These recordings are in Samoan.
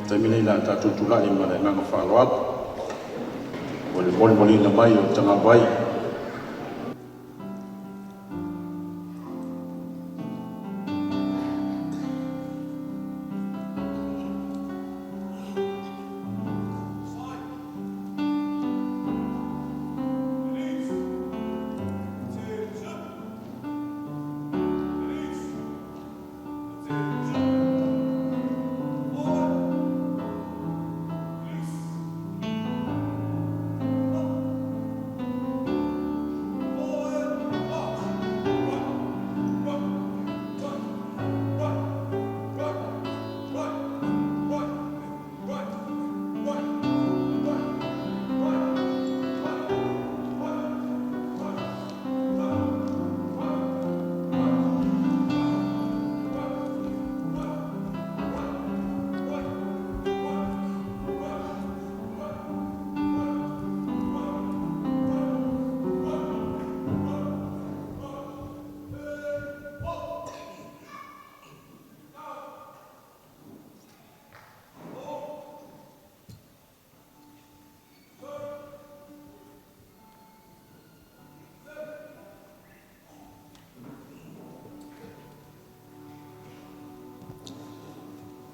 Taimi nei la tatou tulai ma le agaga faaaloalo mo le molimoliina mai o le tagavai.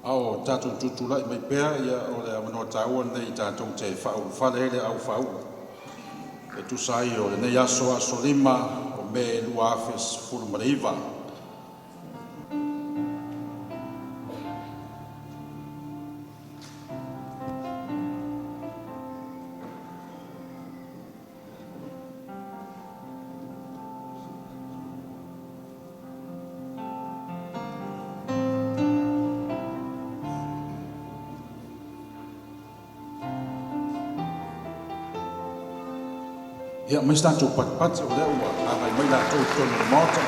A o tatou tutulai mai pea, ia o le avanoa taua lenei tatou te faaulufale ai le au faauu e tusa ai o lenei aso, aso 5 o Me 2019. Ia, aumai se tatou patipati o lea ua agai mai latou i totonu o le Maota.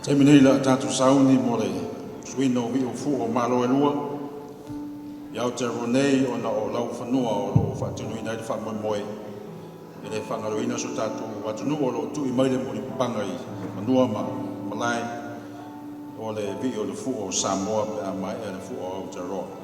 Taimi nei la tatou sauni mo le suina o vii o fua o Malo e lua i Aotearoa nei ona o laufanua o loo faatinoina ai le faamoemoe e le faagaloina so tatou atunuu o loo tui mai le mulipapaga i fanua ma malae o le vii o le fua o Samoa pe a maea le fua o Aotearoa.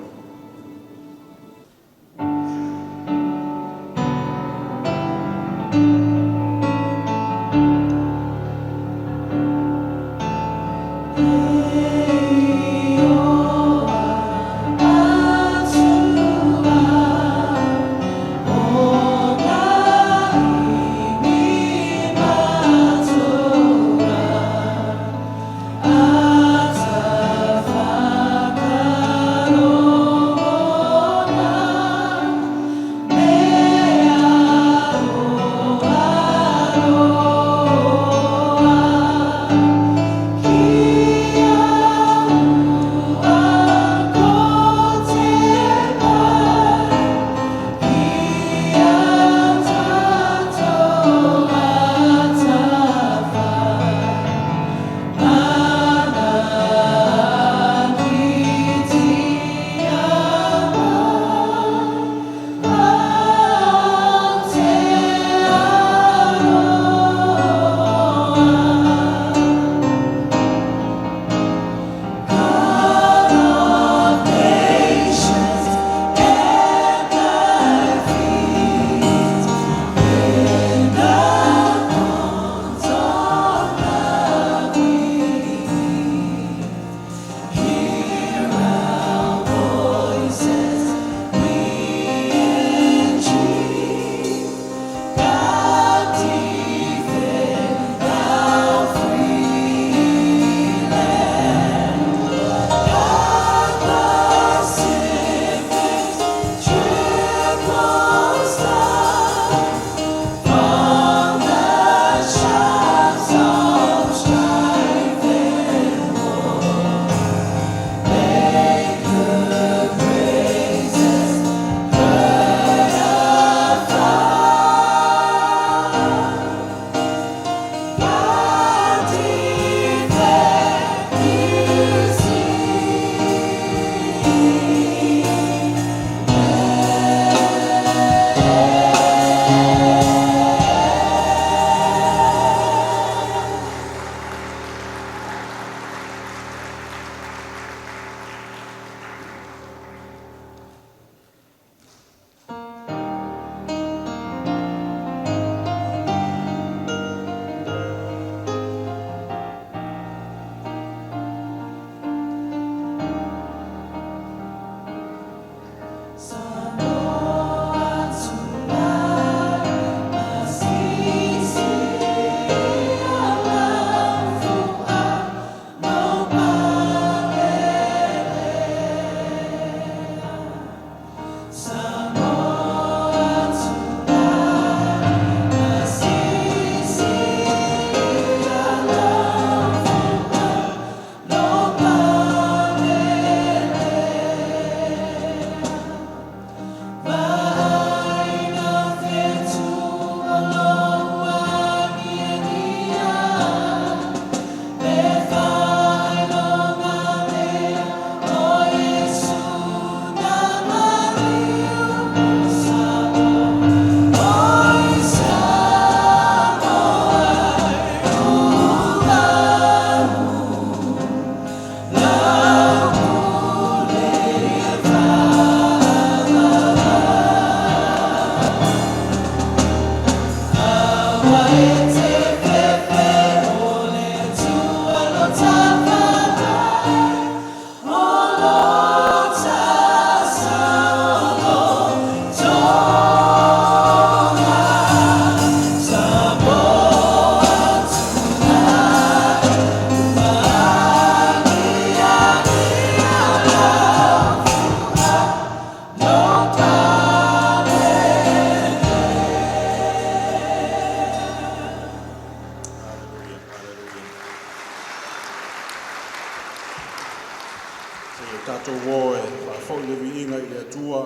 Se i o tatou o e faafoi le viiga i le Atua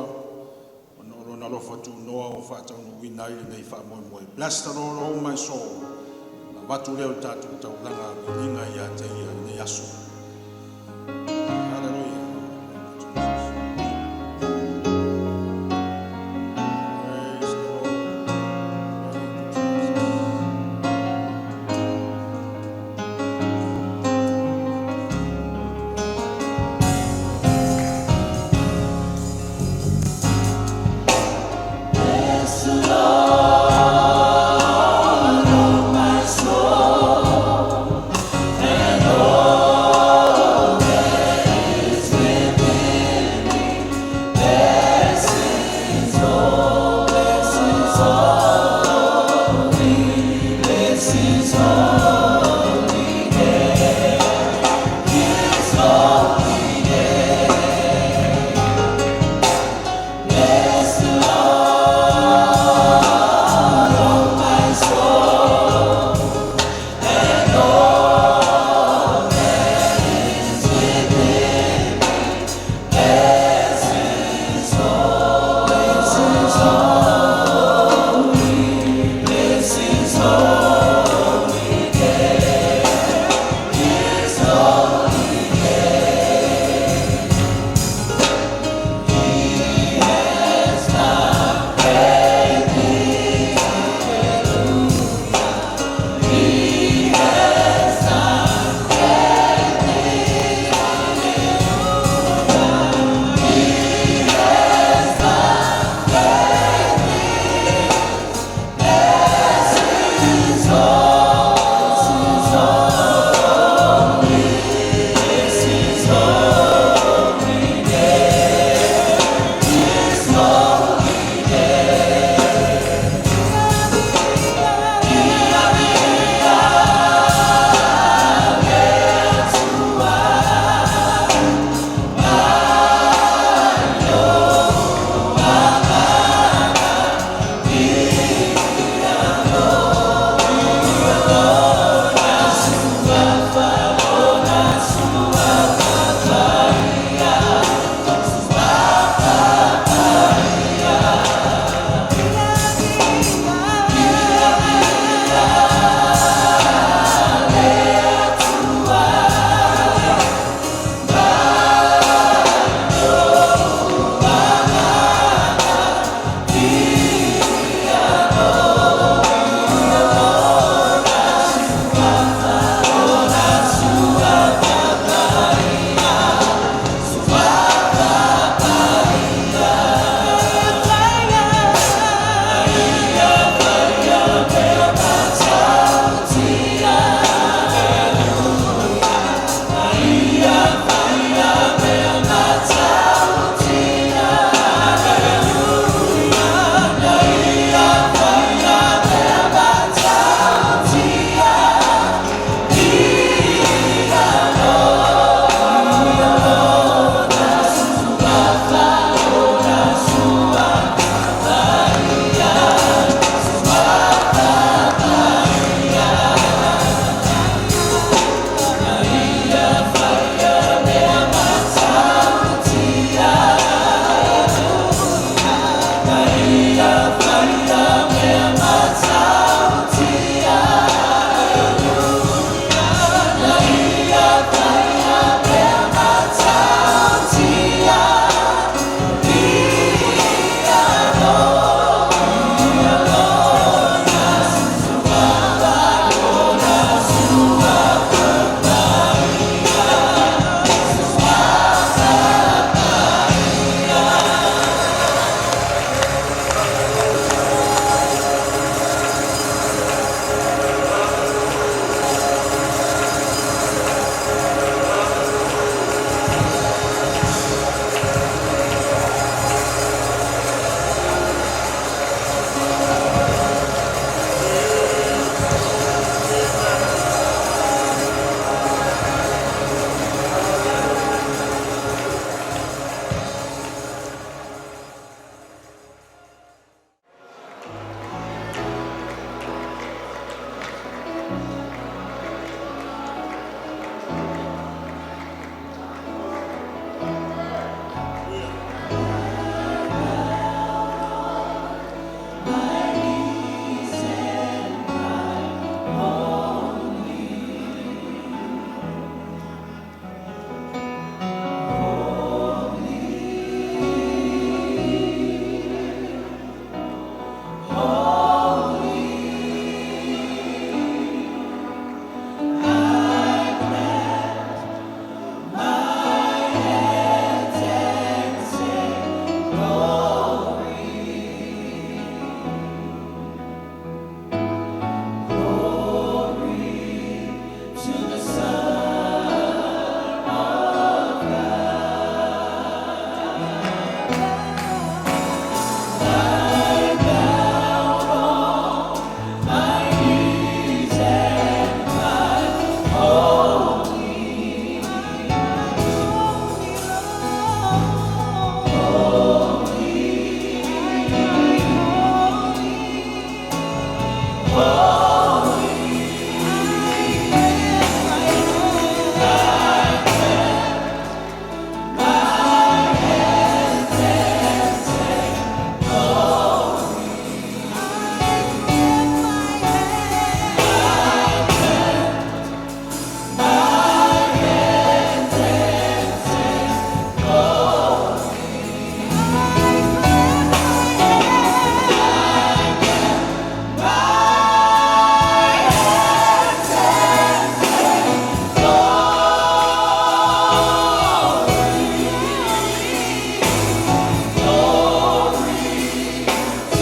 ona o Lona alofa tunoa ua faataunuuina ai lenei faamoemoe. Bless the Lord, O my soul. Avatu lea o le tatou taulaga viiga ia te Ia i lenei aso. Hallelujah. Jesus. Praise the Lord. Thank you, Jesus.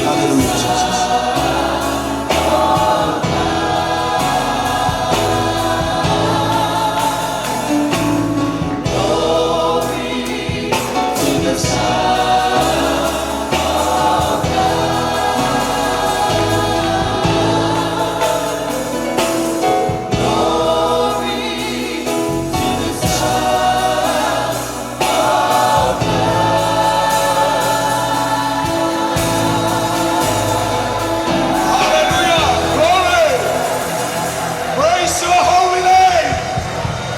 Hallelujah, Jesus. Hallelujah. Glory. Praise your holy name.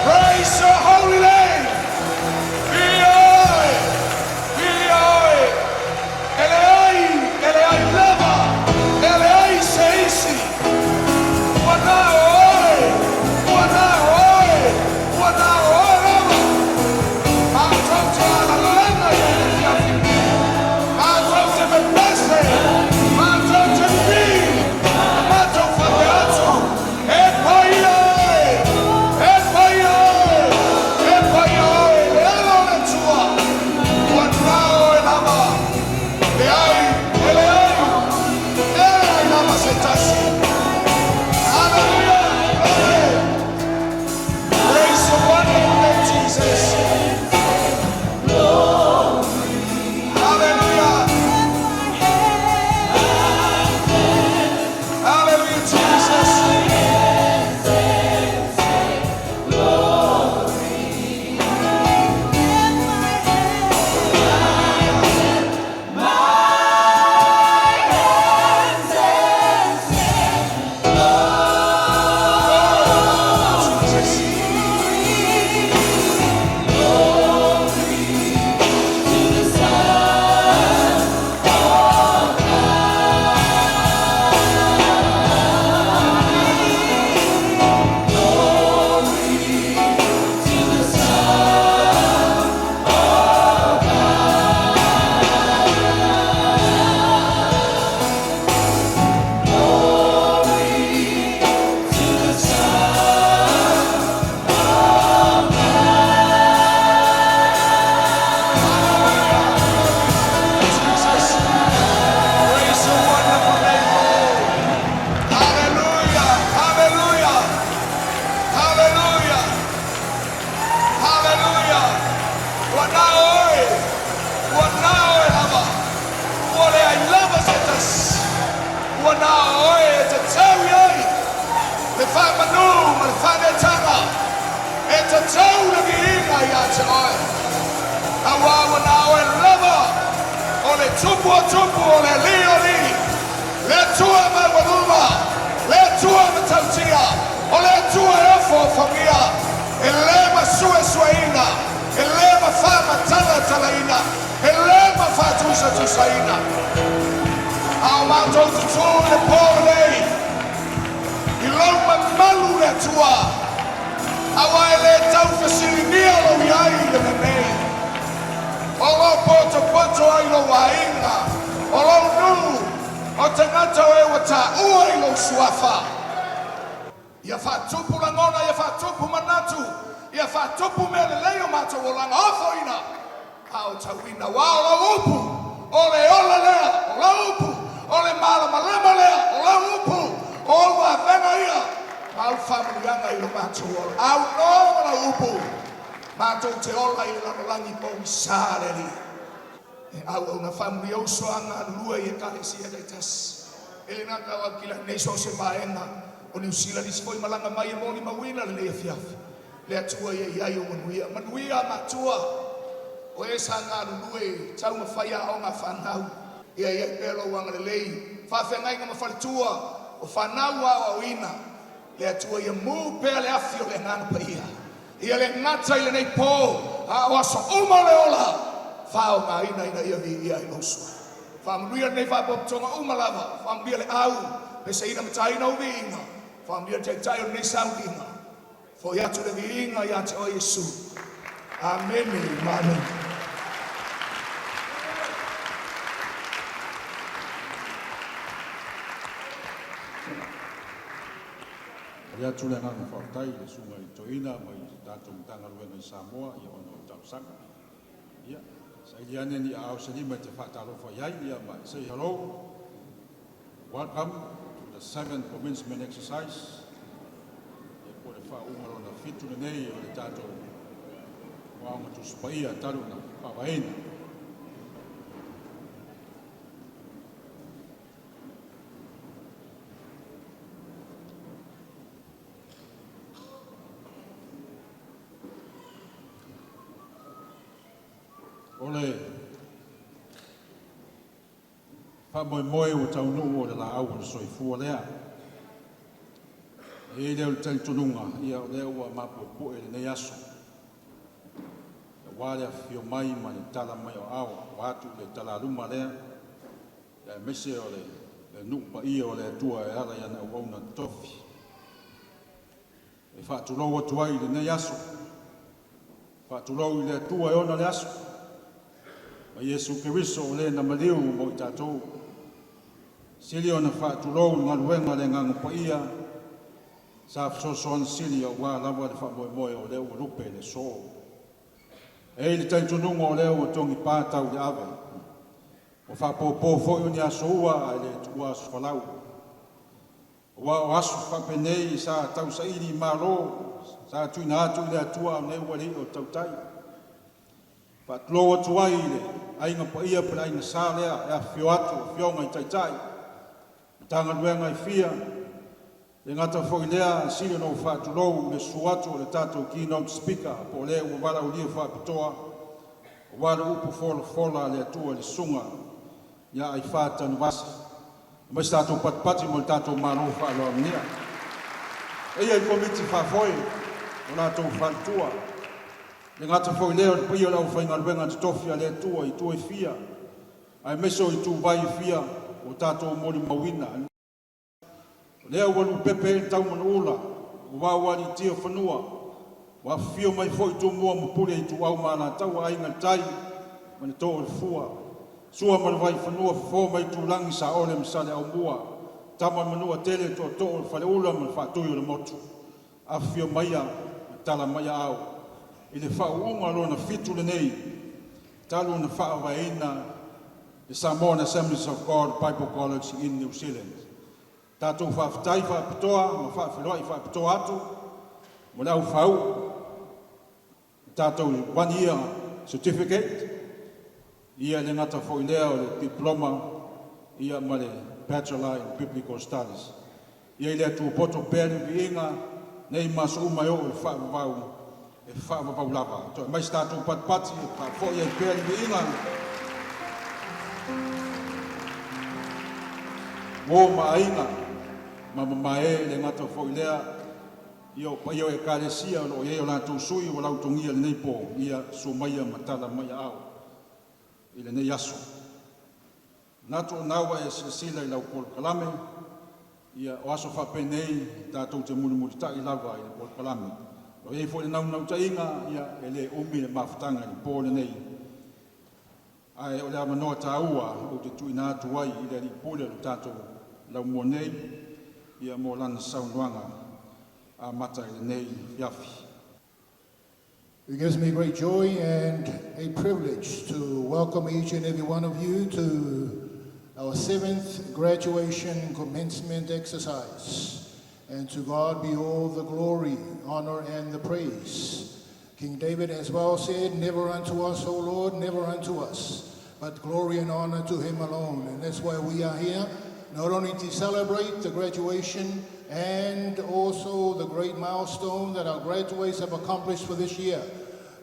Praise your holy name. Be-I. Be-I. Eleai. Eleai lava. Eleai seisi. Ua na oe. Ua na oe. Ua na oe lava. Matou te alalena i le afiafi. Matou te pepese. Matou te pi. Matou faapea atu, E paia e! E paia e! E paia e! Le ala o le Atua, ua na oe lava. Leai, e leai, e leai lava se tasi. Hallelujah! Glory! Praise the wonderful name, Jesus. Hallelujah! Hallelujah, Jesus. Jesus. Jesus. Praise your wonderful name, Lord. Hallelujah. Hallelujah. Hallelujah. Hallelujah. Ua na oe. Ua na oe lava. Ua leai lava se tasi. Ua na oe e tatau i ai. Le faamanu ma le faaneetaga. E tatau le viiga ia te oe. Auā ua na oe lava. O le Tupu o tupu, o le Alii o alii. Le Atua maualuga, le Atua matautia, o le Atua e ofoofogia, e le masuesueina, e le mafaamatalatalaina, e le mafatusatusaina. A o matou tutū i le pō lenei, i lou mamalu le Atua, auā e lē taufesiligia lou i ai i le mea nei. O lo o potopoto ai lou aiga, o lou nuu. O tagata o e ua taua i lou suafa. Ia faatupu lagona, ia faatupu manatu, ia faatupu mea lelei o matou olaga ofoina, aotauina, aua o lau upu, o le ola lea, o lau upu, o le malamalama lea, o lau upu, o ou avega ia, ma au faamanuiaga i lo matou ola. Aunoa ma lau upu, matou te ola i le lalolagi pogisa le Alii. E auauna faamanuia uso a galulue i ekalesia taitasi. E le gata o Aukilani nei so o se vaega o Niu Sila nisi foi malaga mai e molimauina lenei afiafi. Le Atua ia i ai ou manuia. Manuia matua o e sa galulue i taumafai aoga a fanau. Ia i ai pea lou agalelei, faafeagaiga ma faletua o fanau aoaoina. Le Atua ia mu pea le afi o le Agaga Paia. Ia le gata i lenei po, a o aso uma o le ola, faaaogaina ina ia viia ai lou Suafa. Faamanuia lenei faapotopotoga uma lava, faamanuia le au, peseina ma taina ou viiga, faamanuia le Taitai o lenei sauniga, foi atu le viiga ia te oe Iesu. Amene ma amene. Momoli atu le agaga faafetai i le susuga i le Toeaina mai le tatou Matagaluega i Samoa ona o le talosaga. Ia, saili ane ni aao se lima e te faatalofa i ai, ia ma say hello. Welcome to the seventh commencement exercise. Ia po o le faauuga lona fitu lenei o le tatou Aoga Tusi Paia talu ona faavaeina. O le faamoemoe ua taunuu o le laau o le soifua lea. E i ai lea o le talitonuga, ia o lea ua mapuepue lenei aso, aua le afifio mai ma le tala mai o aao vaeatu le talaluma lea, aemaise o le nuu paia o le Atua e ala i ana auauna totofi. E faatulou atu ai i lenei aso, faatulou i le Atua e ona le aso, ma Iesu Keriso o le na maliu mo i tatou. Sili ona faatulou i galuega le Agaga Paia sa fesoasoani sili aua lava le faamoemoe o lea ua lupe le aso. E i ai le talitonuga o lea ua togipa tau i le ave, ua faapopo foi o ni aso ua ae le tuua aso folau. Aua o aso faapenei sa tausaili i Malo, sa tuuina atu i le Atua, a o nei ua le i'a o tautai. Faatulou atu ai i le Aiga Paia po o le Aiga Sa lea e afifio atu afioga i Taitai, Matagaluega e fia, le gata foi lea, sili ona ou faatulou i le susu atu o le tatou keynote speaker po o le ua valaaulia faapitoa aua le upu folafola a le Atua i le susuga ia Aifā Tanuvasa. Aumai se tatou patipati mo le tatou malo faaaloalogia. Eia i komiti faafoe o latou faletua. Le gata foi lea o le paia o le aufaigaluega totofi a le Atua i itu e fia, aemaise o ituvai e fia ua tatou molimauina. O lea ua lupepe ai le taumanuula, ua uaualiitia fanua, ua afifio mai foi Tumua ma Pule, Ituau ma Alataua, Aiga i le Tai ma le Too o le Fua, Sua ma le Vaifanua, Fofo ma Aitulagi, Saole ma Saleaaumua, Tama a le Manuatele, Tootoo o le Faleula ma le Faatui o le Motu. Afifio maia ma tala mai aao i le faauuga lona fitu lenei talu ona faavaeina le Samoan Assemblies of God Bible College in New Zealand. Tatou faafetai faapitoa ma faafeiloai faapitoa atu mo le au faauu tatou one year certificate, ia le gata foi lea o le diploma ia ma le Bachelor in Biblical Studies. Ia i le Atua poto pea le viiga nei ma aso uma e oo i le faavavau e faavavau lava. Toe aumai se tatou patipati e faafoi ai pea le viiga. Uo ma aiga ma mamae le gata foi lea ia o paia o ekalesia o lo o i ai o latou sui ua lautogia lenei po, ia susu maia ma tala mai aao i lenei aso. Manatu o na ua e silasila i lau polokalame, ia o aso faapenei tatou te mulimulitai lava i le polokalame. O i ai foi le naunautaiga ia e le umi le mafutaga i le po lenei. Ae o le avanoa taua ou te tuuina atu ai i le alii pule o le tatou laumua nei ia mo lana saunoaga amata i lenei afiafi. It gives me great joy and a privilege to welcome each and every one of you to our seventh graduation commencement exercise. And to God be all the glory, honor, and the praise. King David as well said, "Never unto us, O Lord, never unto us, but glory and honor to him alone." And that's why we are here, not only to celebrate the graduation and also the great milestone that our graduates have accomplished for this year,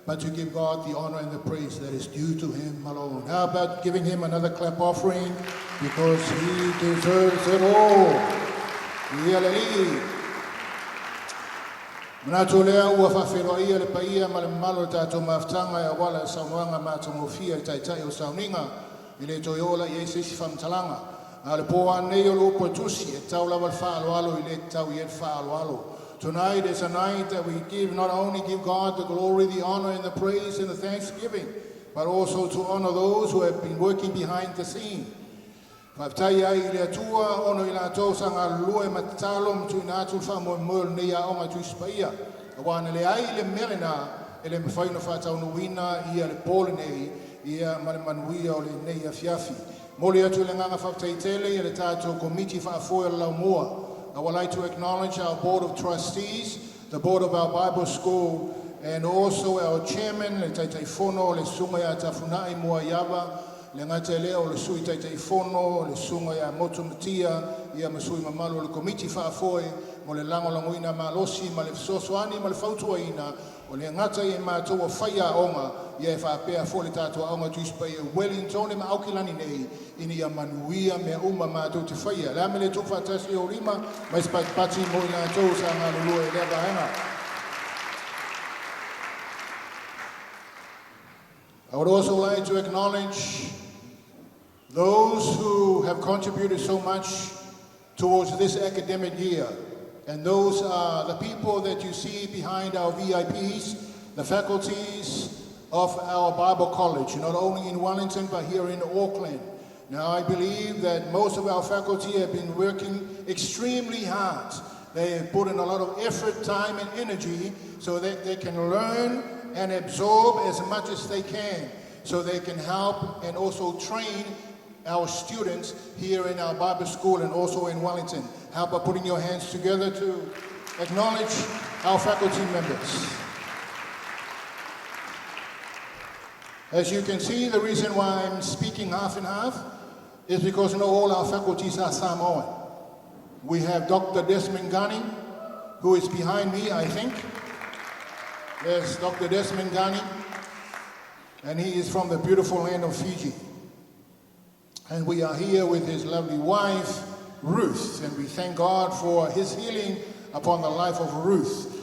but to give God the honor and the praise that is due to him alone. How about giving him another clap offering, because he deserves it all. Ia le Alii. Manatu lea ua faafeiloaia le paia ma le mamalu o le tatou mafutaga e auala i saunoaga matagofie a le taitai o sauniga e le toe oo la i ai se isi faamatalaga. A o le po nei o le upu a le tusi, e tau lava le faaaloalo i le tatau i ai le faaaloalo. Tonight is a night that we give not only give God the glory, the honor, and the praise and the thanksgiving, but also to honor those who have been working behind the scene. Faafetai ai i le Atua ona i latou sa galulue ma tatalo ma tuuina atu le faamoemoe o lenei aoga Tusi Paia. Auā na leai le mea lenā e le mafai ona faataunuuina ia le po lenei ia ma le manuia o lenei afiafi. Momoli atu le agaga faafetai tele i le tatou komiti faafoe o le laumua. I would like to acknowledge our board of trustees, the board of our Bible school, and also our chairman, le Taitaifono, le Susuga ia Tafuna'i Muaiava, le gata lea o le sui Taitaifono, le Susuga ia Motu Matia, ia ma sui mamalu o le komiti faafoe, mo le lagolagoina malosi ma le fesoasoani ma le fautuaina, o le gata i e matou o faiaoga, ia e faapea foi le tatou aoga Tusi Paia Wellington ma Aukilani nei, ina ia manuia mea uma matou te faia. Le a le tupu faatasi o lima, mai se patipati mo i latou sa galulue i lea vaega. I would also like to acknowledge those who have contributed so much towards this academic year. And those are the people that you see behind our VIPs, the faculties of our Bible college, not only in Wellington, but here in Auckland. Now, I believe that most of our faculty have been working extremely hard. They have put in a lot of effort, time, and energy so that they can learn and absorb as much as they can so they can help and also train our students here in our Bible school and also in Wellington. How about putting your hands together to acknowledge our faculty members? As you can see, the reason why I'm speaking half and half is because not all our faculties are Samoan. We have Dr. Desmond Gunning, who is behind me, I think. There's Dr. Desmond Gunning, and he is from the beautiful land of Fiji. And we are here with his lovely wife, Ruth, and we thank God for his healing upon the life of Ruth.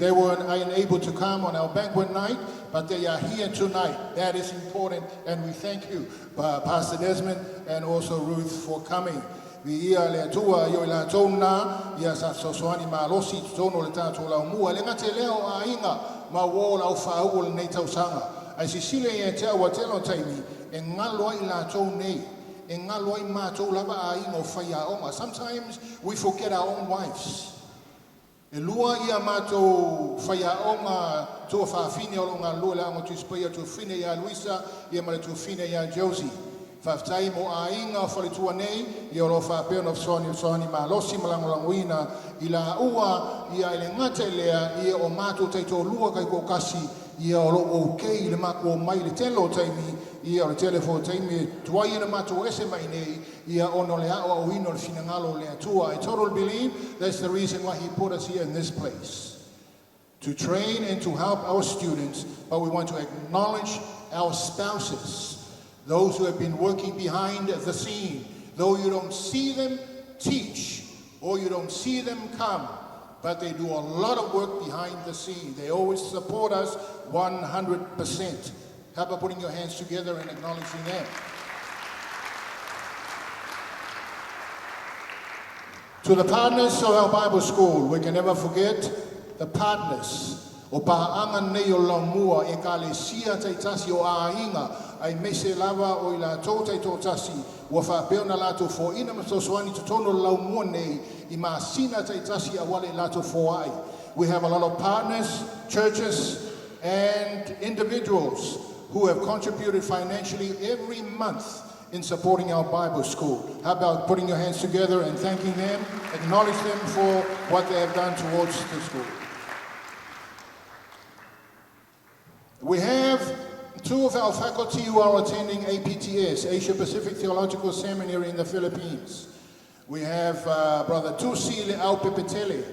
They were unable to come on our banquet night, but they are here tonight. That is important, and we thank you, Pastor Desmond and also Ruth, for coming. Viia le Atua i o i latou na ia sa fesoasoani malosi i totonu o le tatou laumua. Le gata i lea o aiga ma uō o le aufaau o lenei tausaga. Ae silasila ia te au a tele o taimi e galo ai i latou nei, e galo ai matou lava aiga o faiaoga. Sometimes we forget our own wives. E lua ia matou faiaoga tuafafine o loo galulue i le aoga Tusi Paia, tuafafine ia Luisa ia ma le tuafafine ia Josie. Faafetai mo aiga o faletua nei ia o loo faapea ona fesoasoani fesoasoani malosi ma lagolagoina i laua ia e le gata i lea ia o matou taitoalua kaikookasi ia o loo okay i le matou omai i le tele o taimi ia o le tele foi o taimi e tuai ona matou ese mai nei ia ona o le aoaoina o le finagalo o le Atua. I totally believe that's the reason why he put us here in this place, to train and to help our students, but we want to acknowledge our spouses, those who have been working behind the scene. Though you don't see them teach or you don't see them come, but they do a lot of work behind the scene. They always support us 100%. How about putting your hands together and acknowledging them? To the partners of our Bible school, we can never forget the partners. O paaga nei o laumua ekalesia taitasi o aiga. Aemaise lava o i latou taitoatasi ua faapea ona latou foaina ma fesoasoani totonu o le laumua nei i masina taitasi auala i latou foai. We have a lot of partners, churches, and individuals who have contributed financially every month in supporting our Bible school. How about putting your hands together and thanking them, acknowledge them for what they have done towards the school. We have two of our faculty who are attending APTS, Asia Pacific Theological Seminary in the Philippines. We have Brother Tusi Le'au Pepetele.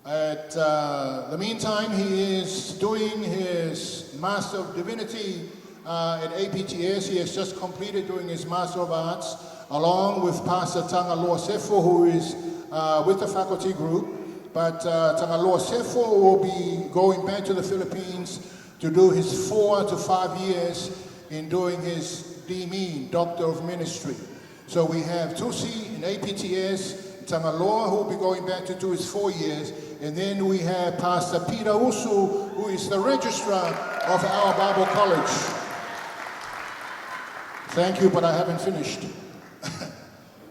At the meantime, he is doing his Master of Divinity at APTS. He has just completed doing his Master of Arts along with Pastor Tangaloa Sefo, who is with the faculty group. But Tangaloa Sefo will be going back to the Philippines to do his 4 to 5 years in doing his DME, Doctor of Ministry. So we have Tusi in APTS, Tangaloa, who will be going back to do his 4 years, and then we have Pastor Peter Usu, who is the registrar of our Bible College. Thank you, but I haven't finished.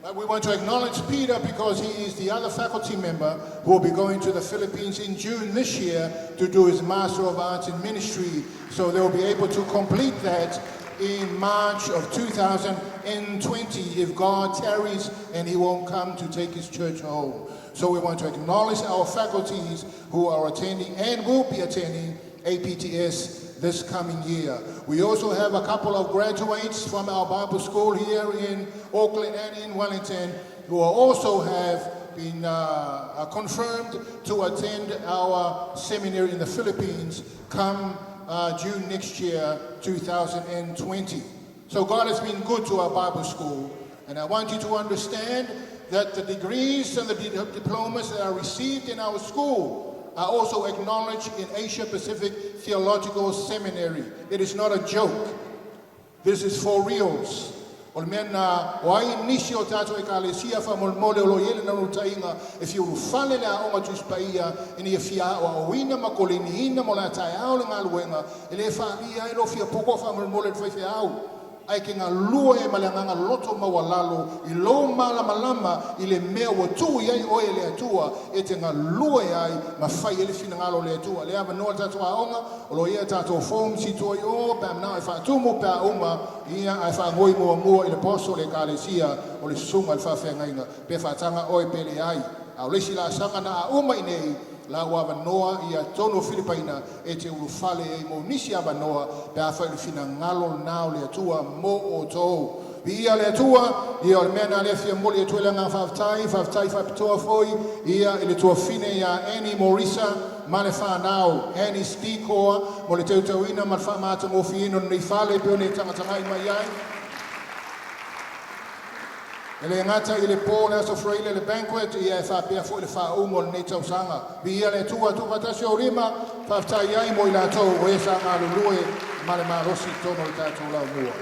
But we want to acknowledge Peter because he is the other faculty member who will be going to the Philippines in June this year to do his Master of Arts in Ministry. So they will be able to complete that in March of 2020 if God tarries and he won't come to take his church home. So we want to acknowledge our faculties who are attending and will be attending APTS this coming year. We also have a couple of graduates from our Bible school here in Auckland and in Wellington who are also have been confirmed to attend our seminary in the Philippines come June next year, 2020. So God has been good to our Bible school, and I want you to understand that the degrees and the diplomas that are received in our school are also acknowledged in Asia Pacific Theological Seminary. It is not a joke. This is for reals. O le mea na o ai nisi o tātou ekalesia faamolemole o lo i ai le naunautaiga e fia ulufale le aoga Tusi Paia ina ia fia aoaoina ma koleniina mo le taeao le galuega e le faalia ai lo fia poko faamolemole le faifeau ae ke galue e ma le agaga loto maualalo i lou malamalama i le mea ua tuu i ai oe e le Atua e te galue ai ma fai ai le finagalo o le Atua. Le avanoa le tatou aoga o lo ia tatou forms i tua i o pe a manao e faatumu pe a uma ia ae faagoi muamua i le poso o le ekalesia o le susuga i le faafeagaiga pe faataga oe pe leai. A o le isi laasaga na a uma i nei la ua avanoa ia tonu o Filipaina e te ulufale ai mo nisi avanoa pe a fai le finagalo lena o le Atua mo outou. Viia le Atua, ia o le mea na le fia moli atu ai le agaga faafetai, faafetai faapitoa foi ia i le tuafine ia Annie Morisa ma le whanau, Annie Stikoa, mo le teuteuina ma le whaamātagofieina o lenei fale pe o ne tagatagai mai ai. E le gata i le po le aso Faraile le banquet, ia e faapea foi le faauma o lenei tausaga. Viia le Atua tuufaatasi o lima, faafetai ai mo i latou o e sa galulue ma le malosi i totonu o le tatou laumua.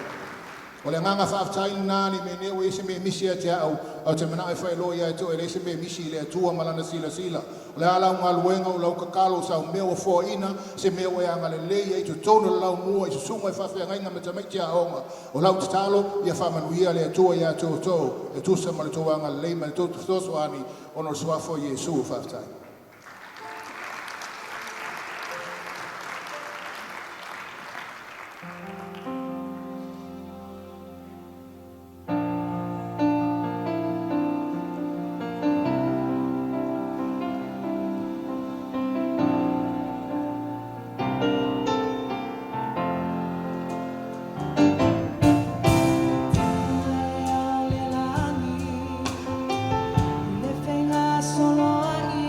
O le agaga faafetai lena ni mea nei ua i se mea misi ia te au, au te manao e faailoa ia te oe e leai se mea misi i le Atua ma lana silasila. O le a lau galuega o lau tatalo o sau mea ua foaina, se mea ua e agalelei ai totonu o le laumua i susuga i faafeagaiga ma tamaiti aoga. O lau tatalo ia faamanuia le Atua ia te outou, e tusa ma le tou agalelei ma le tou fesoasoani ona o le suafa o Iesu. Faafetai. Le lagi, le fegasoloai.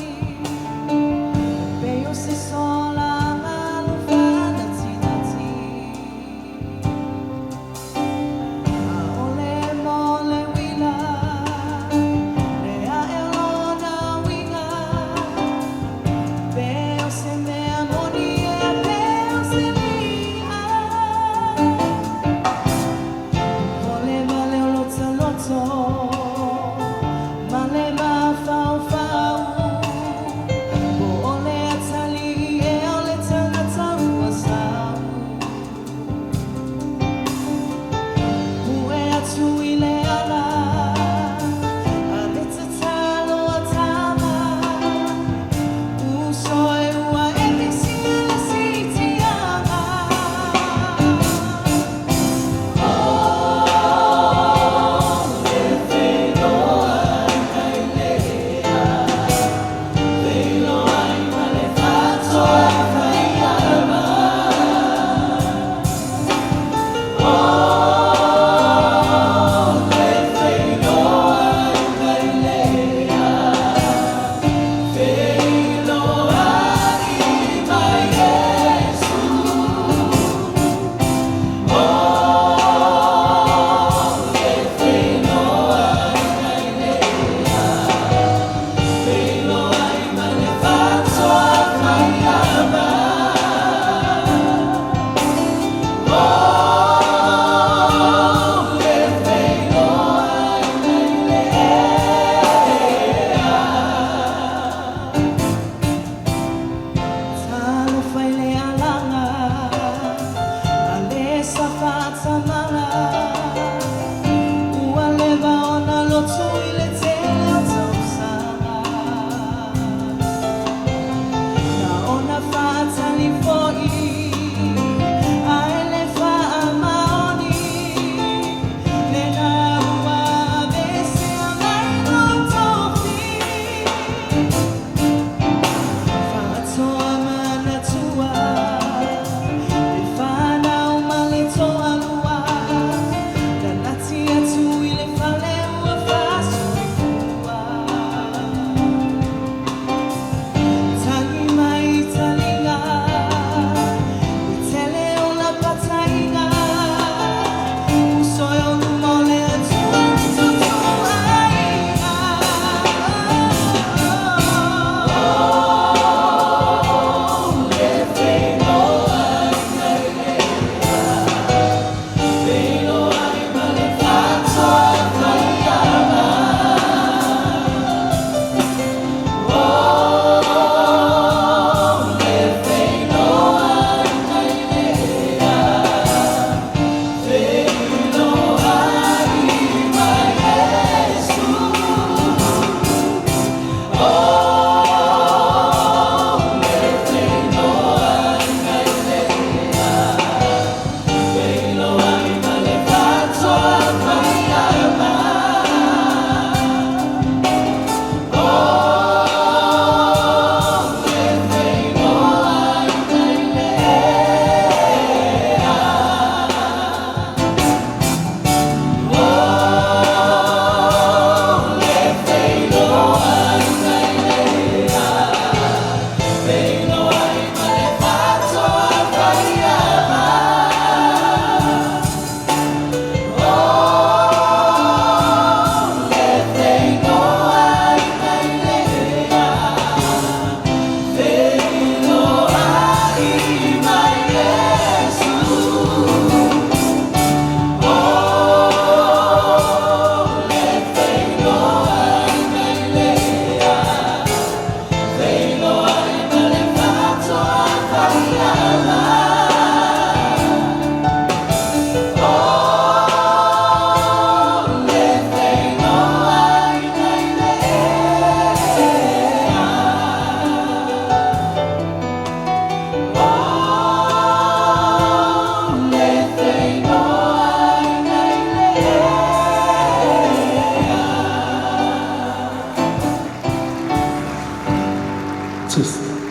Congratulations.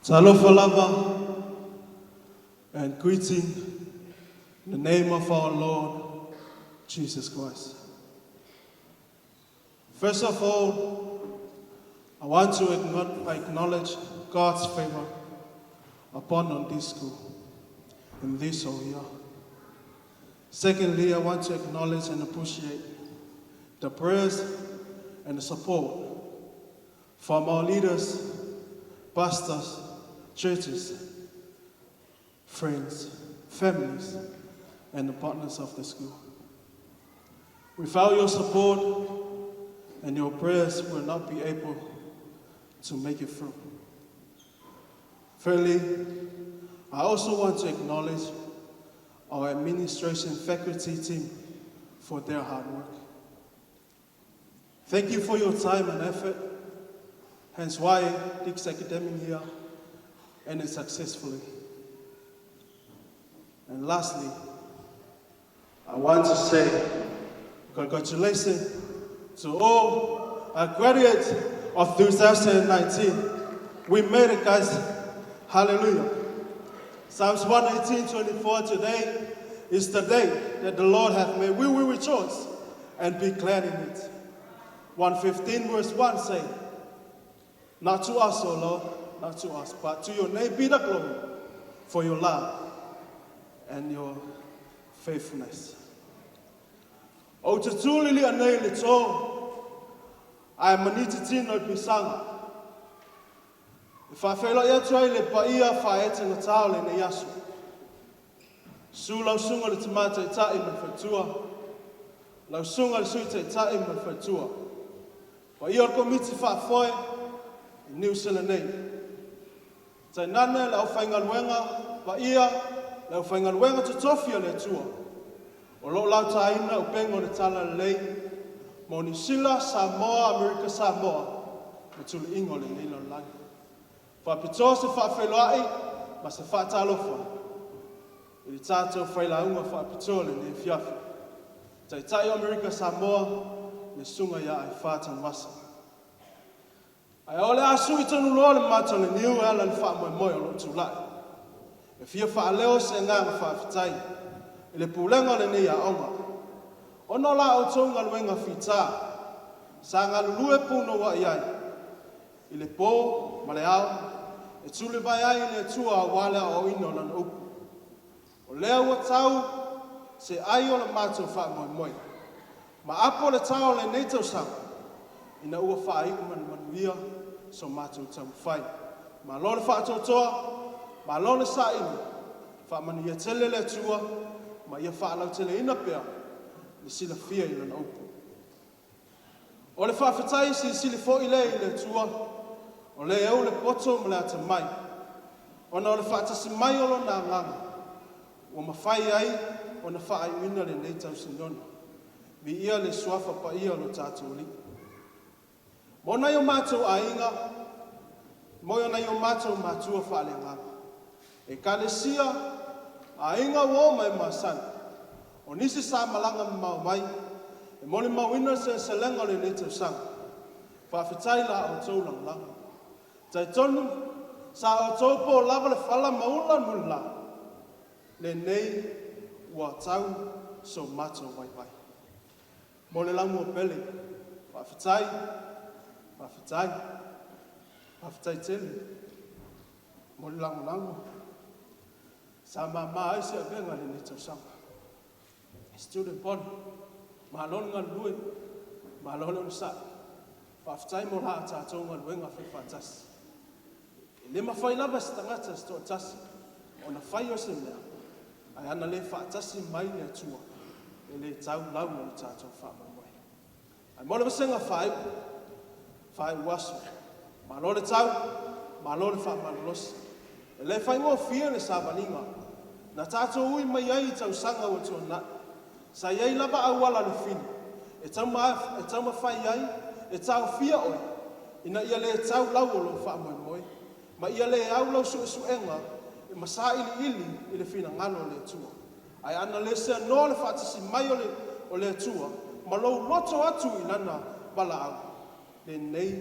Talofa lava and greeting in the name of our Lord Jesus Christ. First of all, I want to acknowledge God's favor upon on this school in this whole year. Secondly, I want to acknowledge and appreciate the prayers and the support from our leaders, pastors, churches, friends, families, and the partners of the school. Without your support and your prayers, we will not be able to make it through. Thirdly, I also want to acknowledge our administration faculty team for their hard work. Thank you for your time and effort, hence why this academic year ended successfully. And lastly, I want to say congratulations to all our graduates of 2019. We made it, guys. Hallelujah. Psalms 118:24, today is the day that the Lord hath made. We will rejoice and be glad in it. 115 verse 1 say, Not to us, O Lord, not to us, but to your name be the glory for your love and your faithfulness. O te tūlili anei le tō, ai maniti tino i pisanga. E whawheloi atu ai le paia whaete ngā tao le nei aso. Su lau sunga le tamata i tai ma le whatua. Lau sunga le sui te tai ma le whatua. Paia o le komiti whaafoe i New Zealand nei. Tainane le au whaingaluenga, paia le au whaingaluenga totofi o le Atua. O loo lau tāina o pengo le tala lelei, mo Niu Sila, Samoa, Amerika Samoa, ma tuli ingo le nei lalolagi. Faapitoa se faafeiloai ma se faatalofa i le tatou failauga faapitoa lenei afiafi. Taitai o Amerika Samoa, le susuga ia Aifā Tanuvasa. Ae o le a sui tonu loa le mata o le niu e ala i le faamoemoe o lou tulai. E fia faaleo se agaga faafetai i le pulega o lenei aoga, ona o la outou galuega fita sa galulue punouai ai i le po ma le ao e tulivae ai i le Atua aua le aoaoina o Lana upu. O lea ua tau se ai o le matou faamoemoe ma apo le tao o lenei tausaga ina ua faaiu ma le manuia so matou taumafai. Malo le faatoatoa, malo le saili, faamanuia tele le Atua ma ia faalauteleina pea le silafia i Lana upu. O le faafetai silisili foi lea i le Atua o le e ou le poto ma le atamai, ona o le faatasi mai o Lona Agaga ua mafai ai ona faaiuina lenei tausinona. Viia le Suafa Paia o lo tatou Alii. Mo nai o matou aiga, mo nai o matou matua faaleagaga, ekalesia, aiga uo ma e masani, o nisi sa malaga mamao mai e molimauina le seleselega o lenei tausaga. Faafetai i la outou lagolago. Talitonu sa outou po lava le fala ma ula le mulila, lenei ua tau so matou vaivai. Mo le laumua pele, faafetai, faafetai, faafetai tele mo le lagolago sa mama ai se avega i lenei tausaga. Student body, malo le galulue, malo le onosai. Faafetai mo la tatou galuega faifaatasi. E le mafai lava e se tagata se toatasi ona fai o se mea, ae ana le faatasi mai le Atua, e le tau lau o le tatou faamoemoe. Ae mo le vasega faaiu, faaiu aso, malo le tau, malo le faamalolosi. E le faigofie le savaliga na tatou ui mai ai i tausaga ua tuanai. Sa i ai lava auala lufili e taumafai ai e taofia oe ina ia le tau lau o lou faamoemoe ma ia le au lau suesuega ma sailiili i le finagalo o le Atua. Ae ana le seanoa le faatasi mai o le Atua ma lou loto atu i lana valaau, lenei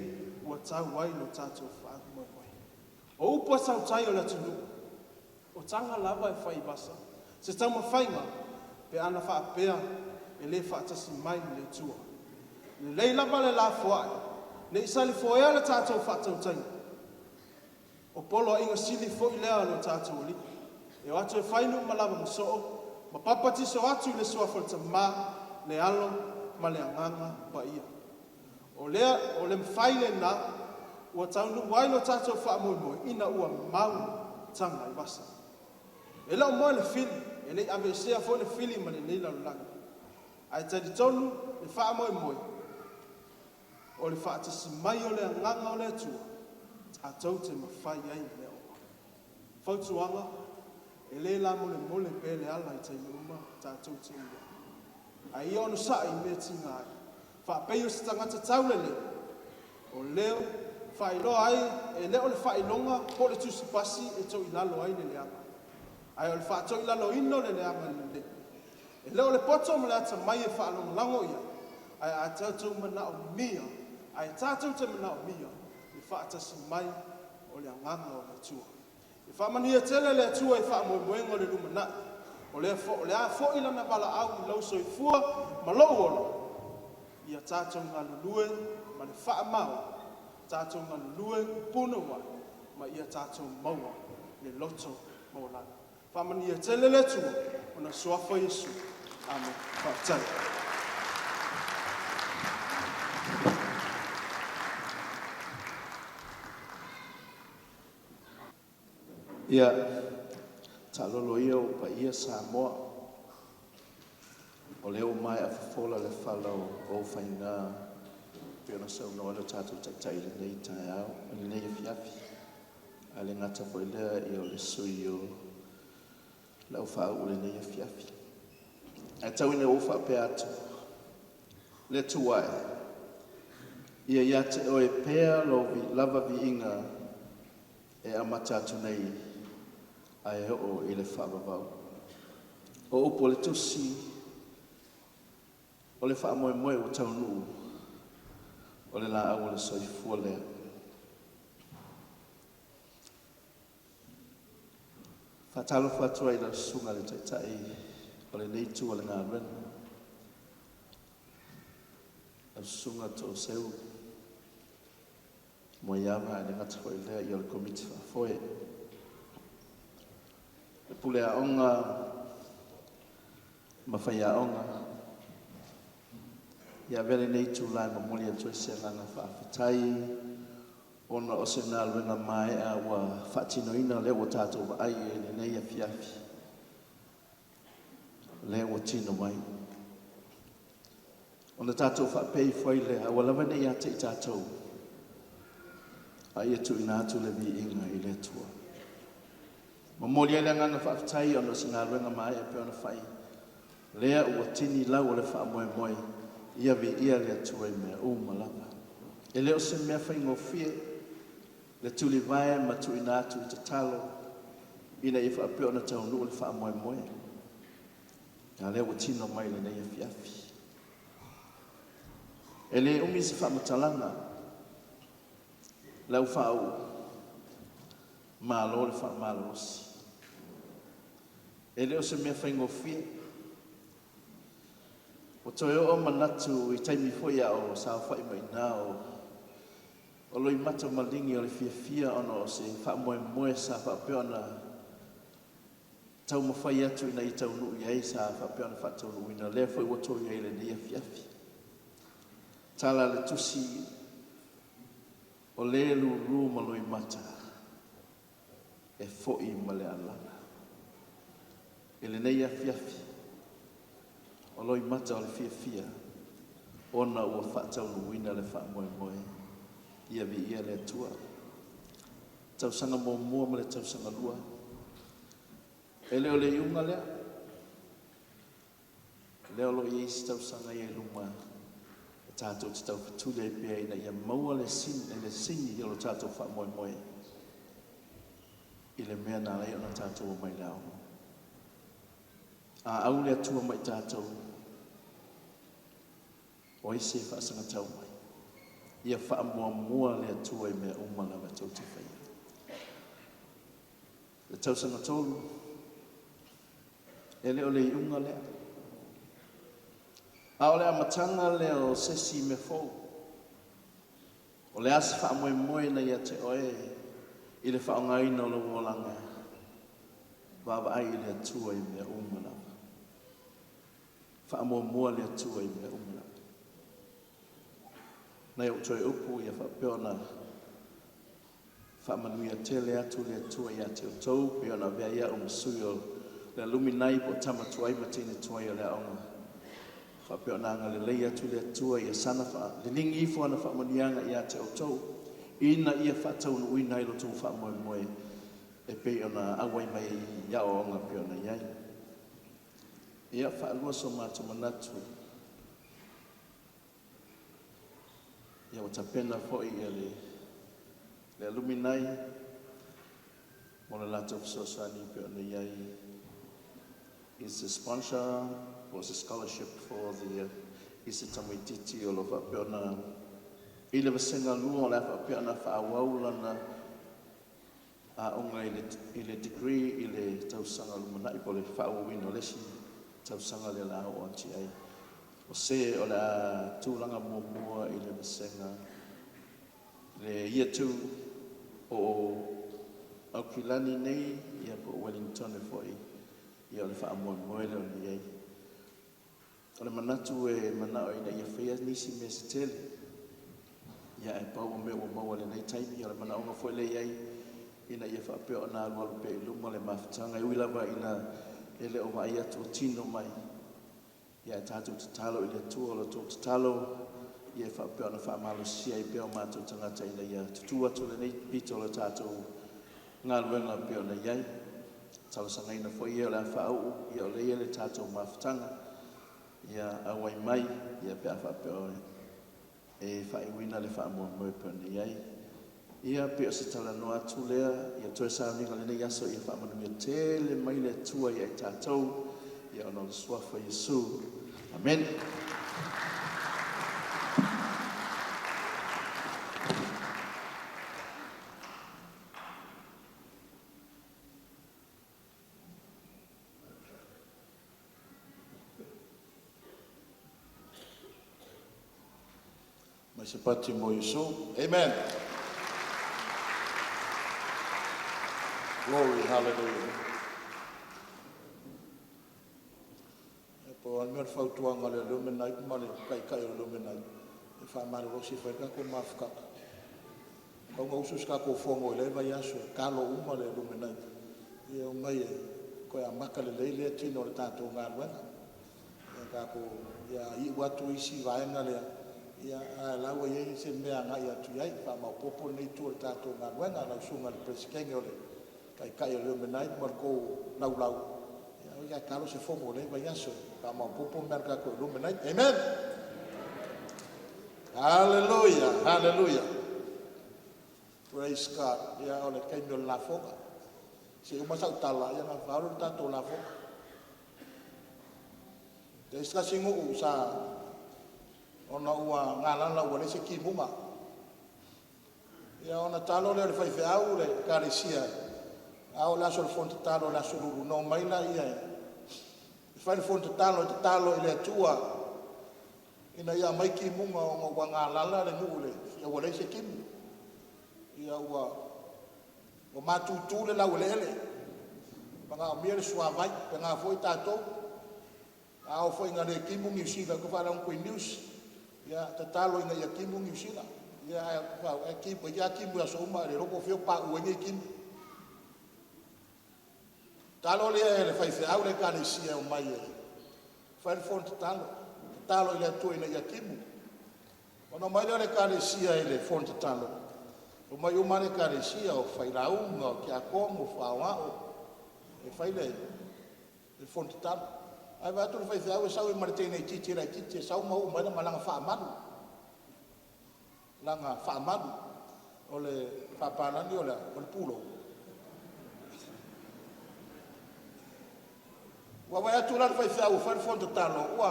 ua tau ai lo tatou faamoemoe. O upu a sautai o le atunuu, o taga lava e fai i vasa, se taumafaiga pe ana faapea e le faatasi mai le Atua. Lelei lava le lafoai, ne i salifoea le tatou faatautaiga. O poloaiga sili foi lea a lo tatou Alii, e o atu e fai nuu ma lava ma soo, ma papatiso atu i le suafa o le Tamā, le Alo ma le Agaga Paia. O lea, o le mafai lena ua taunuu ai lo tatou faamoemoe ina ua mau taga i vasa. E le o moe le fili, e le i aveesea foi le fili ma lenei lalolagi. Ae talitonu le faamoemoe o le faatasi mai o le Agaga o le Atua, tatou te mafai ai mea uma. Fautuaga, e le lamolemole pea le ala i taimi uma tatou te ui ai. Ae ia onosai i mea tiga ai. Faapei o se tagata taulelei, o leo faailoa ai e le o le faailoga po o le tusipasi e toilalo ai le leaga, ae o le faatoilaloina o le leaga i le lelei. E le o le poto ma le atamai e faalagolago i ai, ae a tatou manaomia, ae tatou te manaomia le faatasi mai o le Agaga o le Atua. E faamanuia tele le Atua i faamoemoega o le lumanai. O le a foi lana valaau i lou soifua ma lou ola, ia tatou galulue ma le faamaoni, tatou galulue punouai, ma ia tatou maua le loto maualalo. Faamanuia tele le Atua ona suafa o Iesu. Amene. Faafetai. Ia, taalolo ia ou paia Samoa, o lea ua maea fofola le fala o ou faiga pei ona saunoa ai lo tatou Taitai i lenei taeao, i lenei afiafi. Ae le gata foi i lea ia o le sui o le aufaauu i lenei afiafi. Ae tau ina ou faapea atu, le Atua e, ia ia te oe pea lou lava viiga e amata atu nei ae oo i le faavavau. O upu o le tusi, o le faamoemoe ua taunuu, o le laau o le soifua lea. Faatalofa atu ai i lau susuga i le Taitai o lenei itu o le galuega, lau susuga Tooseu Moeava, ae le gata foi i lea ia o le Komiti Faafoe. Le pule aoga ma faiaoga, ia avea lenei itula e momoli atu ai se agaga faafetai ona o se galuega maeaea ua faatinoina, lea ua tatou vaai i lenei afiafi, lea ua tino mai. Ona tatou faapea ifo ai lea, aua lava ne i ia te i tatou, a ia tuuina atu le viiga i le Atua. Momoli ai le agaga faafetai ona o se galuega maeaea pei ona fai, lea ua tini lau o le faamoemoe, ia viia le Atua i mea uma lava. E le o se mea faigofie le tulivae ma tuuina atu i tatalo ina ia faapea ona taunuu le faamoemoe. A lea ua tino mai lenei afiafi. E le umi se faamatalaga, lau faauu, malo le faamalolosi. E le o se mea faigofie. Ua toe oo manatu i taimi foi a o saofai mai i ina o loimata maligi o le fiafia ona o se faamoemoe sa faapea ona taumafai atu ina ia taunuu i ai, sa faapea ona faataunuuina, lea foi ua toe i ai i lenei afiafi. Tala le tusi, o le lulu ma loimata e foi ma le alala. I lenei afiafi, o loimata o le fiafia ona ua faataunuuina le faamoemoe, ia viia le Atua. Tausaga muamua ma le tausaga lua, e le o le iuga lea, lea o lo o i ai isi tausaga ia i luma e tatou te taufetuli ai pea ina ia maua le sini o lo tatou faamoemoe i le mea na ala ai ona tatou omai i le aoga. A au le Atua ma i tatou, O ai se faasagatau mai? Ia faamuamua le Atua i mea uma lava tou te faia. Le tausaga tolu, e le o le iuga lea. A o le amataga lea o se isi mea fou. O le a se faamoemoe na ia te oe i le faaaogaina o lou olaga, vaavaai i le Atua i mea uma lava. Faamuamua le Atua i mea uma lava. Nai ou toe upu ia faapea ona faamanuia tele atu le Atua ia te outou, pei ona avea ai au ma sui o le alumnai po o tama tuai ma teine tuai o le aoga. Faapea ona agalelei atu le Atua ia sana liligi ifo ana faamanuiaga ia te outou, ina ia faataunuuina ai lo outou faamoemoe e pei ona auai mai i aoaoga pei ona i ai. Ia faalua so matou manatu, ia ua tapena foi ia le alumnai mo le latou fesoasoani pei ona i ai is a sponsor was a scholarship for the i se tamaititi o lo faapea ona i le vasega lua o le a faapea ona faaauau lana aoga i le degree i le tausaga lumanai po o le faaauauina o le isi tausaga lea la oo atu i ai. O se o le a tulaga muamua i le vasega le year 2 o Aukilani nei, ia po o Wellington foi, ia o le faamoemoe lea o i ai. O le manatu e manao ina ia faia nisi mea se tele, ia ae pau o mea ua maua i lenei taimi, o le manaoga foi lea i ai ina ia faapea ona alualu pea i luma le mafutaga e ui lava ina e le o vaai atu o tino mai. Ia ae tatou tatalo i le Atua, o le tou tatalo ia e faapea ona faamalosia ai pea o matou tagata ina ia tutū atu lenei pito o le tatou galuega pei ona i ai. Talosagaina foi ia o le a faauu, ia o lea ia le tatou mafutaga, ia auai mai, ia pe a faapea e faaiuina le faamoemoe pei ona i ai. Ia pei o se talanoa atu lea, ia toe sauniga o lenei aso, ia faamanuia tele mai le Atua ia i tatou, ia ona o le suafa o Iesu. Amen. Mai se pati mo Iesu. Amen. Glory, hallelujah. E po o le mea o le fautuaga le alumnai ma le taitai o le alumnai e faamalolosi e fai le tatou mafutaga. Tau na usu se tatou fono i lea vaiaso e talo uma le alumnai. Ia omai e toe amata lelei lea tino o le tatou galuega. Ia tatou ia iu atu isi vaega lea, ia ae la ua i ai se mea agai atu i ai, faamaopoopo lenei itu o le tatou galuega. Lau susuga i le Peresetene o le Taitai o le Alumnai ma le tou laulau, ia ae talo se fono i lea vaiaso e faamaopoopo mea a le tatou Alumnai. Amen. Hallelujah, hallelujah. Praise God. Ia o le taimi o le lafoga. Se i uma sau tala, ia na faaulu le tatou lafoga. E isi tasi nuu sa ona ua galala ua leai se timuga. Ia ona talo lea o le faifeau le ekalesia, a oo i le aso o le fono tatalo i le aso Lulu, ona omai lea e fai le fono tatalo e tatalo i le Atua ina ia aumai timuga ona ua galala le nuu ua leai se timu. Ia ua matutu le laueleele, manaomia le suavai. E faapena foi tatou, a oo foi ina le timu Niu Sila, ua ou faalogo atu i news, ia tatalo ina ia timu Niu Sila. Ia ae toeitiiti lava timu i aso uma ae le iloa po o fea o pauu ai nei timu. Talo lea e le faifeau le ekalesia e omai e fai le fono tatalo, tatalo i le Atua ina ia timu. Ona omai lea o le ekalesia i le fono tatalo, omai uma lava le ekalesia, o failauga, o tiakono, o faaoao e fai le fono tatalo. Ae vaai atu le faifeau e sau ai ma le teine itiiti laitiiti e sau ma uu mai lana faamalu, lana faamalu. O le faapalagi o le a? O le pulou. Ua vaai atu la le faifeau ua fai le fono tatalo, ua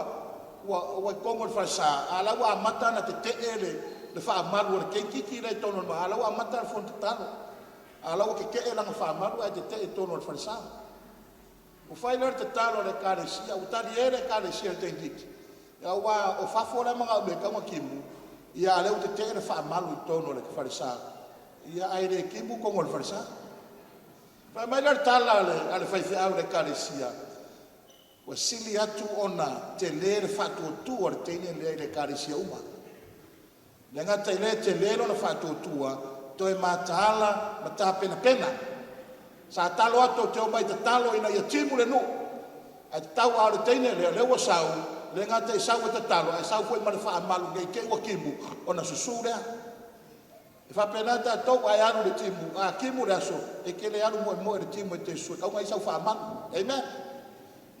ua ua i totonu o le falesa, a o la ua amata ona tete'e le le faamalu o le teikiiti lea i totonu o le a la ua amata le fono tatalo. A o la ua tete'e lana faamalu ae tete'e i totonu o le falesa. Ua fai lea o le tatalo a le Ekalesia, ua talie le Ekalesia i le teikiiti, aua o fafo la e manaomia e tatau ona timu, a o lea ua tete'e le faamalu i totonu o le falesa, ae le timu totonu o le falesa. Fai mai lea o le tala a le faifeau i le Ekalesia, ua sili atu ona tele le faatuatua o le teine lea i le Ekalesia uma. E le gata i lea e tele lona faatuatua, toe mataala ma tapenapena. Sa tatalo atu ou te omai e tatalo ina ia timu le nuu, ae tatau a o le teine lea o lea ua sau, e le gata ina sau e tatalo ae sau foi ma le faamalu ne i te i ua timu ona susu lea. E faapena tatou, a e alu i le timu, a timu le aso, e te le alu moemoe i le timu e te susu e tatau ona i ai sau faamalu. Amen.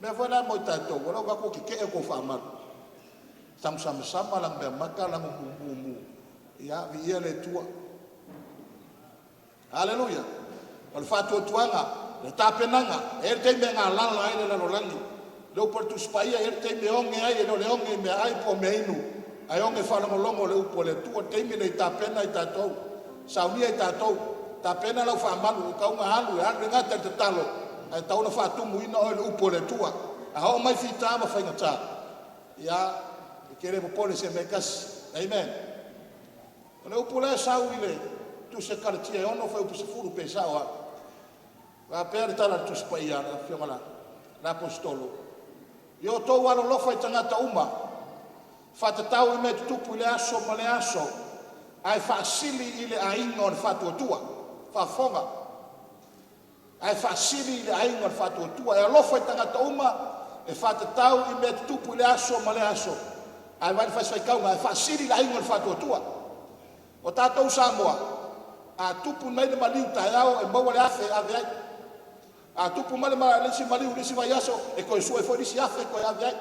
O le mea foi lena mo i tatou, o lea ua ou vaai atu ua tetee a outou faamalu, tagu samasama lanumeamata lanumumu, ia viia le Atua. Aleluia! O le faatuatuaga, o le tapenaga, e i ai le taimi e galala ai le lalolagi. O le upu a le Tusi Paia, e i ai le taimi e oge ai, e le o le oge i meaai po o meainu, ae oge faalogologo i le upu a le Atua. O le taimi lenei, tapena i tatou, saunia i tatou, tapena lau faamalu, ua tatau ona alu, e alu e le gata i le tatalo, ae tatau ona faatumuina oe i le upu a le Atua. A oo mai fita ma faigata, ia, e te le popole i se mea e tasi. Amen. O le upu lea e sau i le Tusi a Kalatia e 6 fuaiupu 10 pe sao lava. E faapea le tala a le Tusi Paia a le Afioga i le Aposetolo, “Ia outou alolofa i tagata uma, faatatau i mea tutupu i lea aso ma lea aso, ae faasili i le aiga o le faatuatua.” Faafofoga, ae faasili i le aiga o le faatuatua. E alofa i tagata uma, e faatatau i mea tutupu i lea aso ma lea aso. Ae vaai le fasi faitauga, ae faasili i le aiga o le faatuatua. O tatou Samoa, a tupu nei le maliu taeao e maua le $1,000 e ave ai. A tupu mai le isi maliu i le isi vaiaso, e toe sue foi le isi $1,000 e toe ave ai.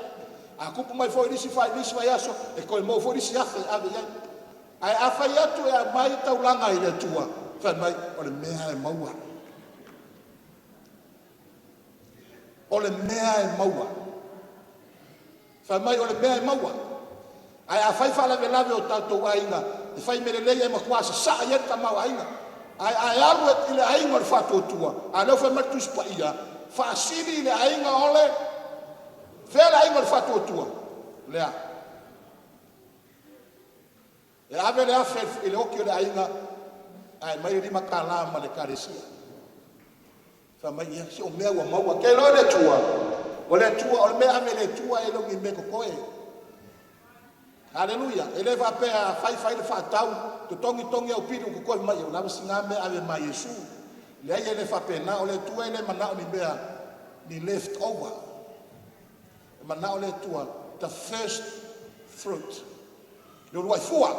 A tupu mai foi le isi vaiaso, e toe maua foi le isi $1,000 e ave i ai. Ae a fai atu e aumai taulaga i le Atua, fai mai, o le mea lava e maua. O le mea e maua. Fai mai o le mea e maua. Ae afai faalavelave o tatou aiga, e fai mea lelei ae matua sasaa i ai le tamaoaiga. Ae a e alu i le aiga o le faatuatua, a o lea ua fai mai le Tusi Paia, faasili i le aiga o le… Fea le aiga o le faatuatua? Lea. E ave le $1,000 i le oti o le aiga ae aumai le $5 ma le Ekalesia. Fai mai, ia, se o mea ua maua. Ou te iloa le Atua, o le Atua, o le mea e ave i le Atua e le o ni mea totoe. Aleluia! E le faapea a fai fai le faatau, totogi totogi au pili ua totoe, fai mai ua lava si na mea e ave ma Iesu. Leai e le faapena, o le Atua e le manao i ni mea ni left over. E manao le Atua the first fruit, le uluai fua.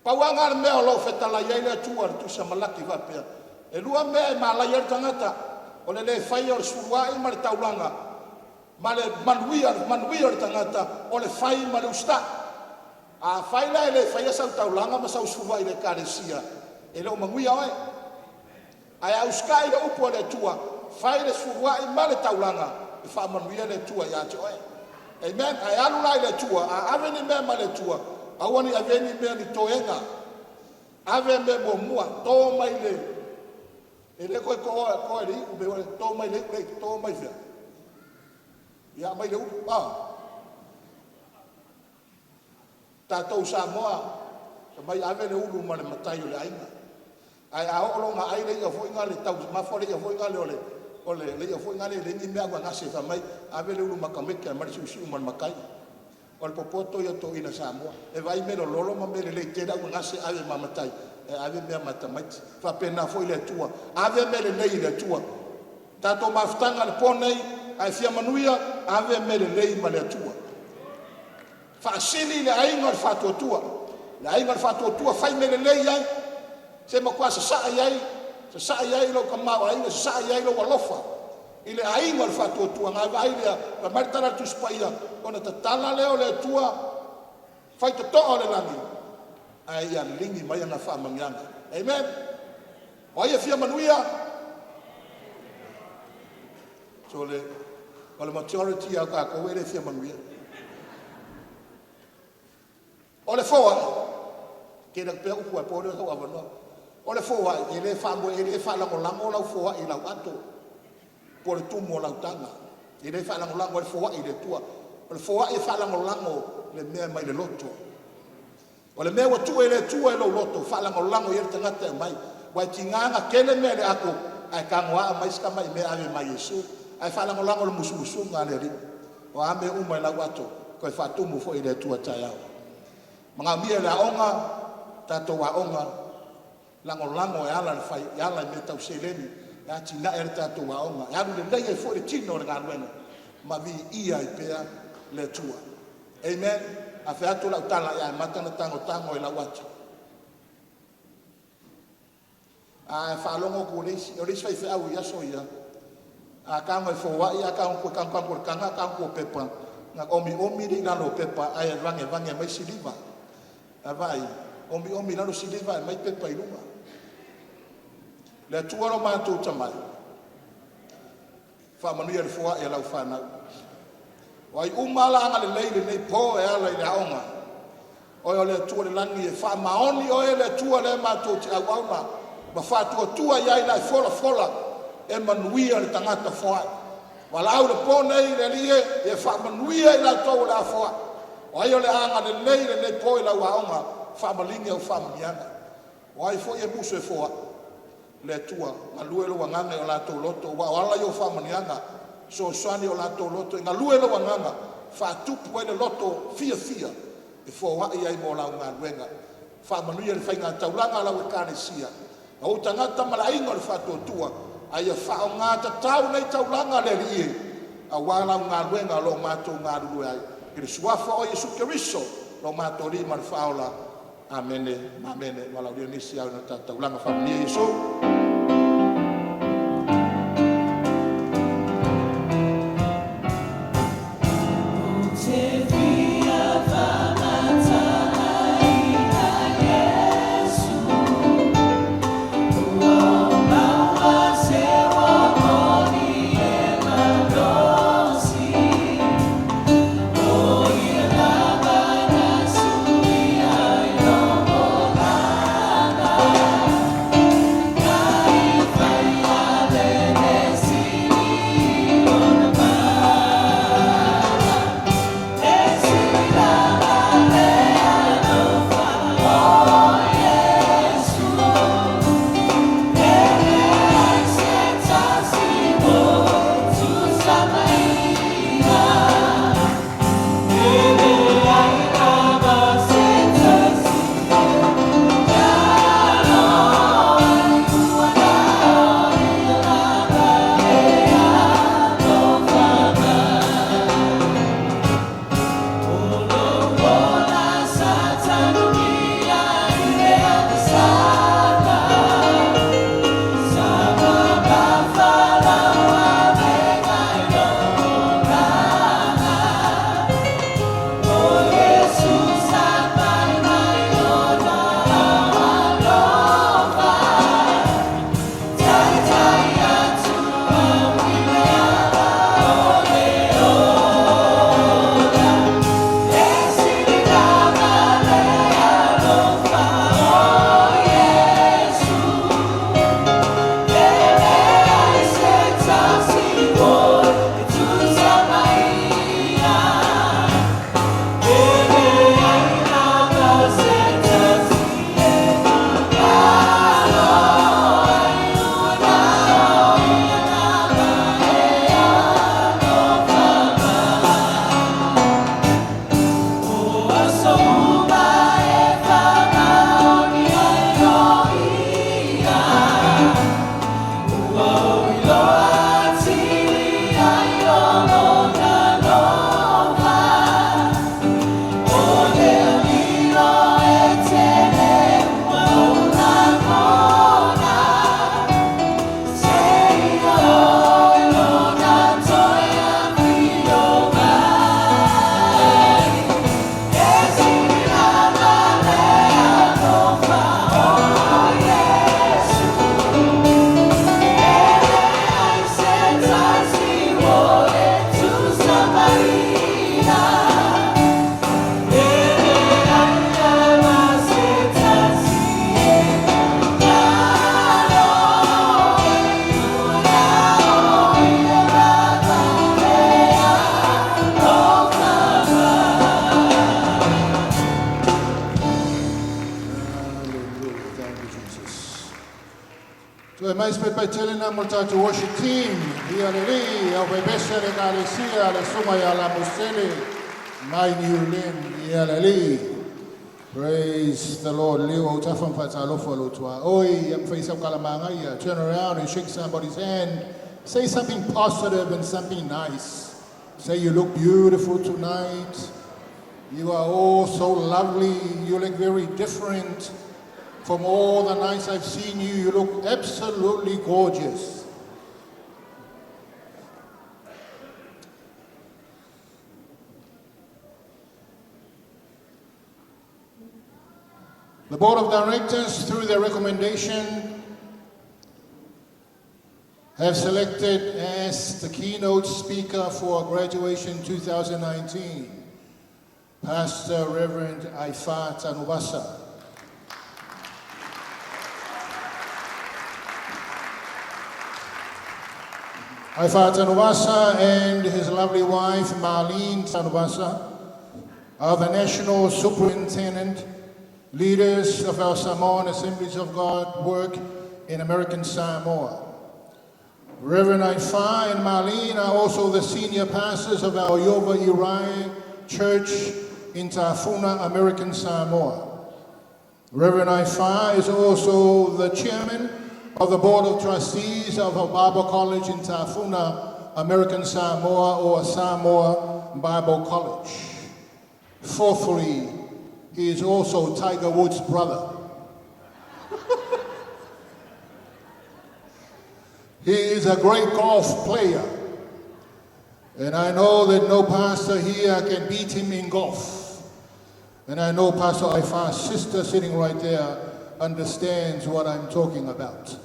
Pau lava lena o le mea o lo o fetalai ai le Atua i le tusi a Malaki e faapea, e lua mea e malai ai le tagata, o le le faia o le sefuluai ma le taulaga, ma le manuia, le manuia o le tagata, o le fai ma le usitai. Afai la e le faia sau taulaga ma sau sefuluai i le Ekalesia, e le o manuia oe. Ae a usitai le upu a le Atua, fai le sefuluai ma le taulaga, e faamanuia le Atua ia te oe. Amen. A e alu la i le Atua, a ave ni mea ma le Atua, aua ne i avea ni mea ni toega. Ave mea muamua, to mai le e le toe toa e le iu, to mai le iu, to mai fea? Ia mai le ulu. Tatou Samoa, fai mai ave le ulu ma le matai o le aiga. Ae a oo loa ina ai le i'a foi lea taumafa le i'a foi lea o le i'a foi lea e leai ni mea anogase fai mai ave le ulu matamete aumai le siusiu ma le matai. O le popoto ia o toeaiina Samoa. E vaai mea lololo ma mea lelei tele anogase ave ma matai ae ave mea ma tamaiti. E faapena foi le Atua, ave mea lelei i le Atua. Tatou mafutaga i le po lenei, a e fia manuia, ave mea lelei ma le Atua. Faasili le aiga o le faatuatua, le aiga o le faatuatua fai mea lelei ai, se matua sasaa i ai, sasaa i ai lou tamaoaiga, sasaa i ai lou alofa i le aiga o le faatuatua. Ona e vaai lea, fai mai le tala a le Tusi Paia, ona tatala lea o le Atua faitotoa o le lagi ae ia liligi mai ana faamanuiaga. Amen. O ai e fia manuia? So o le majority lava o tatou e le fia manuia. O le foai, tele atu pea upu ae pau lea o sou avanoa. O le foai, e le faamoe, e le faalagolago lau foai i lau ato po o le tumu o lau taga. E le faalagolago ai le foai i le Atua. O le foai e faalagolago le mea mai le loto. O le mea ua tuu e le Atua i lou loto, faalagolago i ai le tagata e aumai. Aua e tiga ona tele mea i le ato ae tago lava aumai si tamai mea e ave ma Iesu. Ae faalagolago i le musumusuga a le Alii. O a mea uma i lau ato, toe faatumu foi e le Atua taeao. Manaomia e le aoga, tatou aoga, lagolago e ala i mea tau seleni e atinae ai le tatou aoga, e alu lelei ai foi le tino o le galuega ma viia ai pea le Atua. Amen. A fai atu lau tala e amata ona tagotago i lau ata. A faalogo atu o le isi, o le isi faifeau i aso ia, a tago e foai ae tago atu i le taga ae tago atu o pepa, ona omiomi lea i lalo o pepa ae vagevage mai siliva. A vaai, omiomi i lalo siliva ae aumai pepa i luga. Le Atua lo matou Tamai, faamanuia i le foai a lau fanau. O ai uma lava la agalelei i lenei po e ala i le aoga, oe o le Atua i le lagi, e faamaoni oe le Atua lea matou te auauna ma faatuatua i ai le folafola e manuia le tagata foai. Valaau i le po nei le Alii e, ia faamanuia i latou o le a foai. O ai o le a agalelei i lenei po i lau aoga, faamaligi au faamanuiaga. O ai foi e musu e foai? Le Atua, galue lou agaga i o latou loto, aua o ala ia o faamanuiaga, fesoasoani i o latou loto e galue lou agaga, faatupu ai le loto fiafia e foai ai mo lau galuega. Faamanuia i le faigataulaga a lau Ekalesia, o ou tagata ma le Aiga o le Faatuatua, a ia faaaoga tatau nei taulaga le Alii e, aua lau galuega o lo o matou galulue ai. I le suafa o Iesu Keriso lo matou Alii ma le Faaola. Amene, amene. Valaaulia nisi e ao i le tatou taulaga. Faamanuia Iesu. Ou te fia faamatala ia Iesu, Ua ou maua se uo moni e malosi, O Ia lava na suia ai lou olaga. Fai mai se paepae tele na mo le tatou worship team. Ia le Alii, au faipese a le Ekalesia, le Susuga ia Lamosele mai Niu Lin. Ia le Alii. Praise the Lord. Liliu o autafa ma faatalofa i lou tuaoi. Ia ma fai sau kalamagaia. Turn around and shake somebody's hand. Say something positive and something nice. Say you look beautiful tonight. You are all so lovely. You look very different from all the nights I've seen you. You look absolutely gorgeous. The Board of Directors, through their recommendation, have selected as the keynote speaker for graduation 2019, Pastor Reverend Aifa Tanuvasa. Aifa Tanuvasa and his lovely wife, Marlene Tanuvasa, are the National Superintendent leaders of our Samoan Assemblies of God work in American Samoa. Reverend Aifa and Marlene are also the senior pastors of our Yova Irai Church in Tafuna, American Samoa. Reverend Aifa is also the chairman of the Board of Trustees of our Bible College in Tafuna, American Samoa, or Samoa Bible College. Fourthly, he is also Tiger Woods' brother. He is a great golf player. And I know that no pastor here can beat him in golf. And I know Pastor Aifa's sister sitting right there understands what I'm talking about.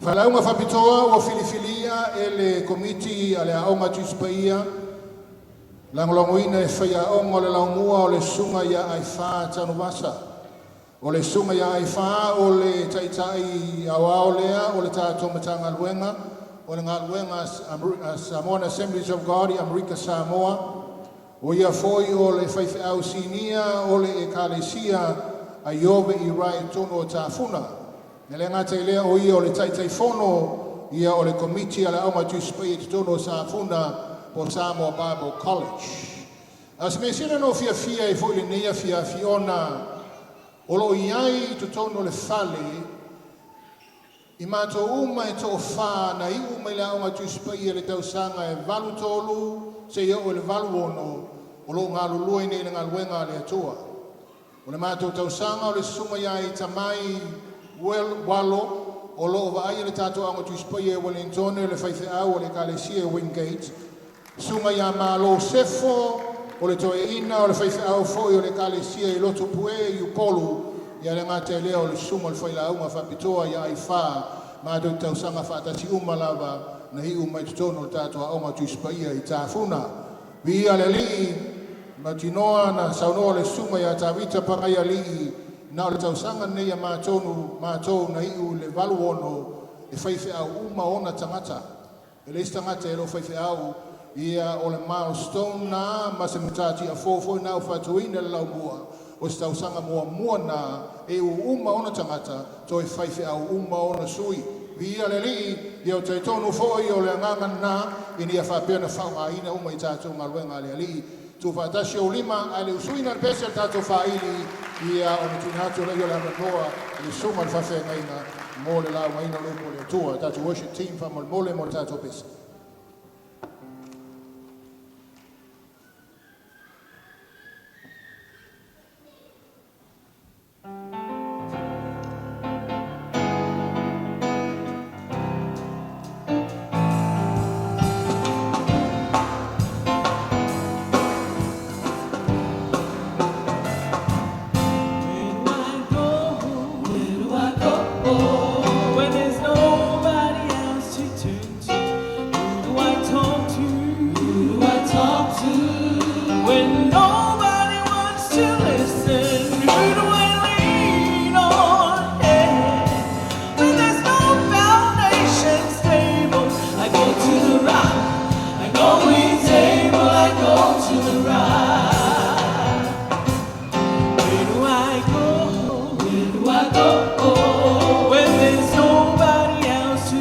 Failauga faapitoa ua filifilia e le Komiti a le Aoga Tusi Paia lagolagoina e faiaoga o le laumua o le Susuga ia Aifa Tanuvasa. O le Susuga ia Aifa o le Taitai Aoao lea o le tatou Matagaluega o le Galuega a Samoan Assemblies of God i Amerika Samoa. O ia foi o le faifeau sinia o le Ekalesia a Iobe i Rai i totonu o Tafuna. E le gata i lea o ia o le Taitaifono ia o le Komiti a le Aoga Tusi Paia i totonu o Safuna po Samoa Bible College. A o se mea sili ona ou fiafia ai foi i lenei afiafi ona o lo o i ai i totonu o le fale i matou uma e toafa na iu mai le Aoga Tusi Paia i le tausaga e 83 seia oo i le 86 o lo o galulue nei i le galuega a le Atua. O le matou tausaga o le Susuga ia Itamai Walo o lo o vaaia le tatou Aoga Tusi Paia i Wellington o le faifeau o le Ekalesia i Wingate, Susuga ia Malo Sefo o le toeaina o le faifeau foi o le Ekalesia i Lotopue i Upolu, ia le gata i lea o le susuga o le failauga faapitoa ia Aifa, matou te tausaga faatasi uma lava na iu mai totonu o le tatou Aoga Tusi Paia i Tafuna. Viia le Alii, mautinoa na saunoa le Susuga ia Tavita Pagaialii, na o le tausaga lenei a matou, matou na iu i le 86 e faifeau uma ona tagata. E leai se tagata e le o faifeau, ia o le milestone na ma se matatia fou foi na ua faatuina le laumua o se tausaga muamua na e iu uma ona tagata toe faifeau uma ona sui. Viia le Alii, ia o talitonu foi o le agaga lena ina ia faapea ona faaaogaina uma i tatou galuega a le Alii. Tuufaatasi ou lima ae le usuina le pese o le tatou faaili, ia ona tuuina atu lea o le avanoa i le susuga i le faafeagaiga mo le laugaina o le upu a le Atua. Tatou worship team, faamolemole mo le tatou pese. Where do I go? Where do I go? When there's nobody else to turn to, who do I talk to? Who do I talk to? When nobody wants to listen, who do I lean on? Yeah. When there's no foundation stable, I go to the rock. I know he's able. I go to the rock. Where do I go? Where do I go? When there's nobody else to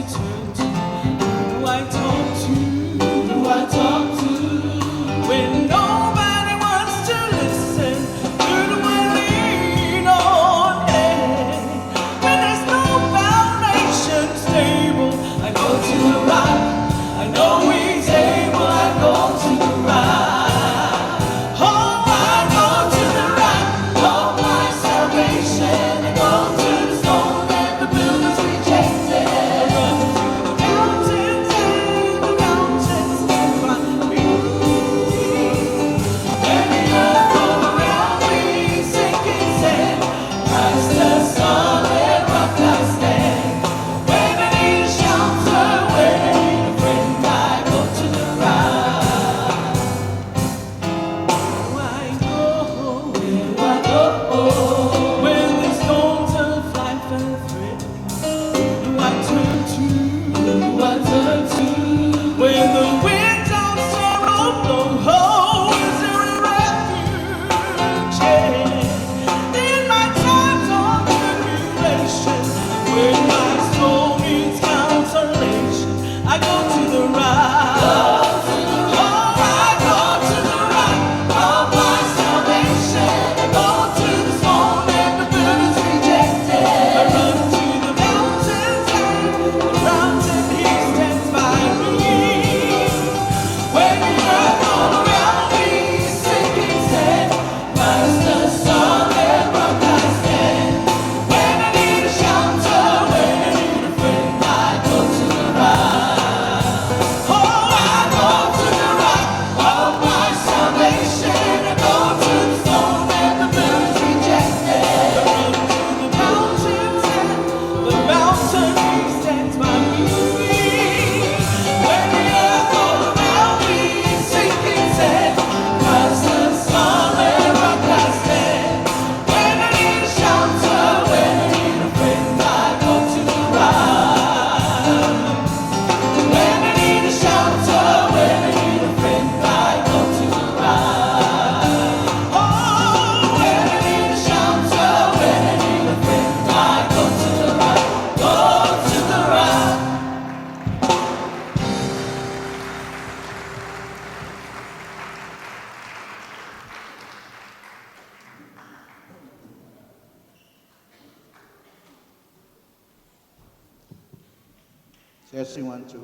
Testing 1, 2.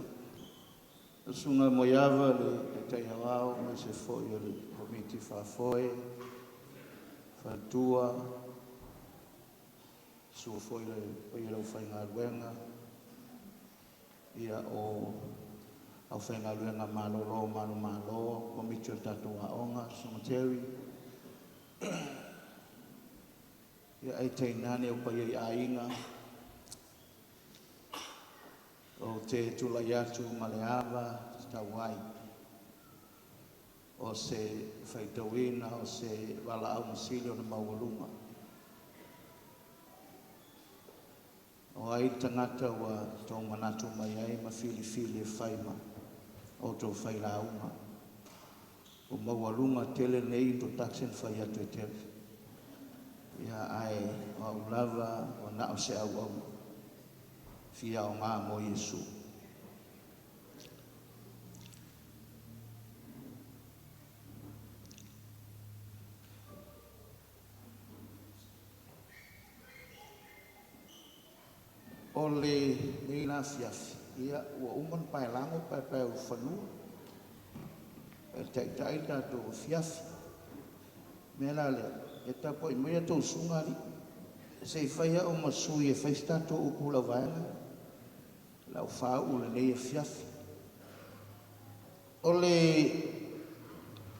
Le Susuga Moeava le Taitai Aoao aemaise foi o le Komiti Faafoe, Faletua, susu foi le paia o le aufaigaluega, ia o aufaigaluega malolo manumalo, Komiti o le tatou Aoga, Susuga Terry, ia ae tainane o paia i aiga. Ou te tulai atu ma le ava tatau ai o se faitauina o se valaauga sili ona maualuga. O ai le tagata ua outou manatu mai ai ma filifili e fai ma outou failauga? Ua maualuga tele lenei introduction fai atu e Terry. Ia ae o au lava ua na o se auauna fia aoga mo Iesu. O lenei la afiafi, ia ua uma ona paelago paepaeulufanua e taitai le tatou afiafi. O le mea la lea, ia tapuai maia a outou susuga alii, se i fai au ma sui e fai se tatou upu i le auvaega, le aufāuu i lenei afiafi. O le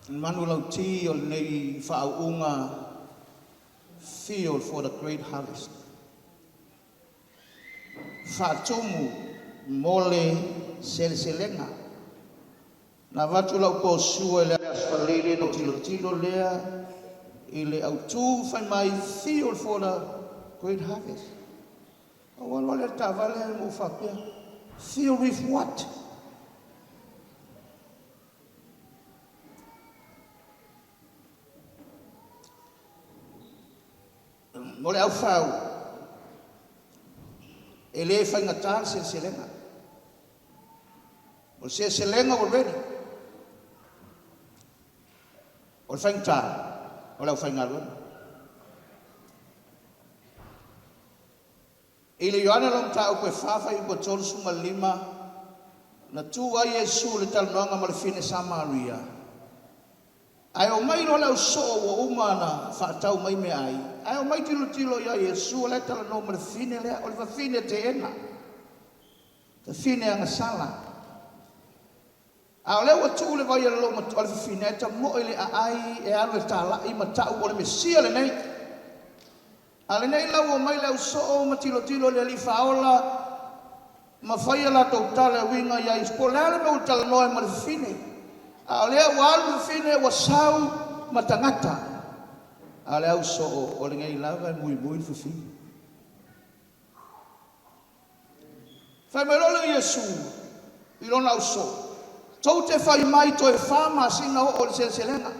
manulauti o lenei faauuga, Fuel for the Great Harvest, faatumu mo le seleselega. Na avatu lau posua i le Aso Faraile na ou tilotilo lea i le autū fai mai Fuel for the Great Harvest. Ou alu ale i le taavale ma ou faapea, fuel with what? Mo le aufau, e le faigata le seleselega. O le seleselega ua ready. O le faigata, o le aufaigaluega. I le Ioane lona mataupu e 4 fuaiupu e 35, na tu ai Iesu i le talanoaga ma le fine Samaria, ae omai loa le ausoo ua uma ona faatau mai meaai, ae omai tilotilo ia Iesu o la e talanoa ma le fine lea, o le fafine teena, fafine agasala. A o lea ua tuu le vai a le loomatua, o le fafine ae tamoe i le aai e alu e talai ma tau o le Mesia lenei. A o lenei la ua omai le ausoo ma tilotilo i le Alii Faaola ma fai a latou tala e uiga ia Iesu, po o le a le mea ua talanoa ai ma le fafine. A o lea ua alu le fafine ua sau ma tagata, a o le ausoo o lenei lava e muimui le fafine. Fai mai loa lea o Iesu i lona ausoo, tou te fai mai toe 4 masina oo i le seleselega.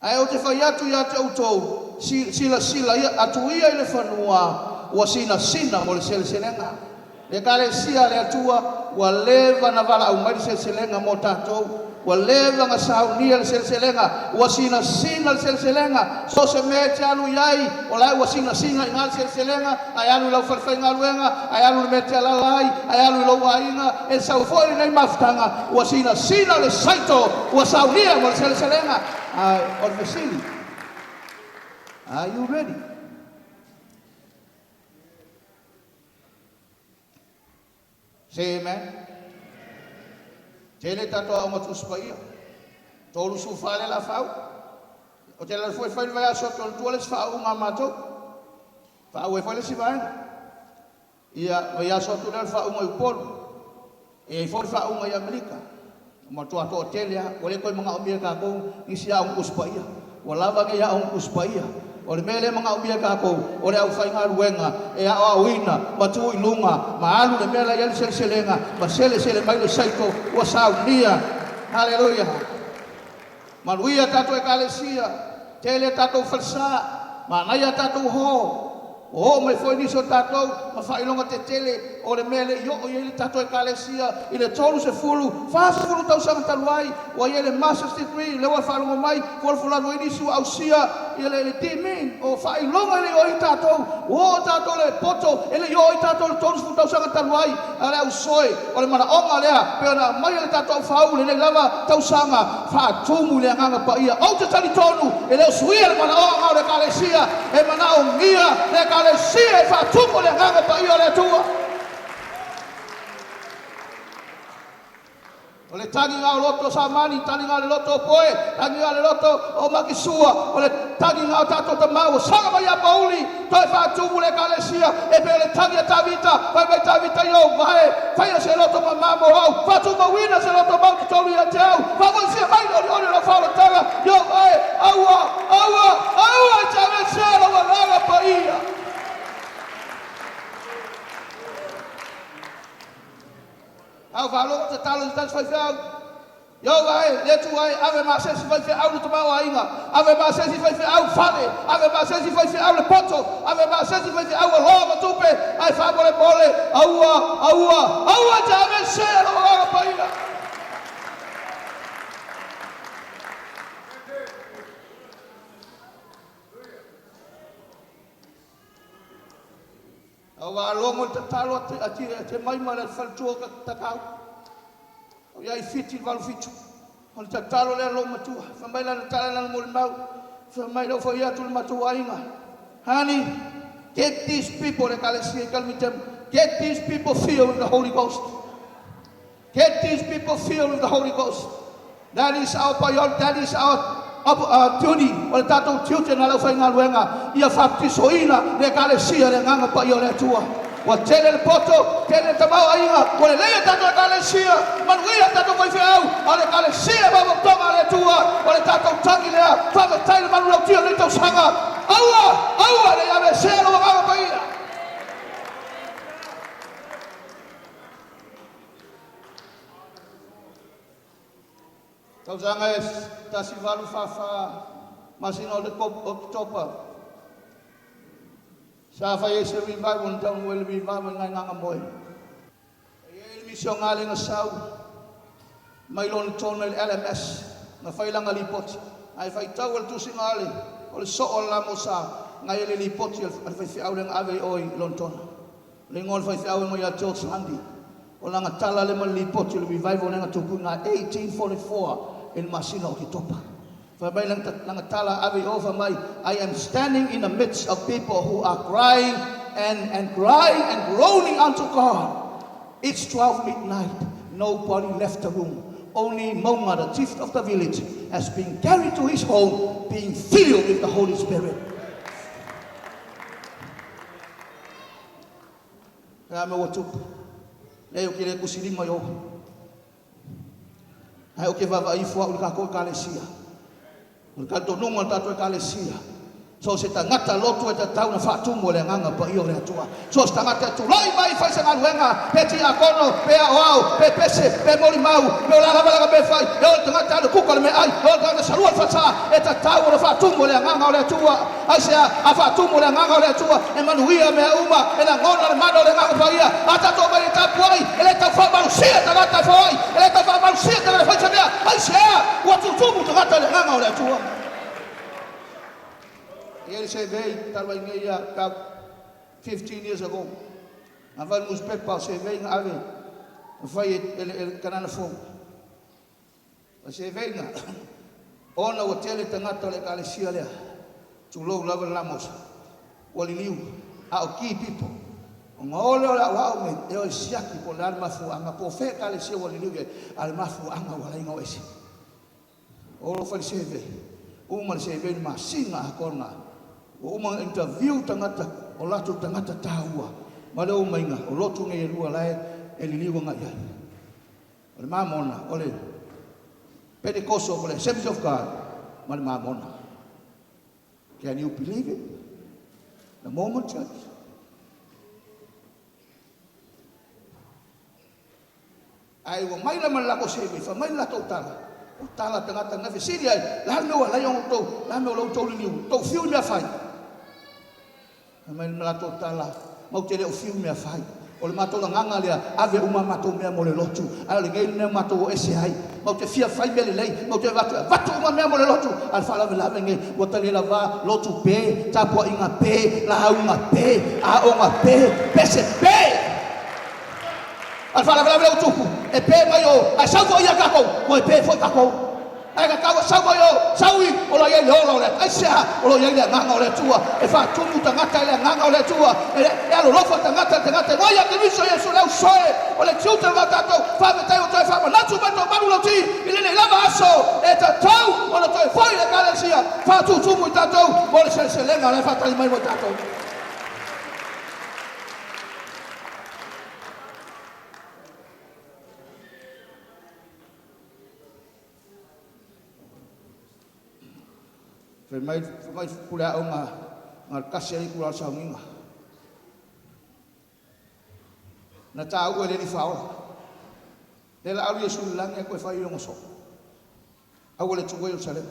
Ae ou te fai atu ia te outou, silasila atu ia i le fanua ua sinasina mo le seleselega. Le Ekalesia a le Atua ua leva na valaau mai le seleselega mo tatou, ua leva na saunia le seleselega, ua sinasina le seleselega, so o se mea e te alu i ai, o la ua sinasina i ina le seleselega, ae alu i lau falefaigaluega, ae alu i le mea e te alaala ai, ae alu i lou aiga, e sau foi lenei mafutaga, ua sinasina le saito, ua saunia mo le seleselega. Ae o le fesili, are you ready? Say amen. Tele tatou aoga Tusi Paia. 34 le la fau. O te lala foi fai le vaiaso atu ona tua le isi faauuga a matou. Faauu ai foi le isi vaega. Ia vaiaso atu lea le faauuga i Upolu. E i ai foi le faauuga i Amerika. Ua matua toatele lava. Ua le toe manaomia e tatou nisi aoga Tusi Paia. Ua lava nei aoga Tusi Paia. O le mea lea e manaomia e tatou, o le aufaigaluega e aoaoina ma tuu i luga ma alu le mea la e i ai le seleselega ma selesele mai le saito ua saunia. Haleluia. Manuia tatou Ekalesia, tele tatou falesa, manaia tatou hall. Ua oo mai foi nisi o tatou ma faailoga tetele. O le mea e le i oo i ai le tatou Ekalesia i le 30, 40 tausaga talu ai, ua i ai le Masters Degree, lea ua faalogo mai, folafola atu ai nisi ua ausia le D.Min, o faailoga e le i oo i ai tatou. Ua oo tatou i le poto e le i oo i ai tatou i le 30 tausaga talu ai. A o le ausoe, o le manaoga lea pei ona aumai e le tatou aufaulu i lenei lava tausaga, faatumu i le Agaga Paia. Ou te talitonu e le o suia le manaoga o le Ekalesia, e manaomia le Ekalesia e faatumu i le Agaga Paia o le Atua. O le tagiga o loto o Samani, tagiga o le loto o Poe, tagiga o le loto o Makisua, o le tagiga o tatou tama ua saga mai ia Pauli, toe faatumu le Ekalesia, e pei o le tagi a Tavita, fai mai Tavita i ou vae, faia se loto mama mo au, faatumauina se loto mau totonu ia te au, faafoisia mai le olioli o lau faaolataga i ou vae, aua, aua, aua e te aveesea lou Agaga Paia. Au faalogo tatalo i se tasi faifeau. Ioga e, le Atua e, ave ma se isi faifeau le tamaoaiga, ave ma se isi faifeau fale, ave ma se isi faifeau le poto, ave ma se isi faifeau aloa ma tupe, ae faamolemole, aua, aua, aua e te aveesea lou Agaga Paia. A ua alogo le tatalo a Temaima le faletua o Takau. O ia i Fiti i le 87. O le tatalo lea a lou matua. Fai mai lana tala i lana molimau. Fai mai lea ua fai atu i le matou aiga, Honey, get these people, le Ekalesia i Kalamitema, get these people filled with the Holy Ghost. Get these people filled with the Holy Ghost. That is our priority, that is our duty, o le tatou tiute na le aufaigaluega, ia fapitisoina le Ekalesia i le Agaga Paia o le Atua. Ua tele le poto, tele le tamaoaiga, ua lelei a tatou Ekalesia, manuia a tatou faifeau, a o le Ekalesia e vaovaotoga a le Atua, o le tatou tagi lea, faafetai le manulautia o lenei tausaga, aua, aua ne i aveesea lou Agaga Paia. Tausaga e 1844, masina o le Oketopa, sa fai ai se revival na taunuu ai le revival i Gaegagamoe. E i ai le misionale na sau mai Lonetona i le LMS na fai lana lipoti. Ae faitau e le tusiga a le o le soo o le lamosa na i ai le lipoti a le faifeau lea na ave i o i Lonetona. O le igoa o le faifeau e igoa ia George Lundy. O lana tala lea ma le lipoti o le revival lea na tupu i ina 1844 i le masina o Oketopa. Fai mai lana tala ave i o fai mai, I am standing in the midst of people who are crying and and crying and groaning unto God. It's 12 midnight. Nobody left the room. Only Monga, the chief of the village, has been carried to his home, being filled with the Holy Spirit. Le a mea ua tupu? Leai, ou te le tusilima i ou. Ae ou te vaavaai ifo au i le tatou Ekalesia. O le talitonuga o le tatou Ekalesia, so o se tagata lotu e tatau ona faatumu e le Agaga Paia o le Atua. So o se tagata e tulai mai e fai se galuega, pe tiakono, pe aoao, pe pese, pe molimau, pe o le a lava lana mea e fai, e oo i le tagata e alu e kuka le meaai, e oo i le tagata e salua le falesa, e tatau ona faatumu e le Agaga o le Atua. Aisea? A faatumu le Agaga o le Atua, e manuia mea uma, e lagona le mana o le Agaga Paia. A tatou omai e tapuai, e le tau faamalusia tagata e foai, e le tau faamalusia tagata e fai se mea. Aisea? Ua tutumu tagata i le Agaga o le Atua. E i ai le survey talu ai nei ia about 15 years ago. Na fai le nusipepa o survey na ave na fai e le Kanana Fou. O se veiga, ona ua tele tagata o le Ekalesia lea, tulou lava le lamosa, ua liliu, a o key people, ona o lea o le aoao nei, e o e siaki po o le a le mafuaaga, po o fea Ekalesia ua liliu i ai, a o le mafuaaga ua ala ai ona o ese. O lo fai le survey, uma le survey i le masina atoa lena, ua uma ona interview tagata, o latou tagata taua, ma le omaiga, o lotu nei e lua la e liliu agai i ai. O le Mamona, o le Pentecostal, o le Assemblies of God, ma le Mamona. Can you believe it? The Mormon Church. Ae ua mai la ma le latou survey, fai mai le latou tala, o tala a tagata na fesili ai, le a le mea ua alai ona outou, le a le mea ua outou liliu, tou fiu i mea fai. Fai mai le latou tala, matou te le o fiu i mea fai. O le matou lagaga lea, ave uma a matou mea mo le lotu, ae o lenei le mea matou o ese ai. Matou te fia fai mea lelei, matou te avatu e avatu uma mea mo le lotu, a o le faalavelave lenei, ua ta le lavā, lotu pe, tapuaiga pe, lauga pe, aoga pe, pese pe! A o le faalavelave lea ua tupu, e pe mai o, ae sau foi ia tatou, toe pe foi tatou. Ae tatau e sau mai o, sau i, o lo o i ai le ola o le Atua. Aisea? O lo o i ai le Agaga o le Atua e faatumu tagata i le Agaga o le Atua, e, e alolofa tagata i le tagata. Ua ia Keriso Iesu le ausoe o le tiute o tatou. Faafetai ua toe faamanatu mai tou manulauti i lenei lava aso e tatau ona toe foi le Ekalesia faatutumu i tatou mo le seleselega la e faatali mai mo i tatou. Fai mai, fai mai pule aoga na o le tasi lava itula o le sauniga. Na taua e le Alii Faaola. Lea la alu Iesu i le lagi ae toe fai i ona soo. Aua le tuua Ierusalema.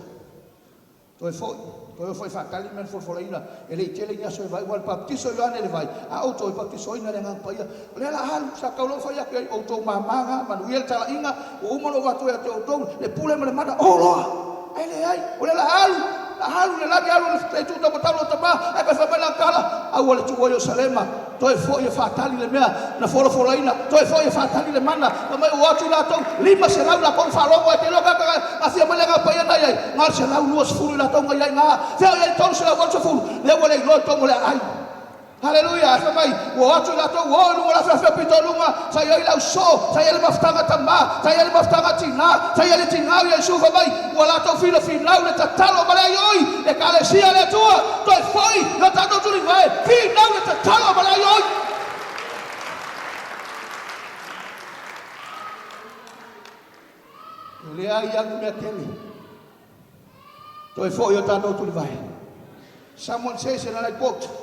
Toe foi, toe o foi e faatali le mea na folafolaina, e le i tele ni aso e vaai, aua o le papatiso o Ioane i le vai, a outou e papatisoina i le Agaga Paia. O lea o le a alu, sa tatau loa ona fai atu i ai, outou mama na, manuia le talaiga, ua uma ona ou avatu ia te outou le pule ma le mana, o loa! Ae leai, o lea o le a alu, o le a alu i le lagi, alu i le itu taumatau lou tama, ae toe fai mai lana tala, aua le tuua Ierusalema, Toe foi e faatali le mea na folafolaina, toe foi e faatali le mana. Fai mai ua o atu i latou, 500 latou na faalogo ai, te iloa tagata na afio mai le Agaga Paia na i ai, na o le 120 i latou na i ai na, fea o i ai le 380, lea ua le iloa i totonu o le aai. Haleluia! Ae fai mai, ua o atu i latou, ua o i luga o le afeafea pito i luga, sa i ai le ausoo, sa i ai le mafutaga tama, sa i ai le mafutaga tina, sa i ai le tina o Iesu, fai mai, ua latou finafinau le tatalo ma le aioi, Ekalesia a le Atua, toe foi i o tatou tulivae, finau le tatalo ma le aioi. E leai lava ni mea tele. Toe foi i o tatou tulivae. Someone says, and I quote,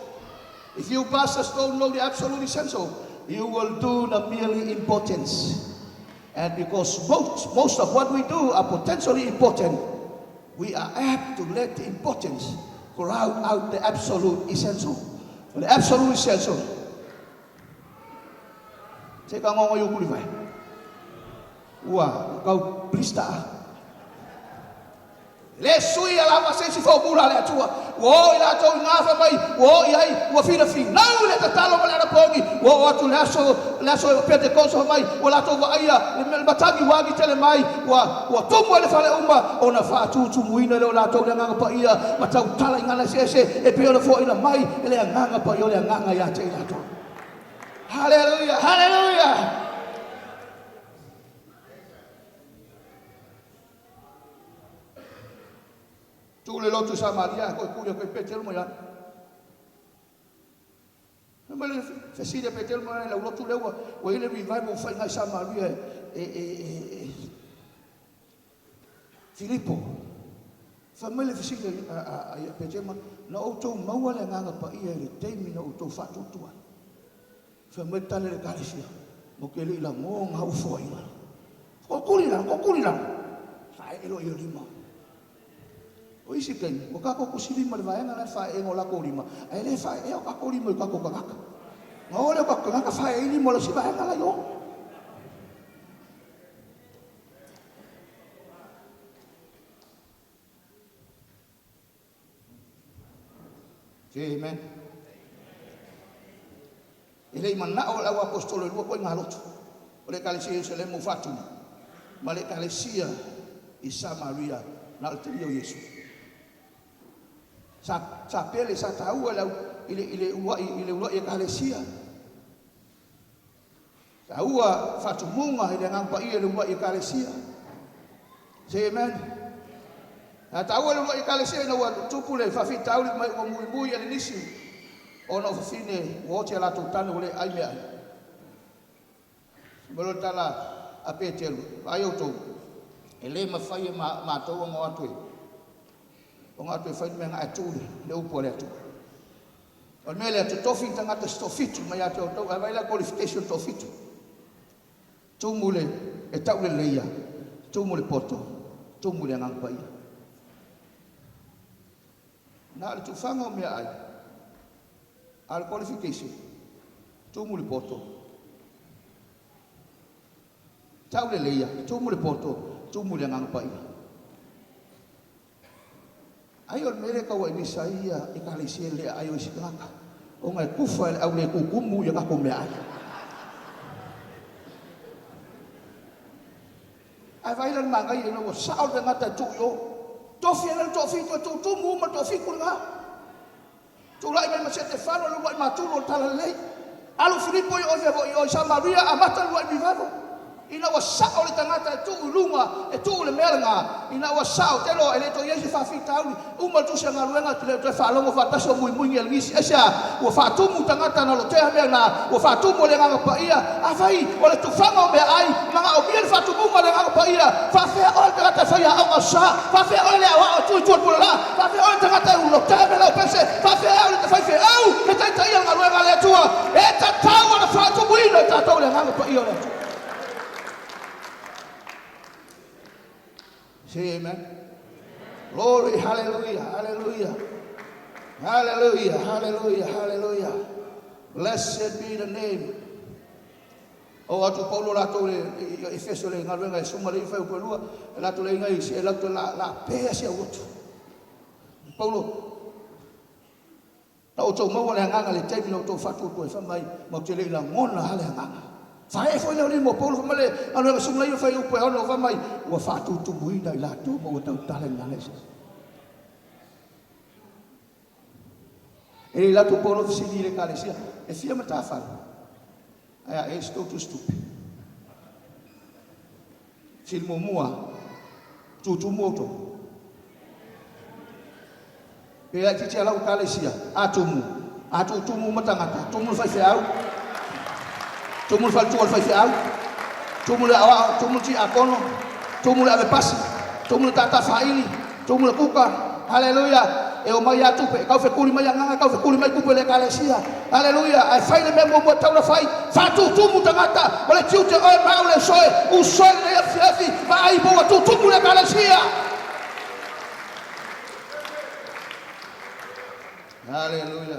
If you pastors don't know the absolute essential, you will do the merely importance. And because most, most of what we do are potentially important, we are apt to let the importance crowd out the absolute essential. O le absolute essential. Se ka ngongo yu kuli vai. Ua kau blista. Le sui lava se isi formula a le Atua. Ua o i latou i gafa mai, ua o i ai, ua finafinau i le tatalo ma le anapogi, ua oo atu le aso, le aso o Petekoso fai mai, ua latou vaaia le matagi ua agi tele mai, ua, ua tumu ai le fale uma, ona faatutumuina lea o latou i le Agaga Paia ma tautala i gala eseese e pei ona foaina mai e le Agaga Paia o le Agaga ia te i latou. Haleluia! Haleluia! Tu le lotu i Samaria, ae toe tuli atu ai Petelo ma Ioane. Fai mai le fesili a Petelo ma Ioane, lau lotu lea ua ua i ai le revival ua fai i Samaria e, e, e, e, e Filipo. Fai mai le fesili a, a, a, a Petelo ma, na outou maua le agaga paia i le taimi na outou faatuatua ai. Fai mai le tali a le Ekalesia, Matou te le i lagona au foaiga. Kokuli lalo, kokuli lalo. Faaee loa ia lima. O isi taimi, ua tatou tusilima i le vaega la e faaeega o latou lima, ae le faaeea o tatou lima i o tatou tagata. Ona o lea o tatou tagata faaee ai lima o le isi vaega la i o. Say amen. E le i manao le au aposetolo e lua koe galoto o le Ekalesia i Ierusalema ua faatumu ma le Ekalesia i Samaria na o le talia o Iesu. Sa, sa pele, sa taua i le, i le, i le uluai, i le uluai Ekalesia. Taua faatumuga i le Agaga Paia i le uluai Ekalesia. Say amen. Na taua i le uluai Ekalesia ina ua tupu le faafitauli mai ua muimui e le nisi ona o fafine ua oti a latou tane ua le ai meaai. Fai mai loa le tala a Peteru, Vaai outou, e le mafai e matou ona o atu e ona atu e fai le mea na ae tuu le upu a le Atua. O le mea lea, totofi ni tagata se toafitu mai ia te outou, ae vaai la qualification toafitu. Tumu le e tauleleia, tumu le poto, tumu le Agaga Paia. Na o le tufaga o meaai, a o le qualification, tumu le poto, Tau lelei ia, tumu le poto, tumu le agaga paia. Ai o le mea lea e tau ai misa ai ia ekalesia e le aai o isi tagata. Ona e kufa e le au le tutumu ia tatou meaai. Ae vaai la i le manaia ina ua sao le tagata e tuu i o. Tofi e le toafitu e tutumu uma le toafitu lena. Tulai mai ma Setefano le uluai matulu o le Talalelei. Alu Filipo i o i Samaria amata le uluai revival. Ina ua sao le tagata e tuu i luga, e tuu le mea lena, ina ua sao, ou te iloa e le toe i ai se faafitauli, uma le tusi a galuega, e le o toe faalogo faatasi o muimui ni aligisi. Aisea? Ua faatumu tagata na lotea mea na, ua faatumu e le Agaga Paia. Afai o le tufaga o meaai, manaomia le faatumuga o le Agaga Paia, faafefea oe le tagata e faiaoga sa? Faafefea oe le aoao e tu i tua i le pulalaa? Faafefea oe le tagata e lotea mea laupese? Faafefea oe le faifeau e taitaia le galuega a le Atua? E tatau ona faatumuina e tatou le Agaga Paia o le Atua. Say amen. Glory, hallelujah, hallelujah. Hallelujah, hallelujah, hallelujah. Blessed be the name. O atu Paulo latou le Efeso le galuega e suma le ifa e upelua, e latou le inga i se latou la la pea se auotu. Paulo Na outou maua le Agaga i le taimi na outou faatuatua ai, fai mai, matou te le i lagona lava le Agaga. Faaee foi lea o lima o Paulo, fai mai le galuega sumalaia fai upu e ono, fai mai, ua faatutumuina i latou ma ua tautala i gagana eseese. E le i alu atu Paulo fesili i le ekalesia, e fia matafale? Ae a e se tou tusitupe? Fesili muamua, tutumu outou? Pe laitiiti a lau ekalesia, a tumu, a tutumu uma tagata, tumu le faifeau, tumu le faletua o le faifeau, tumu le aoao, tumu le tiakono, tumu le avepasi, tumu le tatafaili, tumu le kuka, haleluia, e omai lava tupe, tau fekuli mai agaga, tau fekuli mai tupe i le ekalesia, haleluia, ae fai le mea muamua e tatau ona fai, faatutumu tagata, o le tiute oe ma au le soe, usoe lenei afiafi, vaai po ua tutumu le ekalesia. Haleluia.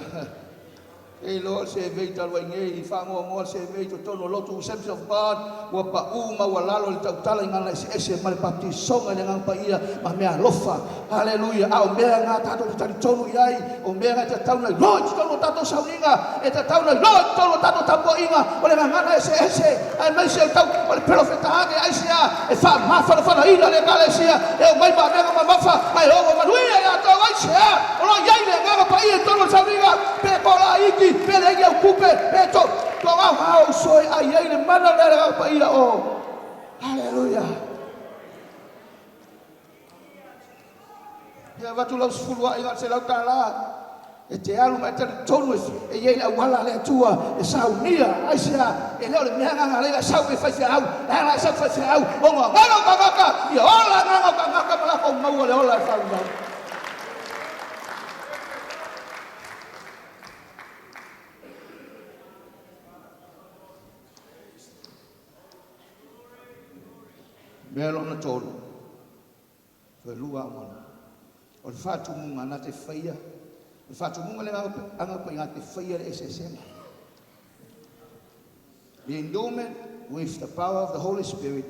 E iloa le survey talu ai nei i faanoanoa le survey i totonu o lotu Assemblies of God ua pau maualalo i le tautala i gagana eseese ma le baptisoga i le Agaga Paia ma mea alofa. Haleluia. A o mea na tatou te talitonu i ai, o mea na e tatau ona iloa i totonu o tatou sauniga, e tatau ona iloa i totonu o tatou tapuaiga, o le gagana eseese, aemaise o le tau o le perofeta ane aisea e faamafanafanaina le Ekalesia e omai ma avega mamafa ae o ua manuia i latou aisea o lo o i ai le Agaga Paia i totonu o le sauniga pe kola iki pe leai ni au tupe pe to togaogao uso e ai ai le mana lea le Agaga Paia o Haleluia. E avatu lau 10 ai na o le $100 e te alu ma e talitonu e i ai le auala a le Atua e saunia. Aisea? E le o le mea agaga lea e sau e faifeau, e ala e sau faifeau, ona agaga o tagata, ia ola agaga o tagata ma latou maua le ola e faavavau. Mea lona tolu. Toe lua auala. O le faatumuga na te faia, o le faatumuga le agaga paia na te faia le eseesega. The endowment with the power of the Holy Spirit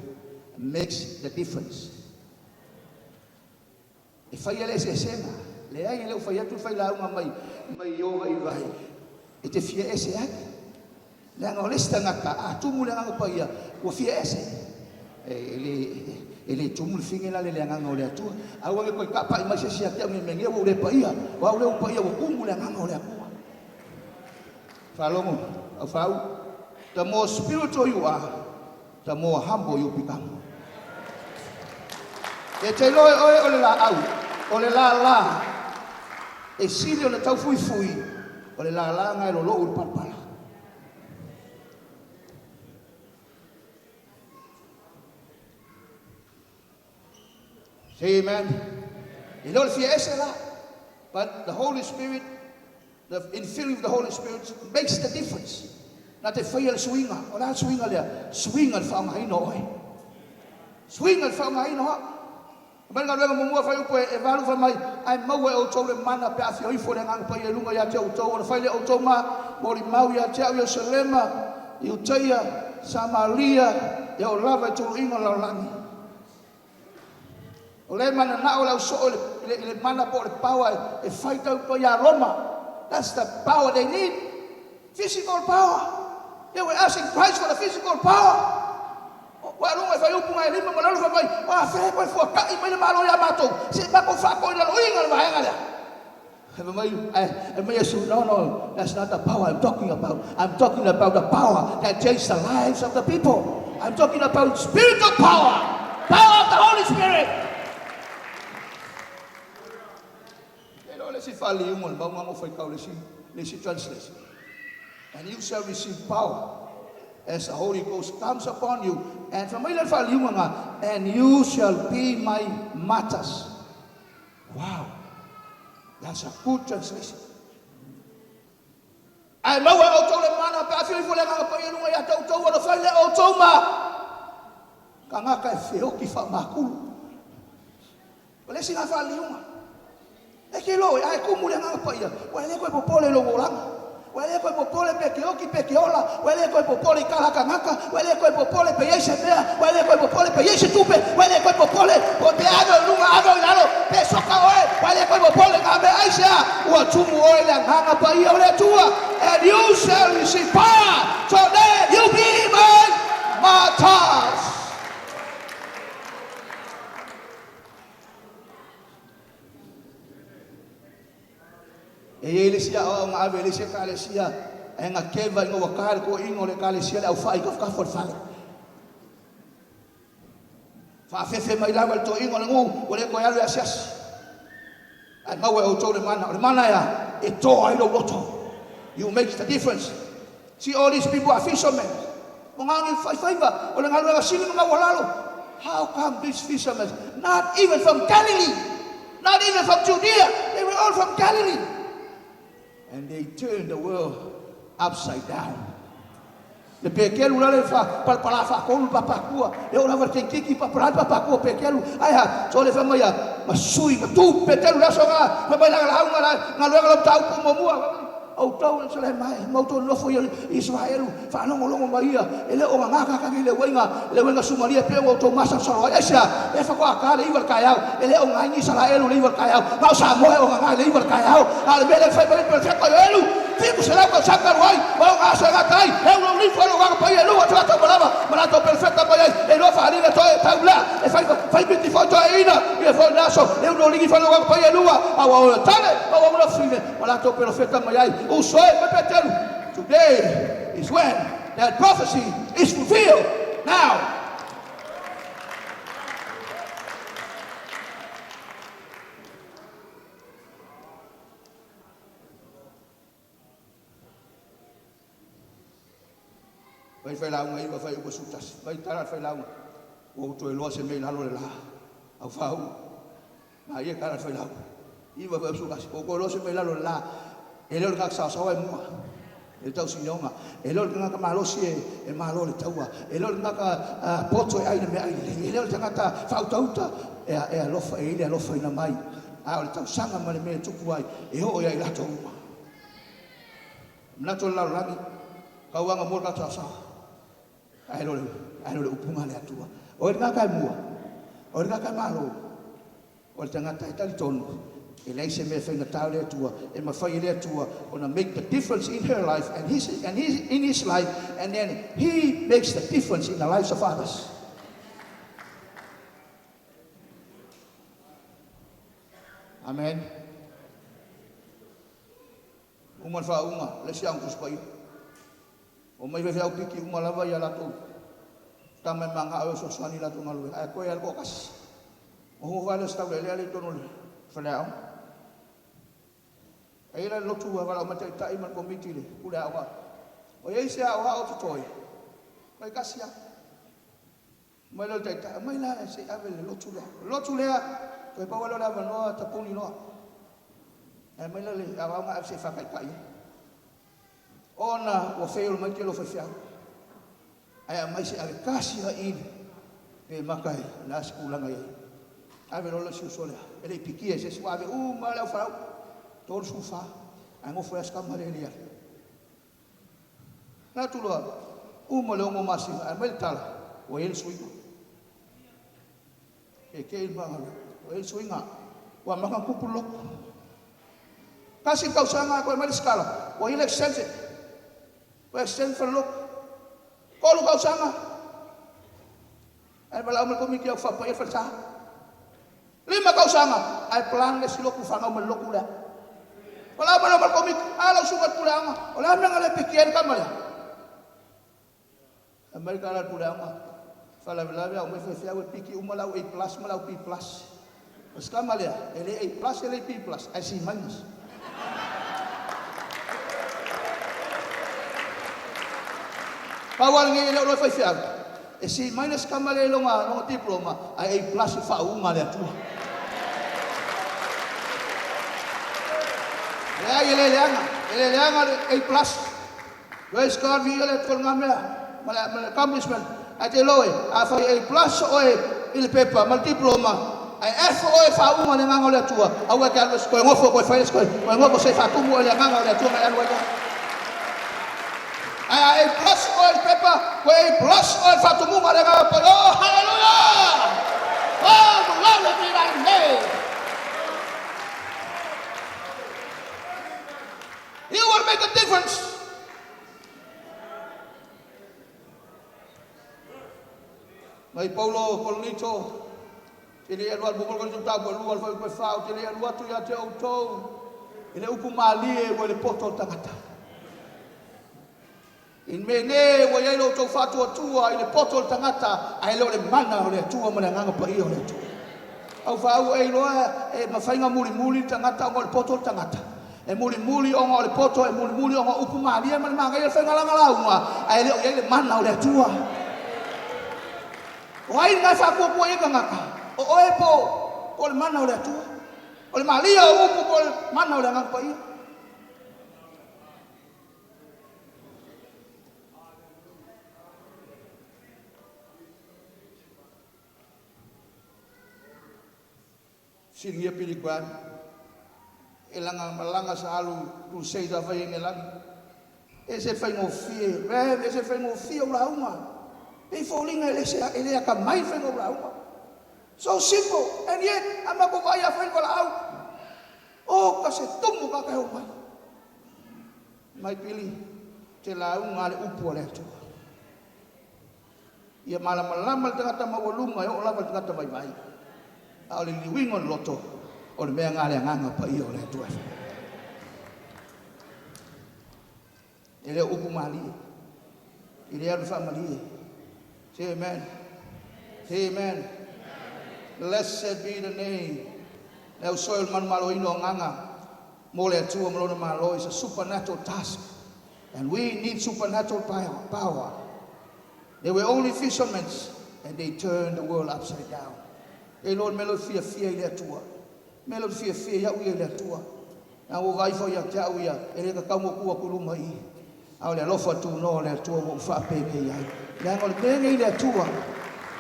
makes the difference. E faia le eseesega. Leai, e le o fai atu le failauga mai, mai o i vai e te fia ese ai. Leaga o le isi tagata, a tumu le Agaga Paia, ua fia ese. E, e le, e le tumu le fine la le le Agaga o le Atua. Aua ne i toe taapai mai se isi ia te au nei mea nei ua ou le paia. O au lea ua paia, ua tumu le Agaga o le Atua. Faalogo, au fau. The more spiritual you are, the more humble you become. E te iloa e oe o le laau, o le lālā e sili ona taufuifui, o le lālā na e lolou i le palapala. Say amen. E le o le fia ese la, but the Holy Spirit, the infilling of the Holy Spirit makes the difference. Na te faia le suiga. O le a le suiga lea? Suiga i le faaaogaina o oe. Suiga i le faaaogaina o au. Fai mai le galuega muamua fai upu e valu fai mai, ae maua e outou le mana pe a afio ifo le Agaga Paia i luga ia te outou, ona fai lea o outou ma molimau ia te au i Ierusalema, Iutaia, Samaria, e oo lava i tuluiga o le lalolagi. O lea e mananao le ausoo i le mana po o le power e faitau ai ia Roma. That's the power they need. Physical power. They were asking Christ for the physical power. Ua aluga i fuaiupu 5 ma le 6 fai mai, o afea e toe fuata'i mai le Malo ia matou, se i matou faatoilaloina le vaega lea. Fai mai, ae mai Iesu, no, no, that's not the power I'm talking about. I'm talking about the power that changes the lives of the people. I'm talking about spiritual power, power of the Holy Spirit. E le o le isi faaliuga o le mauga na ou faitau i le isi translation. And you shall receive power as the Holy Ghost comes upon you. And fai mai le faaliuga na, and you shall be my martyrs. Wow, that's a good translation. Ae maua e outou le mana pe a afio ifo le Agaga Paia i luga ia te outou, ona fai lea o outou ma tagata e feoti faamakulu. O le isi lena faaliuga. E te iloa oe, a e tumu i le Agaga Paia, ua e le toe popole i lou olaga. Ua e le toe popole pe te oti pe te ola, ua e le toe popole i tala a tagata, ua e le toe popole pe i ai se mea, ua e le toe popole pe i ai se tupe, ua e le toe popole pe ave i luga ave i lalo, pe soka oe, ua e le toe popole i na mea. Aisea? Ua tumu oe i le Agaga Paia o le Atua. And you shall receive power, so that you be my martyrs. E i ai le isi aoaoga ave i le isi ekalesia ae na keva ina ua ta le toeaina o le ekalesia le aufai i tafatafa o le fale. Faafefe mai lava le toeaina o le nuu ua le toe alu e asiasi. Ae maua e outou le mana. O le mana e a? E toa ai lou loto. You make the difference. See all these people are fishermen. O ngā ni whaiwhaiva, o le galuega sili ma maualalo. How come these fishermen, not even from Galilee, not even from Judea, they were all from Galilee. And they turned the world upside down. Le pekelu la le fa palapala faatolu le papatua e oo lava i le keikiki palapala le papatua pekelu ae a sole fai mai a ma sui ma tu petelu le aso na fai mai la lauga la galuega la mataupu muamua outou e Salema e ma outou nofo i Isaraelu faalogologo mai ia e le o gagā kakagi i le uaiga le uaiga sumalia pe ua outou masalosalo ai aisea e faatoa ta le 9 i le taeao e le o gagaina Isaraelu i le 9 i le taeao na o Samoa e o gaga i le 9 i le taeao a o le mea lea e fai mai ai le perofeta o Ioelu 700 tausaga talu ai ma o aso e gata ai e ulo ulifo e lou agaga paia e lua atu latou malama ma latou perofeta mai ai e iloa faaaliga toe tau lea e fai fai miti foi toeaiina ia foi le aso e ulo ligi foi lou agaga paia e lua a ua o tale ma ua ulo fine ma latou perofeta mai ai uso e mai Peteru. Today is when that prophecy is fulfilled now. Fai failauga iva fai upu 11. Fai tala le failauga. Ua ou toe iloa se mea i lalo o le la. Au faauu. Na ia tala le failauga. Iva fai upu 11. Ua ou toe iloa se mea i lalo o le la. E le o le tagata saosaoa e mua i le tausinioga. E le o le tagata malosi e malo i le taua. E le o le tagata poto e ai i le meaai lelei. E le o le tagata faautauta e alofa, e i ai le alofaina mai. A o le tausaga ma le mea e tupu ai, e oo ia i latou uma. Manatu o le lalolagi, tauaga mua le tagata saosaoa. Ae le ae le upuga a le Atua. O le tagata e mua, o le tagata e malo, o le tagata e talitonu, e leai se mea e faigata o le Atua, e mafai e le Atua ona make the difference in her life and his, and his, in his life, and then he makes the difference in the lives of others. Amen. Uma le faauuga, le isi aoga Tusi Paia. Omai faifeau piki uma lava ia latou tama e manao e fesoasoani i latou galuega, ae toe lava le toatasi. Ona fai lea o se taulealea lea i totonu o le faleaoga. Ae i ai la le lotu ua valaau mai le taitai ma le komiti i le pule aoga. O i ai se aoao o totoe? Fai tasi lava. Mai lea o le taitai, aumai la se i ave i le lotu lea. O le lotu lea, toe pau lava lea o le avanoa tapuni loa. Ae aumai la le aoaoga ave se i faataitai ai. Ona ua fail mai tele o faifeau. Ae aumai se i ave tasi lava i i pe maka e le a se tulaga i ai. Ave loa le isi uso lea, e le i pikia e se isi, ua ave uma lava le aufalaua, 34, ae nofo ai lava si tama lea e le i alu. Manatu loa, Uma le 6 masina, ae aumai le tala, ua i ai le suiga. Keke'i le Matagaluega, ua i ai le suiga, ua amata ona tupu le lotu. Tasi le tausaga ae toe aumai le isi tala, ua i ai le extension, ua extend le falelotu. 3 tausaga, ae valaau mai le Komiti e o atu e faapaia le falesa. 5 tausaga, ae plan le isi lotu fanau mai le lotu lea. Valaau mai loa ma le Komiti, a lau susuga i le pule aoga, o le a le mea na le pikia ai le tama lea? Fai mai le tala a le pule aoga, faalavelave a omai faifeau e piki uma le au A plus ma le au B plus. O si tama lea, e le A plus e le B plus, ae C minus. Pau lava lenei e le o iloa e faifeau, e C minus tama lea i lona, lona diploma, ae A plus i le faauuga a le Atua. Leai, e le leaga, e le leaga le A plus. Praise God, viia le Atua i lena mea ma le, ma le accomplishment. Ae te iloa e, afai e A plus oe i le pepa ma le diploma, ae F oe i le faauuga i le Agaga o le Atua, aua e te alu e toe nofo toe fai le isi toe, toe nofo se i faatumu oe i le Agaga o le Atua ona e alu ai lea. Ae a A plus oe i le pepa, toe A plus oe i le faatumuga o le Agaga Paia. Oh, hallelujah! Oh, glory be thy name! You will make a difference. Mai Paulo Korinito, te le alu alu Korinito tapu e lua, le fuaiupu e 4, ou te le alu atu ia te outou i le upu malie ua i le poto o le tagata. I le mea nei ua i ai lo outou faatuatua i le poto o le tagata, ae le o le mana o le Atua ma le Agaga Paia o le Atua. Au faau e iloa e mafai ona mulimuli le tagata ona o le poto o le tagata. E mulimuli ona o le poto, e mulimuli ona o upu malie ma le manaia o le faiga lauga, ae le o i ai le mana o le Atua. O ai lena e faatuatua i ai tagata? O oe po o le mana o le Atua? O le malie o upu po o le mana o le Agaga Paia? Fesiligia Billy Graham, e laga malaga sa alu i crusade sa fai i Engelani. E ese le faigofie, man, e ese le faigofie o lauga. E pei e foliga e le, e le atamai le faiga o lauga. So simple, and yet, a matou vaai a fai le valaau, oh, ka se tumu tagata e omai. Mai Billy, te lauga a le upu a le Atua. Ia malamalama le tagata maualuga e oo lava i le tagata vaivai. A o le liliuina o le loto, o le mea lena a le Agaga Paia o le Atua e fai. E le o upu malie, e le alu faamalie. Say amen. Say amen. Blessed be the name. Le au soe o le manumaloina o agaga mo le Atua ma lona Malo is a supernatural task. And we need supernatural power. They were only fishermen and they turned the world upside down. E iloa le mea lea o le fiafia i le Atua. Le mea lea o le fiafia i au ia i le Atua. Na ua vaai foi ia te au ia, e le tatau ona tu atu i luma i i. A o le alofa tunoa o le Atua ua ou faapenei ai. Leaga o le mea nei i le Atua,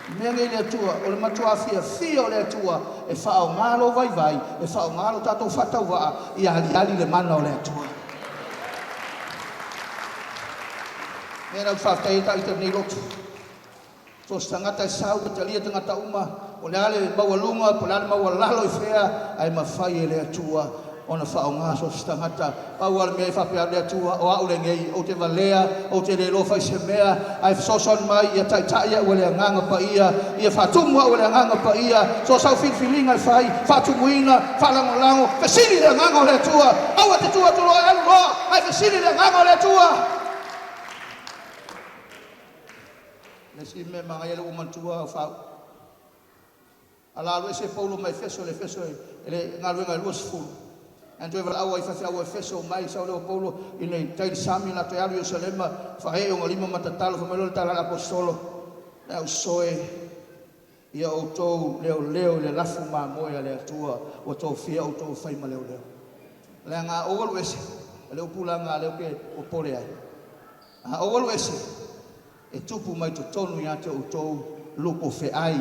le mea nei i le Atua, o le matua fiafia o le Atua e faaaoga lou vaivai, e faaaoga lo tatou faatauvaa ia aliali le mana o le Atua. Mea na ou te faafetai ai Tavita i lenei lotu. So o se tagata e sau e talia tagata uma, po o le a le maualuga, po o le a le maualalo i fea, ae mafai e le Atua ona faaaoga so o se tagata. Pau lava le mea e faapea atu le Atua, o au lenei, ou te valea, ou te le iloa fai se mea, ae fesoasoani mai, ia taitai au e le Agaga Paia, ia faatumu au e le Agaga Paia, so o sau filifiliga e fai, faatumuina, faalagolago, fesili i le Agaga o le Atua. Aua e te tu atu loa e alu loa, ae fesili i le Agaga o le Atua. Le isi mea manaia lea ua manatua au faau. Ala alu ese Paulo mai Efeso, le Efeso e le galuega e 20. Ae toe valaau ai faifeau o Efeso omai, sau lea o Paulo i le tai i le sami, la toe alu i Ierusalema, faaee ona lima ma tatalo, fai mai loa le tala a le aposetolo, le au soe, ia outou leoleo i le lafu mamoe a le Atua, ua tofia outou e fai ma leoleo. Leaga a ou alu ese, o le upu la lena lea ou te popole ai. A ou alu ese, e tupu mai totonu ia te outou lupo feai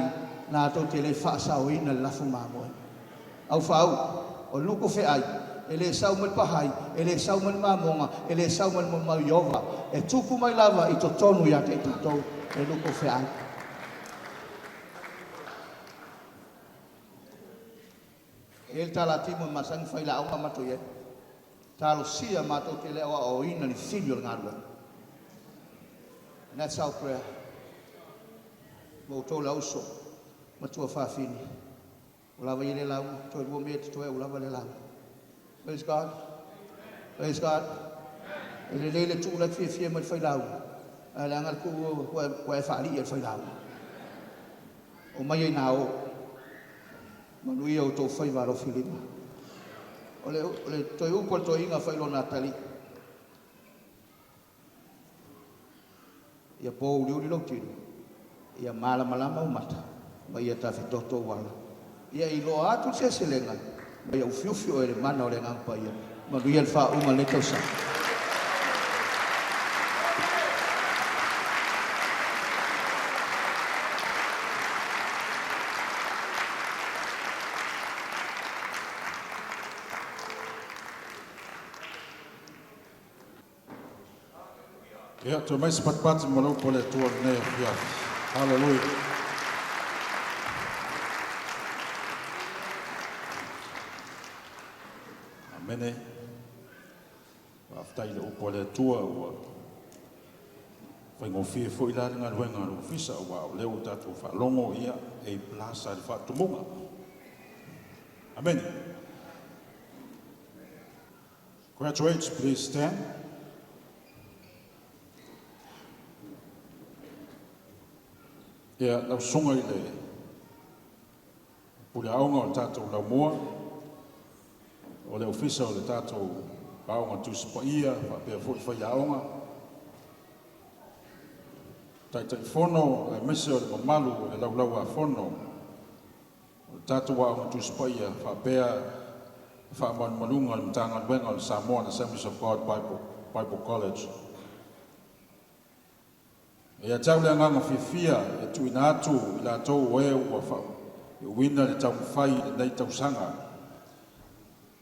latou te le faasaoina le lafu mamoe. Au faau, o lupo feai, E le sau mai le pahai, e le sau mai le mamoga, e le sau mai le maumau Ieova. E tupu mai lava i totonu ia te i tatou le lupe o feai. E i ai le talatimo e masani ona failauga matou i ai. Talosia matou te le aoaoina ni fili o le galuega. And that's our prayer. Ma outou le auso, matua fafine. Ua lava ia lea lauga, toe lua mea e totoe ua lava lea lauga. Praise God. Praise God. E lelei le tuu la e fiafia mai le failauga, ae leaga le tuu ua e faalii e le failauga. O mai ai nā o. Manuia outou faiva alofilima. O le toe upu a le toeaina faailoa Natali. Ia pouliuli lou tino, ia malamalama ou mata, ma ia tafetoto ou ala. Ia iloa atu le seleselega, ma ia ufiufi oe i le mana o le Agaga Paia. Manuia le faauuga o lenei tausaga. Ia, toe mai se patipati mo le upu a le Atua i lenei afiafi. Haleluia. Amene. Faafetai i le upu a le Atua ua faigofie foi la le galuega a le ofisa aua o lea ua tatou faalogo ia A plus i le faatumuga. Amene. Graduates, please stand. Ia, lau susuga i le puleaoga o le tatou laumua, o le ofisa o le tatou aoga Tusi Paia, faapea foi faiaoga, Taitaifono aemaise o le mamalu o le laulau-a-fono o le tatou aoga Tusi Paia faapea le faamalumaluga o le Matagaluega o le Samoan Assemblies of God Bible College. E ia te au le agaga fiafia e tuuina atu i latou o e ua faaiuina le taumafai i lenei tausaga.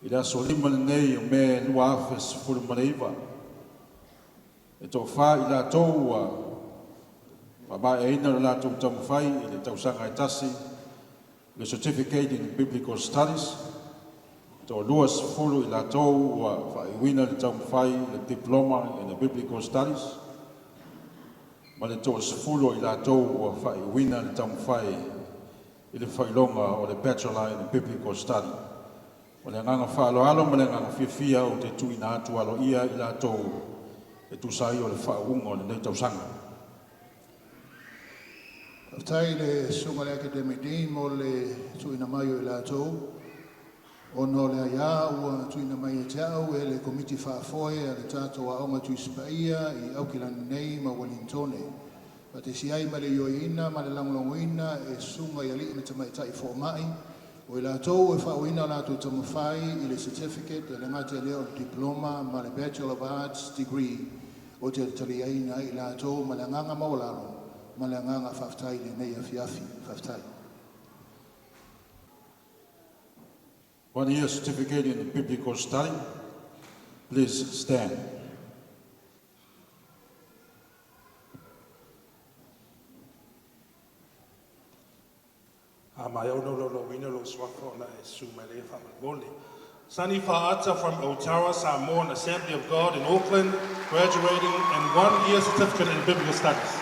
I le aso 5 lenei o Me 2019, e toafa i latou ua faamaeaina le latou taumafai i le tausaga e tasi, le Certificate in Biblical Studies, 20 i latou ua faaiuina le taumafai i le Diploma in Biblical Studies, ma le 30 i latou ua faaiuina le taumafai i le faailoga o le Bachelor in Biblical Study. O le agaga faaaloalo ma le agaga fiafia ou te tuuina atu aloaia i latou e tusa ai o le faauuga o lenei tausaga. Faafetai i le susuga i le Academic Dean mo le tuuina mai o i latou. Ona o le aiā ua tuuina mai ia te au e le Komiti Faafoe a le tatou Aoga Tusi Paia i Aukilani nei ma Uelintone, faatasi ai ma le ioeina ma le lagolagoina e susuga i alii ma tamaitai fomai o i latou e faauuina latou taumafai i le certificate, e le gata i lea o le diploma ma le Bachelor of Arts degree, ou te taliaina ai i latou ma le agaga maualalo ma le agaga faafetai i lenei afiafi. Faafetai. 1 year certificate in biblical study. Please stand. A mai au laulauina lou suafa ona e susu mai lea faamolemole. Sunny Fa'ata from Otara Samoan Assembly of God in Auckland, graduating in 1 year certificate in biblical studies.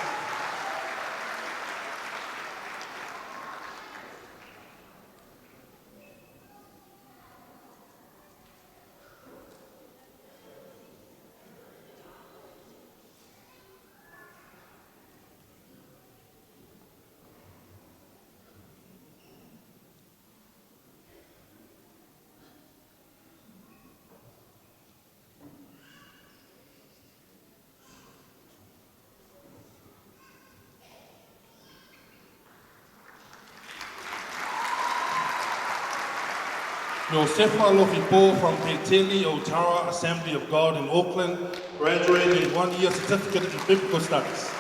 Josefa Lofipo from Teteli Otara Assembly of God in Auckland, graduating in 1 year certificate in biblical studies.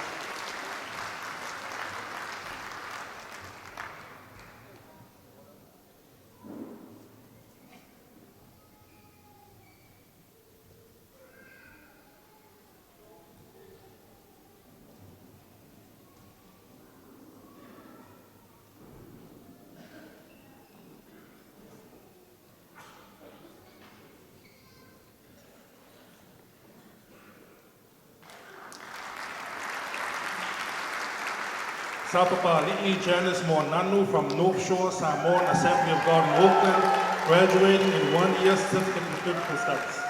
Sapapali'i Janice Moananu from North Shore Samoan Assembly of God in Auckland, graduating in 1-year certificate in biblical studies.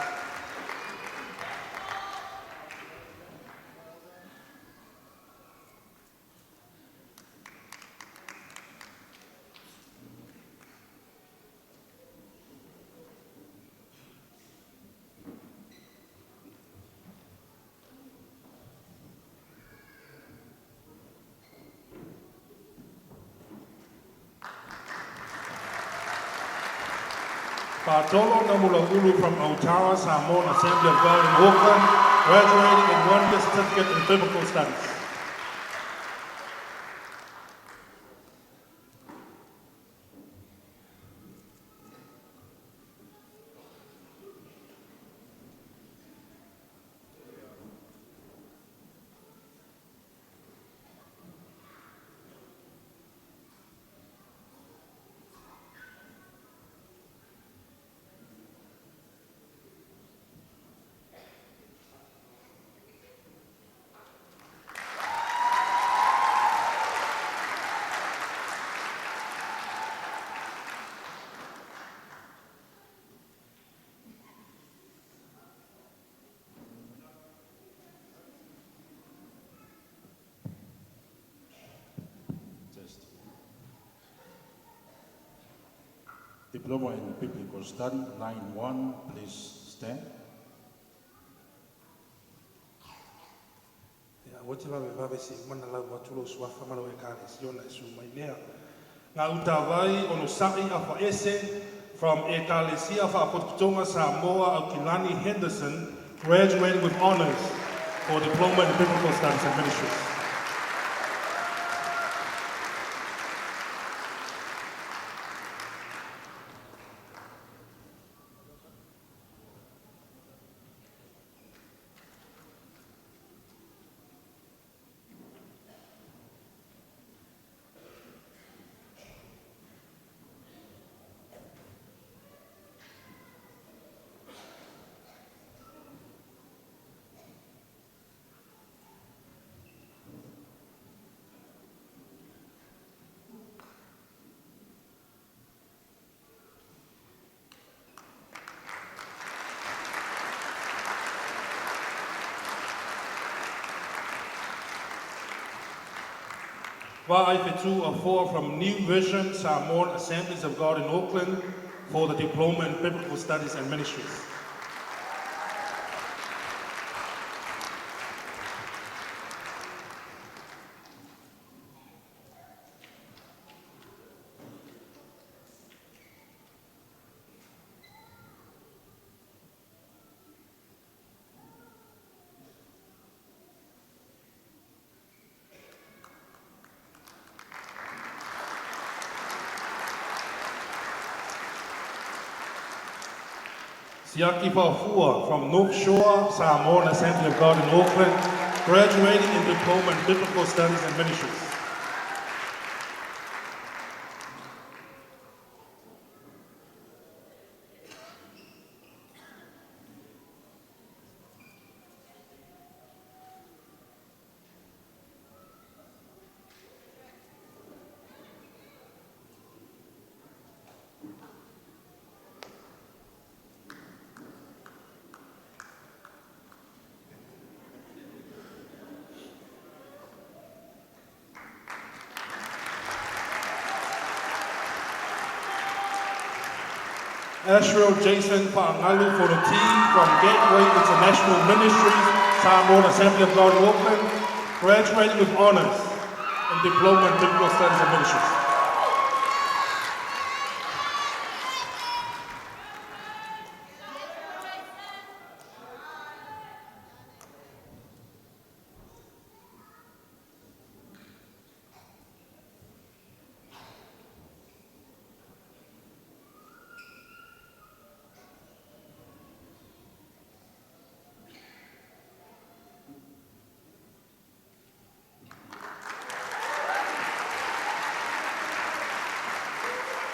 Bartolo Namulaulu from Otara Samoan Assembly of God in Auckland, graduating in 1-year certificate in biblical studies. Test. Diploma in Biblical Study, 9-1, please stand. Ia, ua te vavevave seʻi uma ona lau atu lou suafa ma lau ekalesia ona e susu mai lea. Gautavai Onosa'i Afaese from Ekalesia Faapotopotoga Samoa Aukilani Henderson, graduating with honors for Diploma in Biblical Studies and Ministries. Va'ai Fetu Afoa from New Vision Samoan Assemblies of God in Auckland for the Diploma in Biblical Studies and Ministries. Siaki Faufua from North Shore Samoan Assembly of God in Auckland, graduating in Diploma in Biblical Studies and Ministries. Ashriel Jason Fa'angalu Fonoti from Gateway International Ministries, Samoan Assembly of God in Auckland, graduating with honors in Diploma in Biblical Studies and Ministries.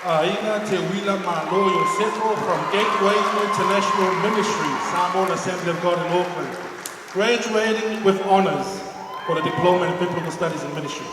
Aina Te Wila Malo Iosefo from Gateway International Ministry, Samoan Assembly of God in Auckland, graduating with honors for the Diploma in Biblical Studies and Ministries.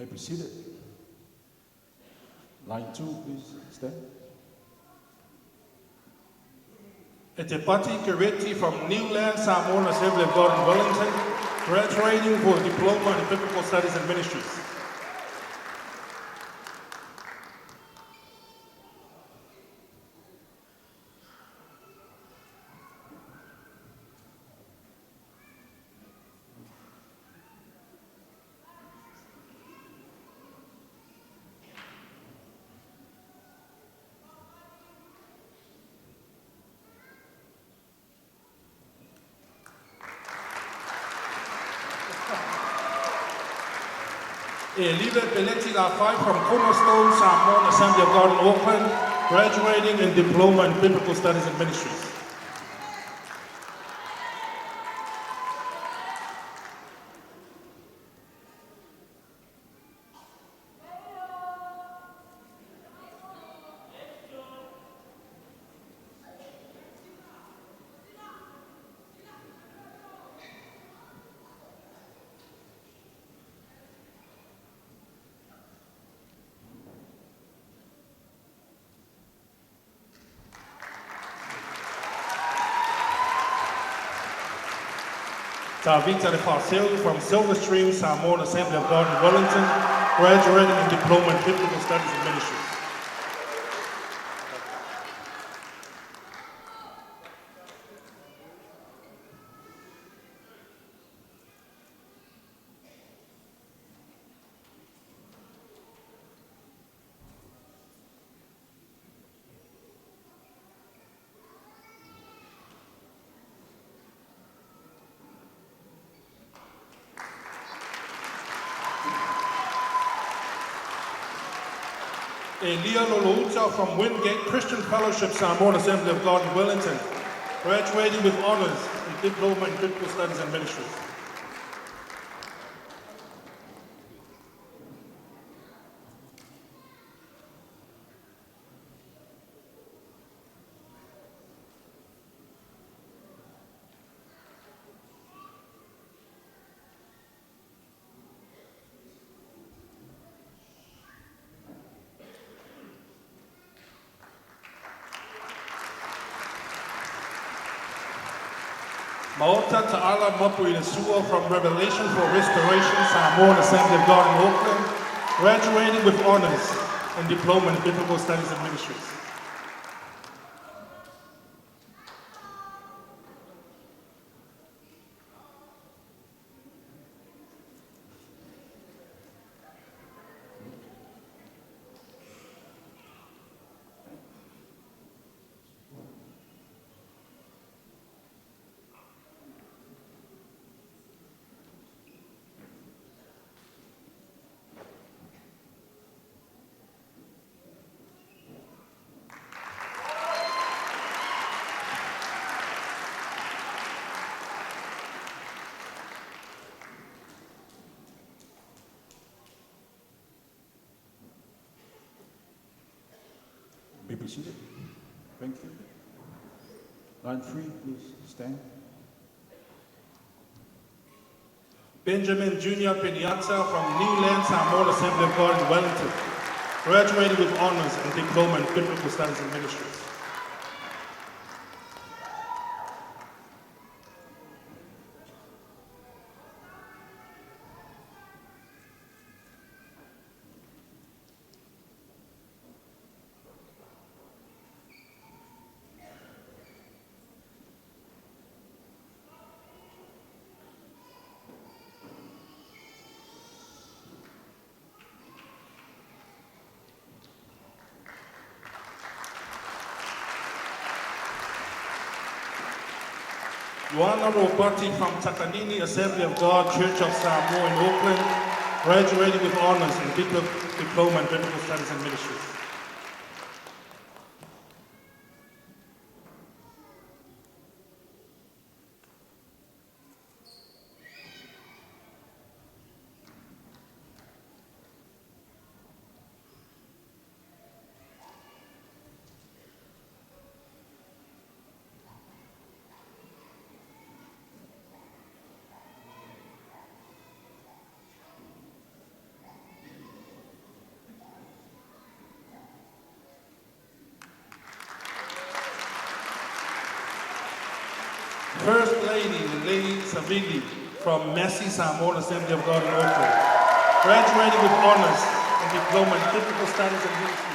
May be seated. Line 2, please stand. Etepati Kereti from Newland Samoan Assembly of God in Wellington, graduating for a diploma in Biblical Studies and Ministries. Elive Beleti Lafai from Cornerstone Samoan Assembly of God in Auckland, graduating in Diploma in Biblical Studies and Ministries. Tavita Lefaseu from Silver Stream Samoan Assembly of God in Wellington, graduating in Diploma in Biblical Studies and Ministries. Elia Loluta from Wingate Christian Fellowship Samoan Assembly of God in Wellington, graduating with honors in Diploma in Biblical Studies and Ministries. Maota Ta'ala Mapuilasua from Revelation for Restoration, Samoan Assembly of God in Auckland, graduating with honors and diploma in Biblical Studies and Ministries. May be seated. Thank you. Line 3, please stand. Benjamin Jr. Peniata from Newland Samoan Assembly of God in Wellington, graduating with honors and diploma in Biblical Studies and Ministries. Joanna Robati from Takanini Assembly of God Church of Samoa in Auckland, graduating with honors in Diploma in Biblical Studies and Ministries. First Lady Lelei Savili from Massey Samoan Assembly of God in Auckland, graduating with honors and diploma in Biblical Studies and Ministries.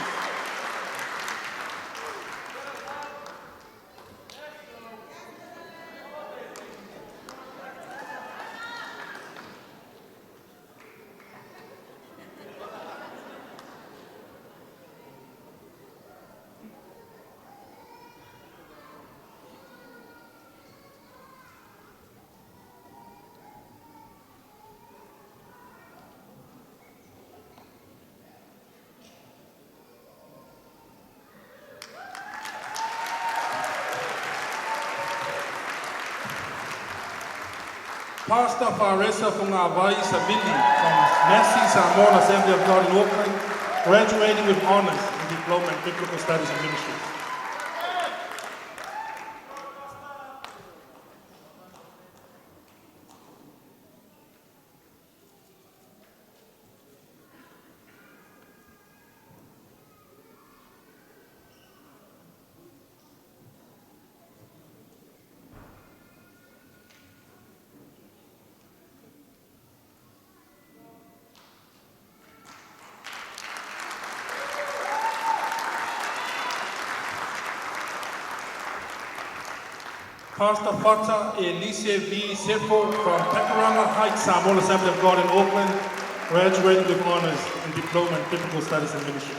Pastor Faresa Fungavai Savili from Massey Samoan Assembly of God in Auckland, graduating with honors in Diploma in Biblical Studies and Ministries. Pastor Fata Elise V. Sefo from Pakuranga Heights Samoan Assembly of God in Auckland, graduating with honors in Diploma in Biblical Studies and Ministries.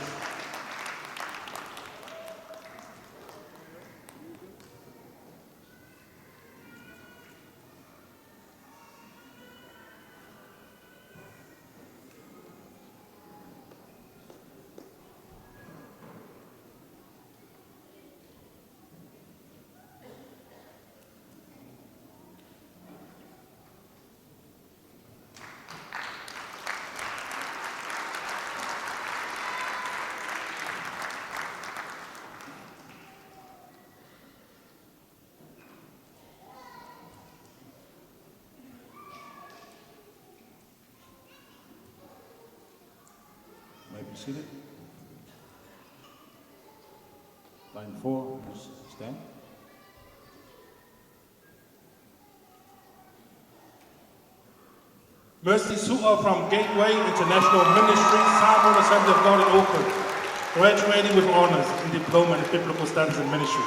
May be seated. Line 4, please stand. Mercy Su'a from Gateway International Ministry, Samoan Assembly of God in Auckland, graduating with honors in Diploma in Biblical Studies and Ministries.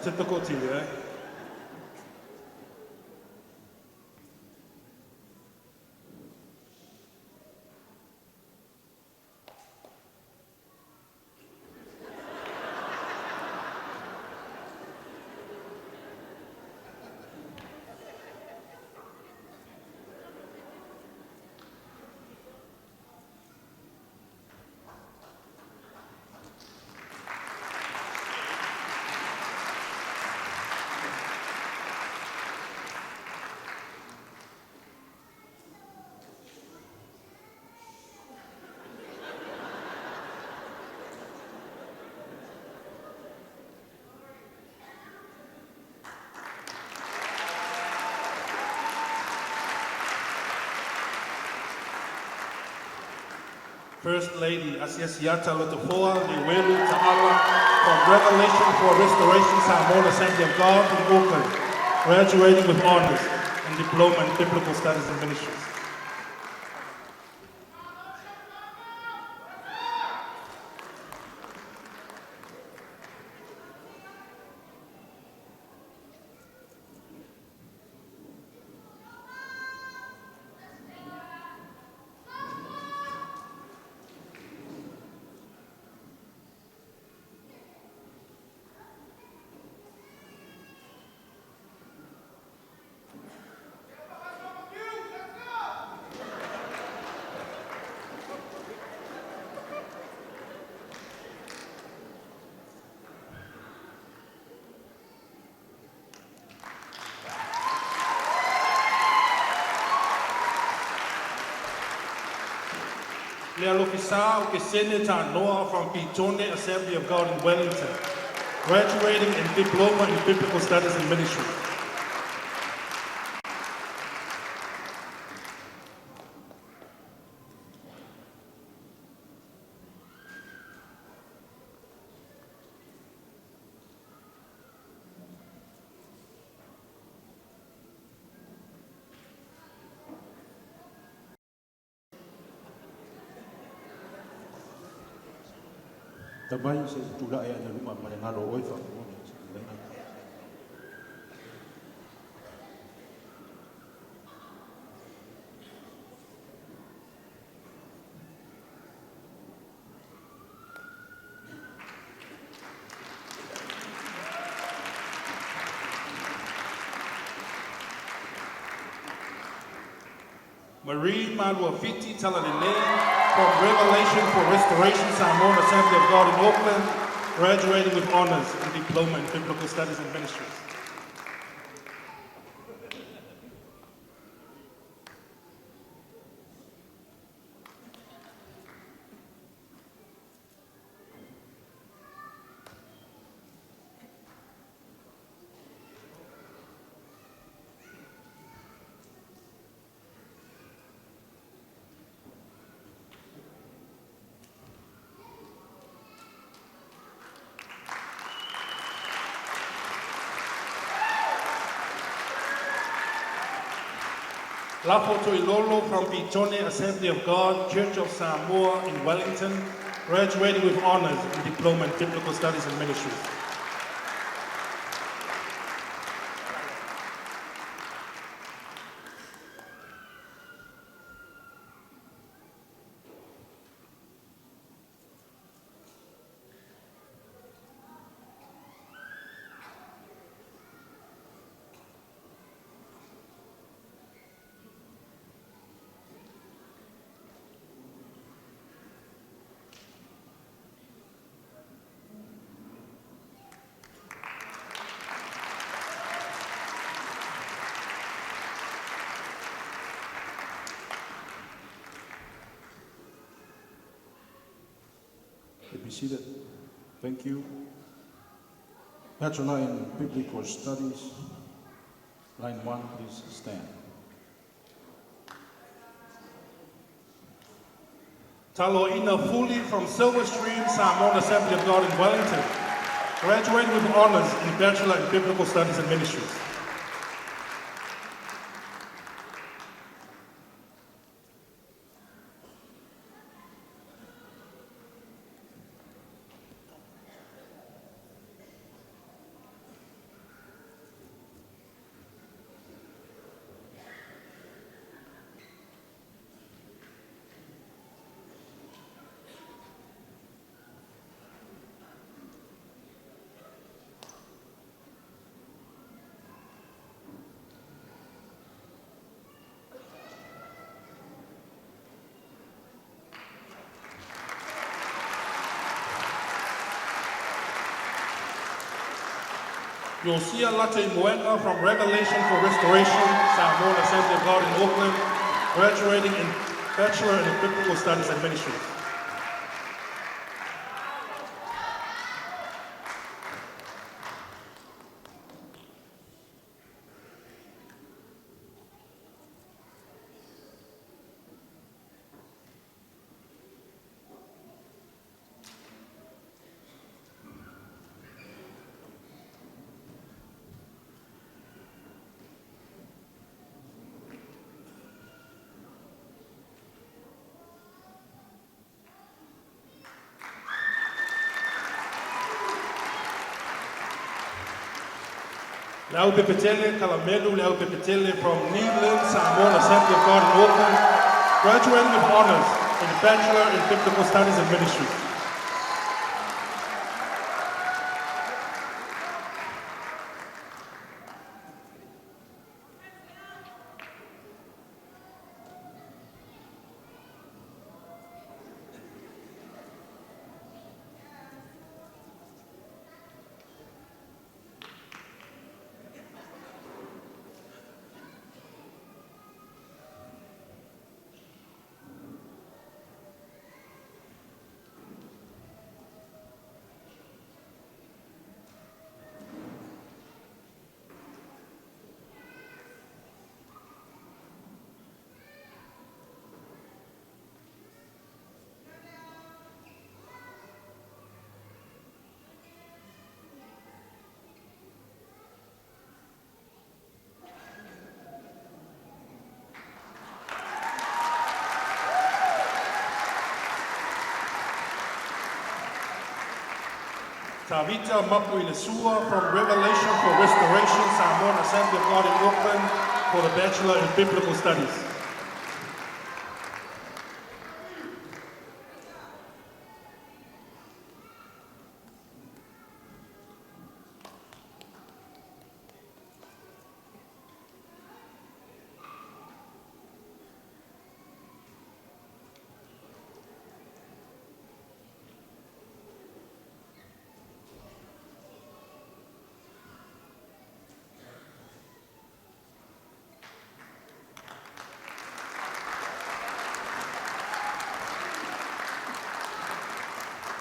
Typical to you, eh? First Lady Asiasiata Lotofoa Lewelu Ta'ala from Revelation for Restoration Samoan Assembly of God in Auckland, graduating with honors and diploma in Biblical Studies and Ministries. Lealofisa o Kesene Tanoa from Petone Assembly of God in Wellington, graduating in Diploma in Biblical Studies and Ministry. Tamai se tula e ana luma ma le ngalo oi fa. Marie Maluafiti Talalelei from Revelation for Restoration Samoan Assembly of God in Auckland, graduating with honors in Diploma in Biblical Studies and Ministries. Lafo Toilolo from Petone Assembly of God, Church of Samoa in Wellington, graduating with honors in Diploma in Biblical Studies and Ministries. Be seated. Thank you. Bachelor in Biblical Studies, line 1, please stand. Taloina Fuli from Silver Stream Samoan Assembly of God in Wellington, graduating with honors in Bachelor in Biblical Studies and Ministries. Josia Latte Moenga from Revelation for Restoration, Samoan Assembly of God in Auckland, graduating in Bachelor in Biblical Studies and Ministries. Lau Pepetele Kalamelu Lau Pepetele from Newland Samoan Assembly of God in Auckland, graduating with honors in Bachelor in Biblical Studies and Ministry. Tavita Mapuilesua from Revelation for Restoration, Samoan Assembly of God in Auckland for the Bachelor in Biblical Studies.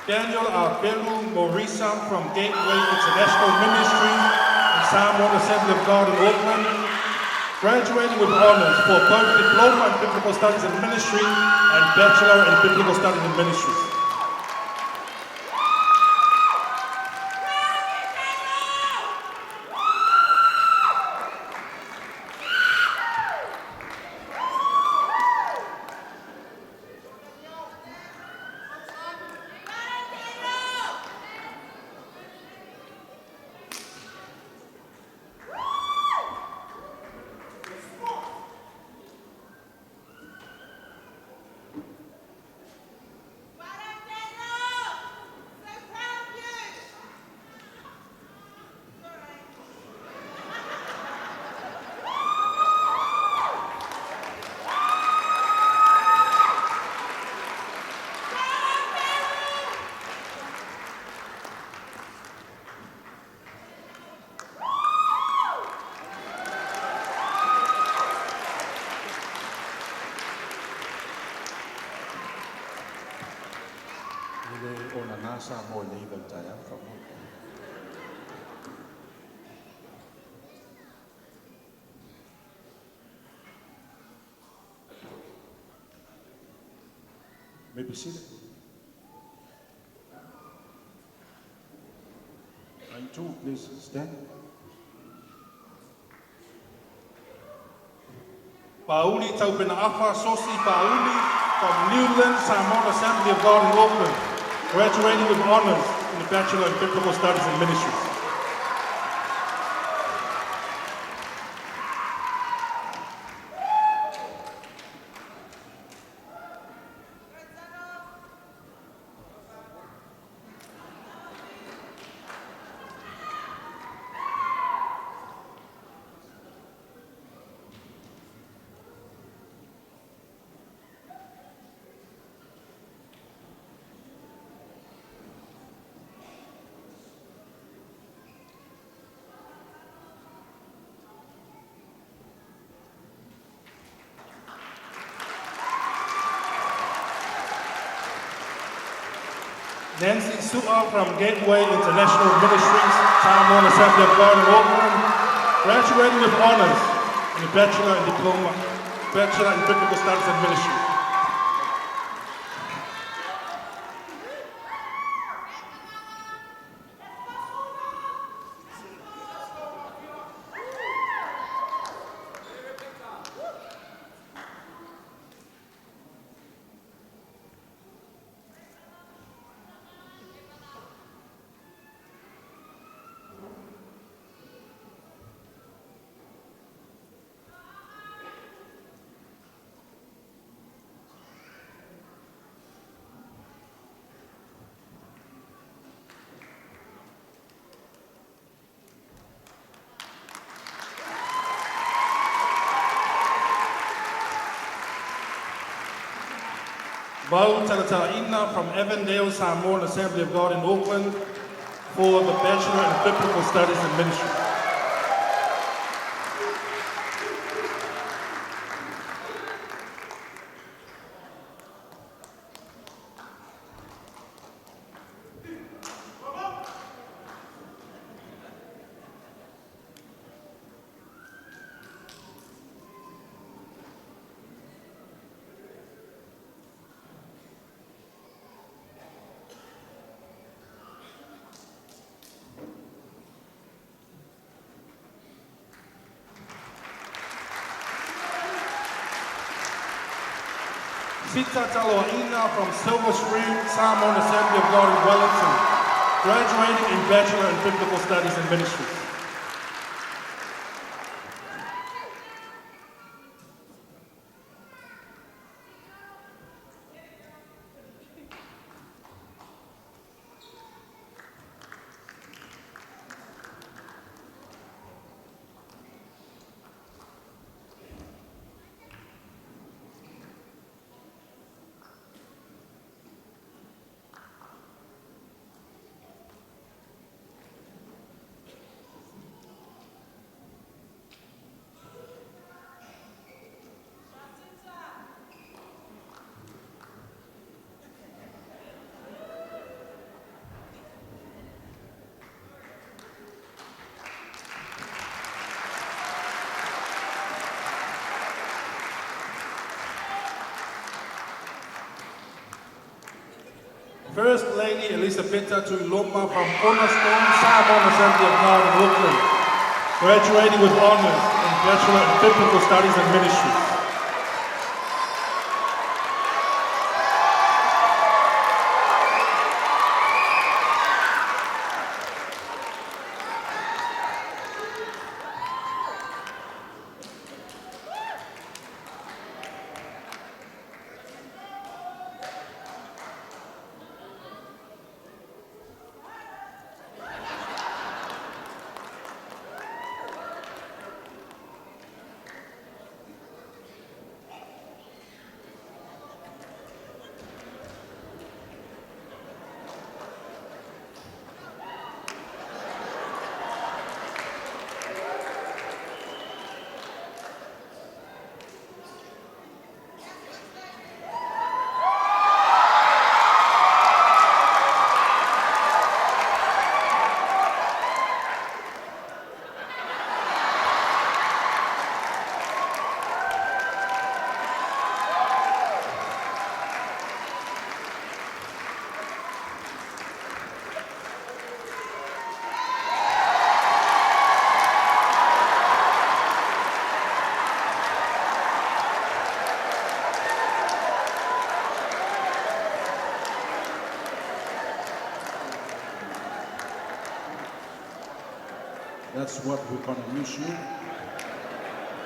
Daniel Arbelu Morisa from Gateway International Ministry and Samoan Assembly of God in Auckland, graduating with honors for both Diploma in Biblical Studies and Ministry and Bachelor in Biblical Studies and Ministries. E le o nana Samoa i nei vaitaeao faamolemole. May be seated. Line 2, please stand. Pauli Taupenaafa Sosi Pauli from Newland Samoan Assembly of God in Auckland, graduating with honors in the Bachelor in Biblical Studies and Ministries. Nancy Sua from Gateway International Ministries, Samoan Assembly of God in Auckland, graduating with honors in the Bachelor and Diploma, Bachelor in Biblical Studies and Ministry. Bo Talatalaina from Avondale Samoan Assembly of God in Auckland for the Bachelor in Biblical Studies and Ministry. Sita Taloaina from Silver Stream Samoan Assembly of God in Wellington, Graduating in Bachelor in Biblical Studies and Ministries. First Lady Elisabetta Tuiloma from Cornerstone Samoan Assembly of God in Auckland, graduating with honors in Bachelor in Biblical Studies and Ministries. That's what we're gonna miss you.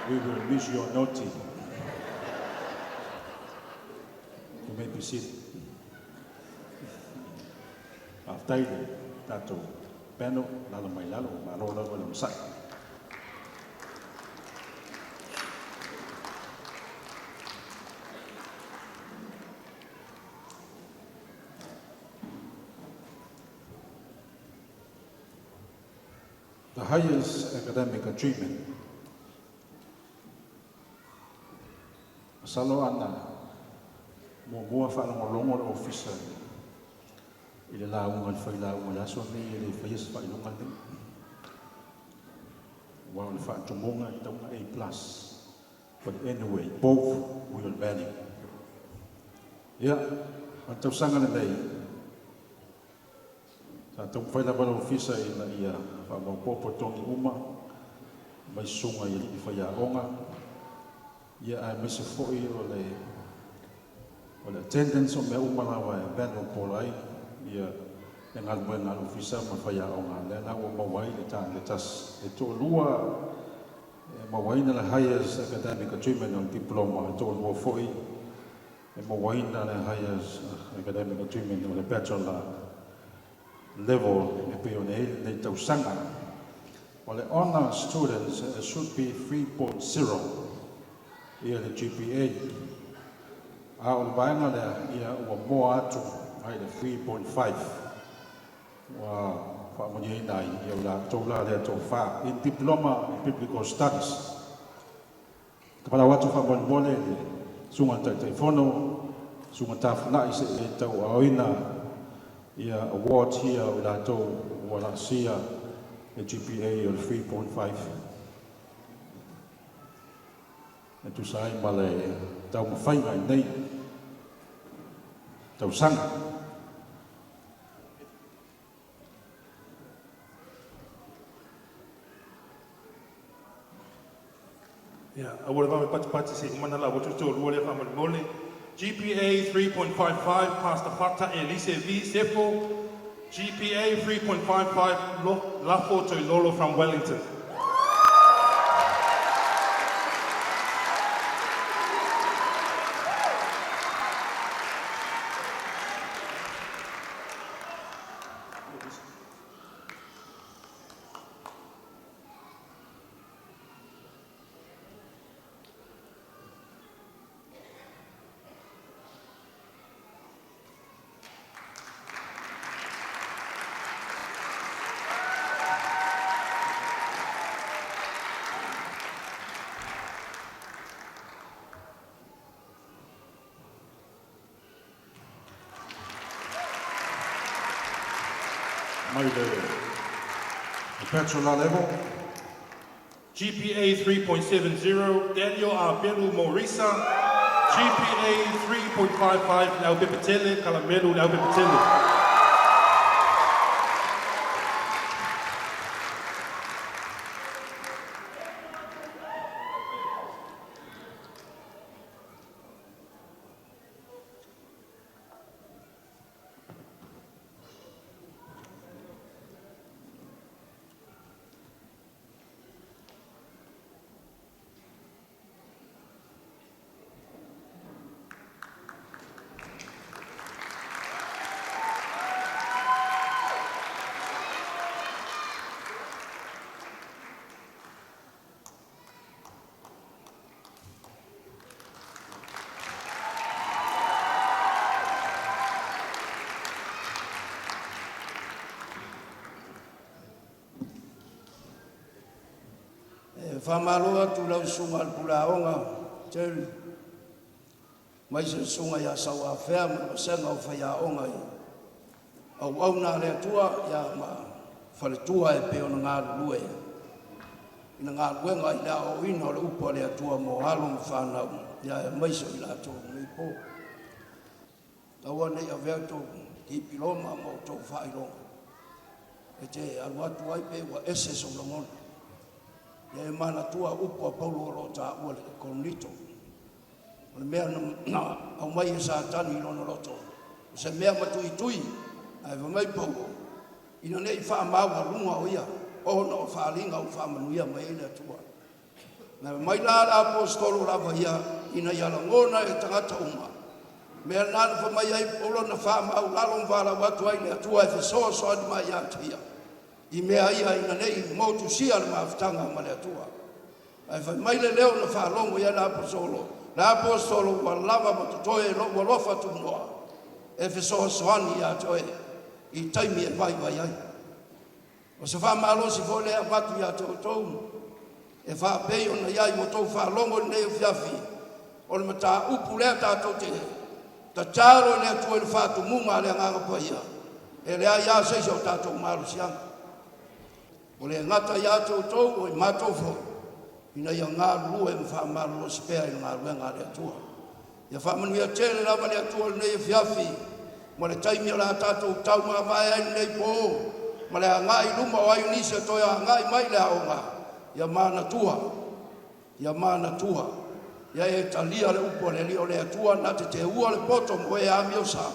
We will miss your naughty. You may be seated. Faafetai le tatou panel, lalo mai lalo, malo lava le onosai. The highest academic achievement. Masalo ana muamua faalogologo le Ofisa i le lauga a le failauga i le aso lenei e le faia se faailoga lenei. Aua o le faatumuga e tatau ona A plus. But anyway, both will value. Ia, o le tausaga lenei, sa taumafai lava le Ofisa ina ia faamaopoopo togi uma mai susuga i alii faiaoga, ia aemaise foi o le o le attendance o mea uma lava e valuable ai ia le galuega a le Ofisa ma faiaoga. Lea la ua maua ai le target tasi e toalua e mauaina le highest academic achievement o le diploma, e toalua foi e mauaina le highest academic achievement o le bachelor level e pei ona i ai lenei tausaga. O le honor students should be 3.0 ia le GPA, a o le vaega lea ia ua moa atu ai le 3.5 ua faamanuiaina ai ia o latou la lea tofa in Diploma in Biblical Studies. Ka valaau atu faamolemole i le Susuga i le Taitaifono, Susuga Tafunai se i tauaaoina ia awards ia o i latou ua laasia le GPA o le 3.5 e tusa ai ma le taumafaiga i lenei tausaga. Ia, aua le vave patipati se i uma ona lau atu le toalua lea faamolemole. GPA 3.55, Pastor Fata Elise V. Sefo, GPA 3.55, Lafo Toilolo from Wellington. Mai le Bachelor level. GPA 3.70, Daniel Arbelu Morisa. GPA 3.55, Leaupepetele, Kalamelu Leaupepetele. E faamalo atu i lau susuga i le Pule Aoga Jerry, aemaise le susuga ia Sauafea ma le vasega o faiaoga i auauna a le Atua ia ma faletua e pei ona galulue i le galuega i le aoaoina o le upu a le Atua mo alo ma fanau ia aemaise o i latou i lenei po. Aua ne i avea tou dipiloma ma outou faailoga e te alu atu ai pe ua ese sou lagona. Ia e manatua upu a Paulo o lo o taua i le Korinito. O le mea na aumai e Satani i lona loto, o se mea matuitui, ae fai mai Paulo, ina ne i faamaualuga o ia ona o faaaliga ua faamanuia mai ai le Atua. Na fai mai la le Aposetolo lava ia, ina ia lagona e tagata uma, mea lena na fai mai ai Paulo na faamaualalo ma valaau atu ai i le Atua e fesoasoani mai ia te ia, i mea ia ina ne i motusia le mafutaga ma le Atua. Ae fai mai le leo na faalogo i ai le Aposetolo, le Aposetolo ua lava ma totoe lou alofa tunoa e fesoasoani ia te oe i taimi e vaivai ai. O se faamalosi foi lea e avatu ia te outou, e faapei ona i ai ua outou faalogo i lenei afiafi, o le mataupu lea tatou te tatalo i le Atua i le faatumuga a le Agaga Paia, e leai lava se isi o tatou malosiaga. Ua le gata ia te outou, o i matou foi, ina ia galulue ma faamalolosi pea i le galuega a le Atua. Ia faamanuia tele lava le Atua i lenei afiafi ma le taimi o le a tatou taumavae ai i lenei po ma le agai i luma o ai o nisi e toe agai mai i le aoga, ia manatua, ia manatua, ia e talia le upu a le Alii, o le Atua na te teua le poto mo e amiosa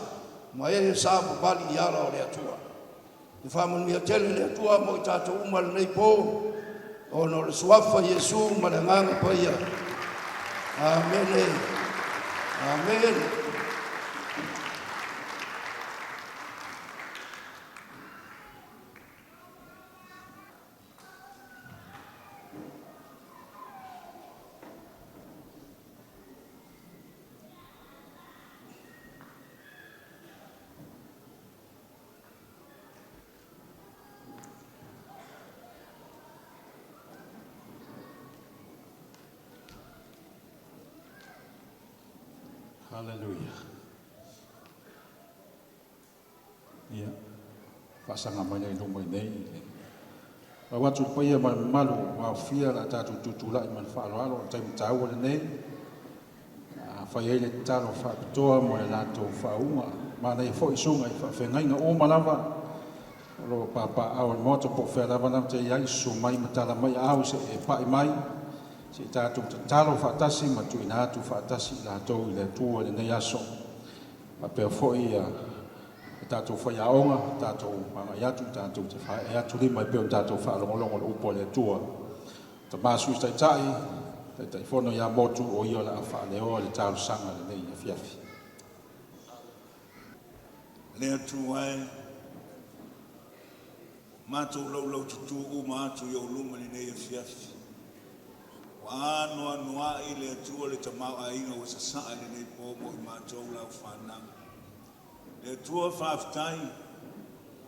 ma e savavali i ala o le Atua. Ia faamanuia tele le Atua mo i tatou uma i lenei po, ona o le suafa o Iesu ma le Agaga Paia. Amene. Amene. Hallelujah. Ia, faasaga mai lea i luma i nei. Lau atu le paia ma le mamalu ua aofia le a tatou tutulai ma le faaaloalo o le taimi taua lenei. A fai ai le tatalo faapitoa mo le latou faauuga. Manaia foi susuga i faafeagaiga uma lava o lo o papaaao i le Maota po o fea lava latou te i ai, susu mai ma tala mai aao se'i e pa'i mai, se i tatou tatalo faatasi ma tuuina atu faatasi i latou i le Atua i lenei aso. Faapea foi ia Le tatou faiaoga, tatou agai atu, tatou te faaee atu lima e pei ona tatou faalogologo i le upu a le Atua. Tama Sui Taitai, Taitaifono ia Motu, o ia o le a faaleoa le talosaga i lenei afiafi. Le Atua e, matou laulaututu uma atu i ou luma i lenei afiafi. Ua anoanoai le Atua le tamaoaiga ua sasaa i lenei po mo i matou lau fanau. Le Atua faafetai,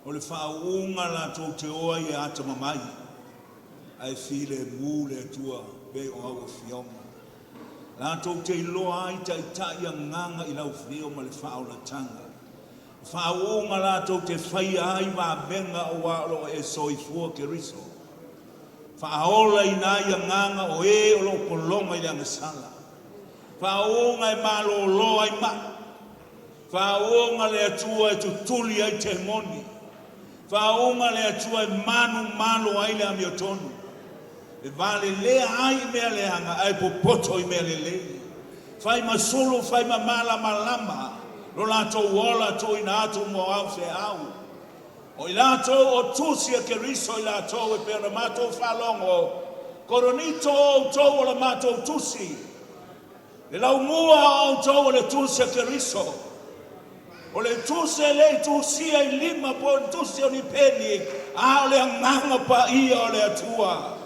o le faauuga latou te o ai e atamamai, ae filemu le Atua pei o au afioga. Latou te iloa ai taitai agaga i lau afio ma le faaolataga. O faauuga latou te faia ai vavega aua o lo o e soifua Keriso. Faaolaina ai agaga o e o lo o pologa i le agasala. Faauuga e malolo ai mai. Faauuga le Atua e tutuli ai temoni. Faauuga le Atua e manumalo ai le amiotonu. E valelea ai i mea leaga ae popoto i mea lelei. Fai ma sulu, fai ma malamalama lo latou ola tuuina atu mo au feau. O i latou o tusi a Keriso i latou e pei ona matou faalogo, Korinito o outou o la matou tusi, le laumua o outou o le tusi a Keriso. O le tusi e le i tusia i lima po o ni tusi o ni peni, a o le agaga paia o le Atua.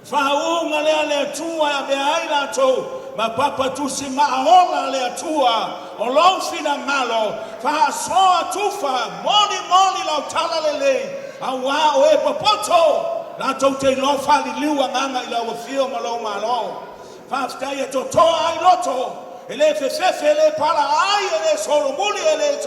Faauuga lea le Atua e avea ai latou ma papa tusi maaola a le Atua o lou finagalo, faasoa tufa, molimoli lau talalelei, auā o e popoto, latou te iloa faaliliu agaga i lau afio ma lou Malo. Faafetai e totoa ai loto, e le fefefe, e le palaai, e le solomuli, e le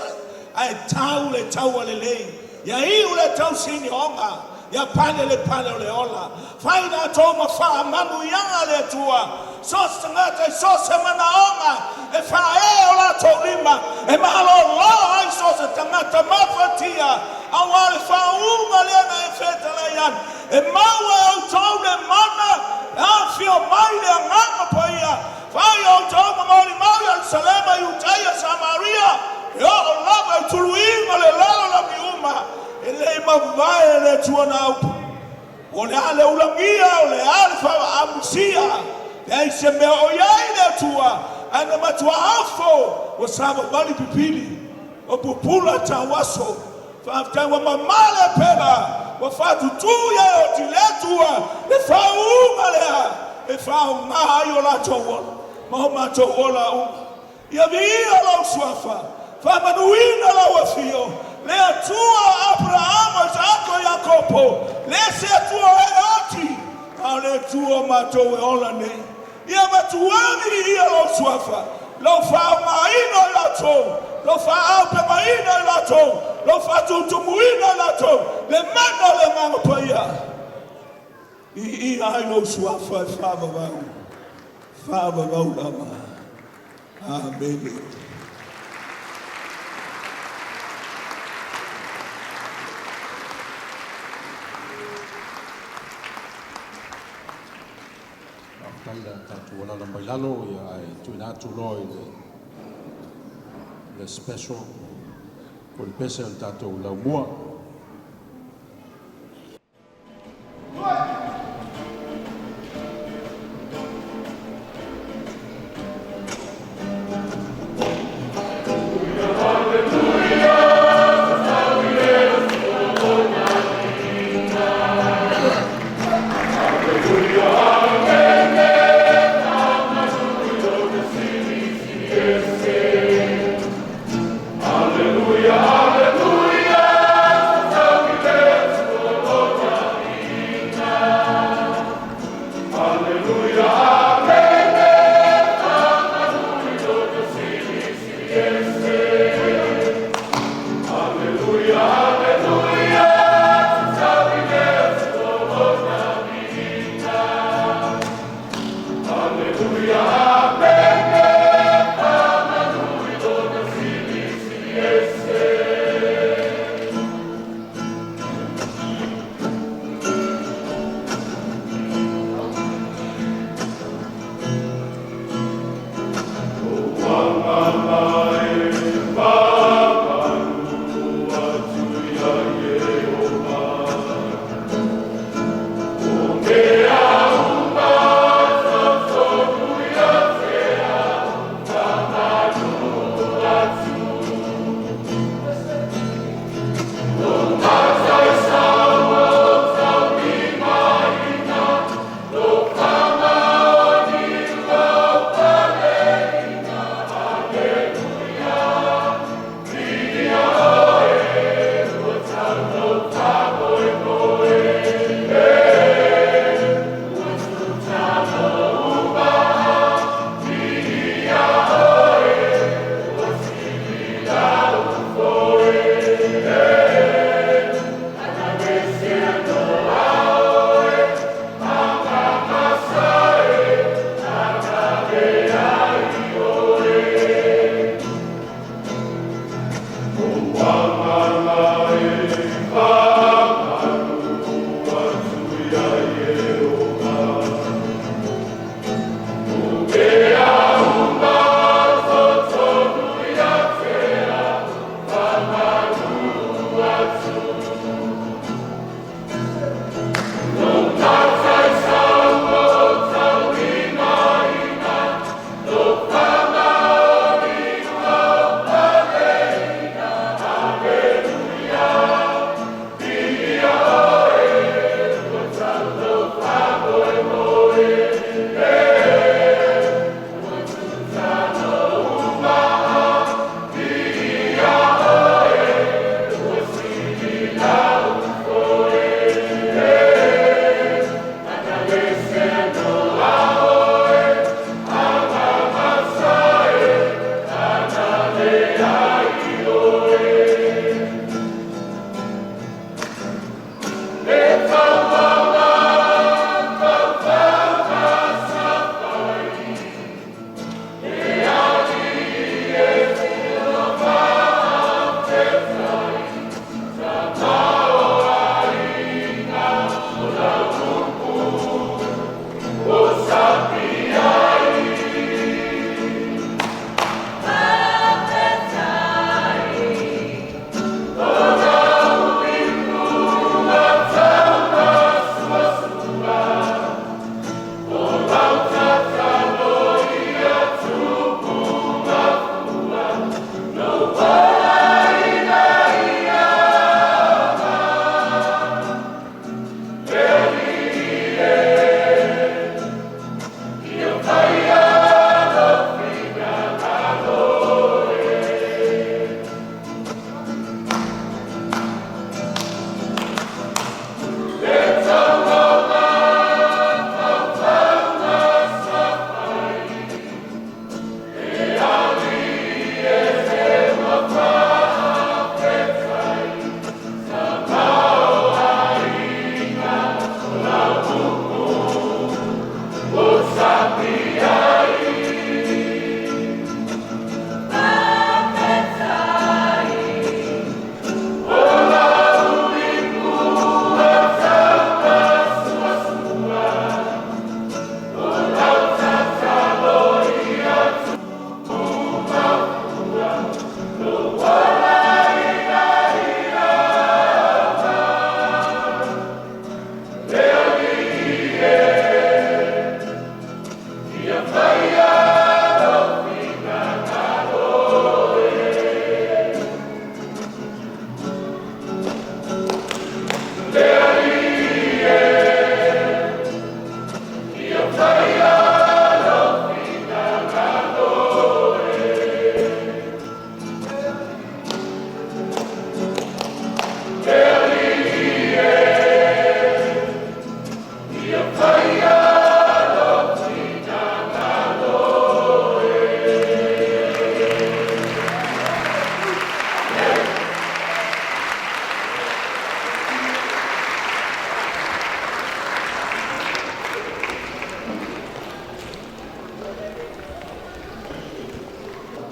ae tau le taua lelei. Ia iu le tausinioga, ia pale le pale o le ola. Fai latou ma faamanuiaga a le Atua, so o se tagata i so o se manaoga, e faaee o latou lima, e malolo ai so o se tagata mafatia, auā le faauuga lea na e fetalai atu, e maua e outou le mana e afifio mai le Agaga Paia, fai outou ma molimau i Ierusalema, Iutaia, Samaria, e oo lava i tuluiga o le lalolagi uma, e le i mavae le Atua na upu. O le a le ulagia, o le a le faaamusia, leai se mea o i ai le Atua, ae na matua afo ua savavali pipili, ua pupula tauaso. Faafetai ua mamā le pela, ua faatutū ia e oti le Atua le faauuga lea e faaaoga ai o latou ola ma o matou ola uma. Ia viia lou suafa, faamanuina lau afio, le Atua o Aperahama, Isaako, Iakopo, le se Atua o e oti, a o le Atua o matou e ola nei. Ia matuā viia lou suafa, lou faaaogaina o i latou, lou faaaupegaina o i latou, lou faatutumuina o i latou, le mana o le Agaga Paia. Viia ai lou suafa e faavavau, faavavau lava. Amene. Faafetai i le tatou alaala mai lalo, ia, ae tuuina atu loa i le special po o le pese o le tatou laumua.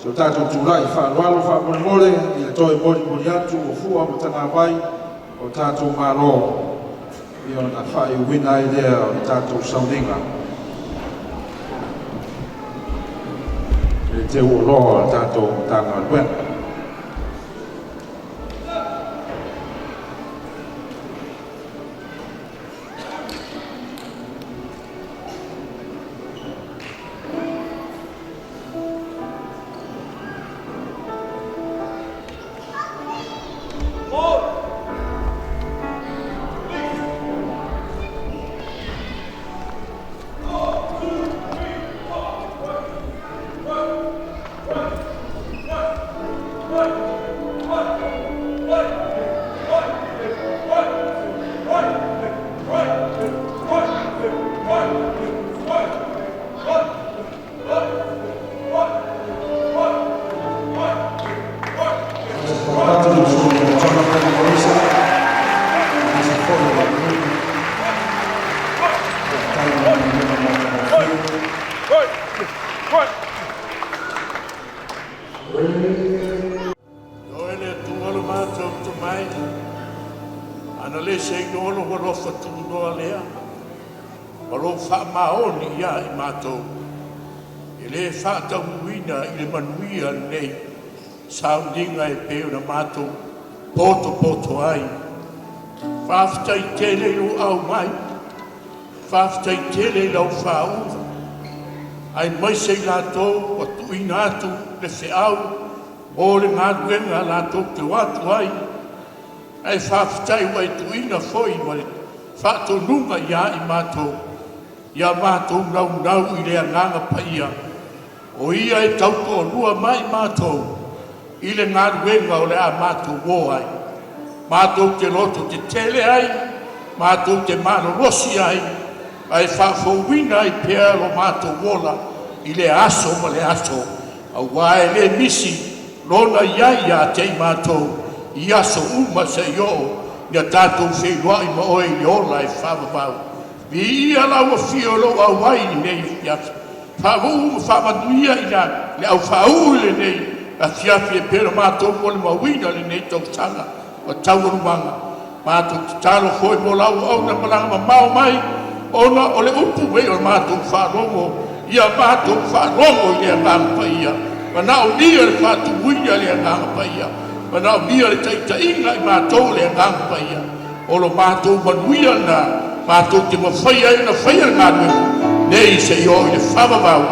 So tatou tulai faaaloalo faamolemole i le toe molimoli atu o fua ma tagavai o tatou malo ia ona faaiuina ai lea o le tatou sauniga i le teuoloa o le tatou Matagaluega. Oe le Atua lo matou tomai, ana le seino lou alofa tunoa lea, ma lou faamaoni ia i matou, e le faataunuuina i le manuia lenei sauniga e pei ona matou potopoto ai. Faafetai tele i lou aumai, faafetai tele i lau faauuga, aemaise i latou ua tuuina atu le feau mo le galuega latou te o atu ai, ae faafetai ua e tuuina foi ma le faatonuga ia i matou, ia matou naunau i le Agaga Paia, o Ia e tautoalua ma i matou i le galuega o le a matou o ai. Matou te loto tetele ai, matou te malolosi ai, ae faafouina ai pea lo matou ola i lea aso ma lea aso, aua e le misi Lona i ai ia te i matou i aso uma seia oo ina tatou feiloai ma Oe i le ola e faavavau. Viia lau afio o lou auai i lenei afiafi. Faauu ma faamanuia i le au faauu i lenei afiafi e pei ona matou molimauina i lenei tausaga ma taualumaga. Matou tatalo foi mo lau auauna e malaga mamao mai ona o le upu e pei ona matou faalogo, ia matou faalogo i le Agaga Paia, manaomia le faatumuina i le Agaga Paia, manaomia le taitaiga i matou e le Agaga Paia. O lo matou manuia lena matou te mafai ai ona faia le galuega nei seia oo i le faavavau,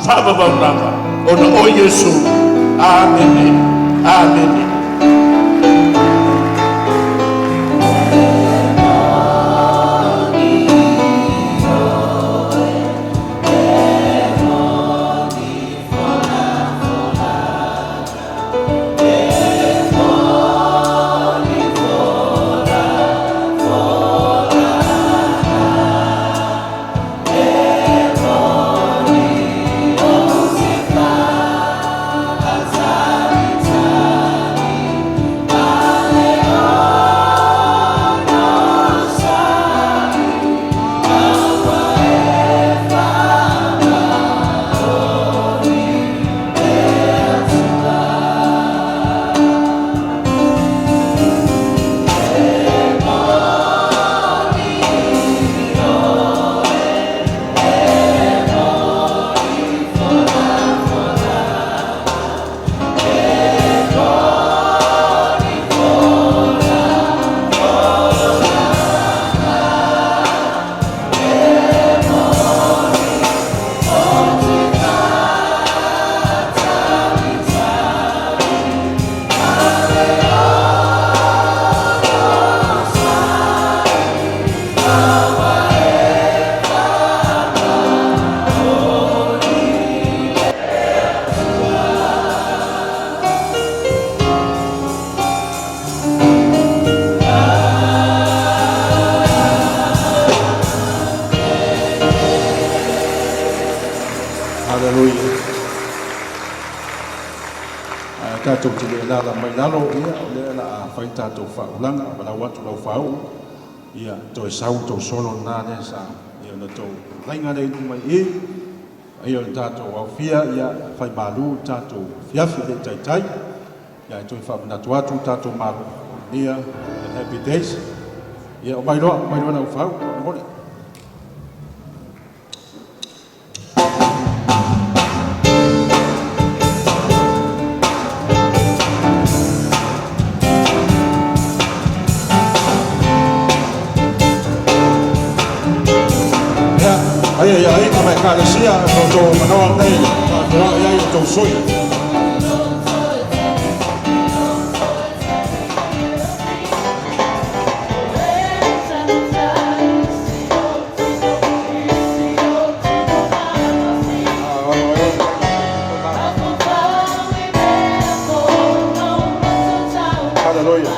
faavavau lava, ona o Iesu. Amene. Amene. Hallelujah. Ae tatou te le alaala mai lalo, ia, o lea o le a fai le tatou faaulaga, valaau atu lau faauu, ia, toe sau tou solo lena lea sa, ia, ona tou laiga lea i luma i i. Paia o le tatou aofia, ia faimalu le tatou afiafi e le i taitai. Ia ae toe faamanatu atu tatou malunia and happy days. Ia omai loa, omai loa le aufau, faamolemole. Ia, paia i aiga ma Ekalesia, o lo outou avanoa lenei e faafeiloai ai outou sui usufono. Hallelujah.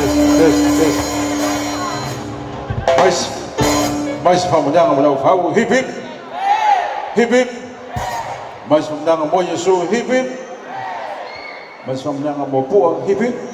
Test, test, test. Mais, mais faamanuiaga mo le aufau. Hip hip. Hip hip. Mais faamanuiaga mo Iesu. Hip hip. Mais faamanuiaga mo Pua. Hip hip.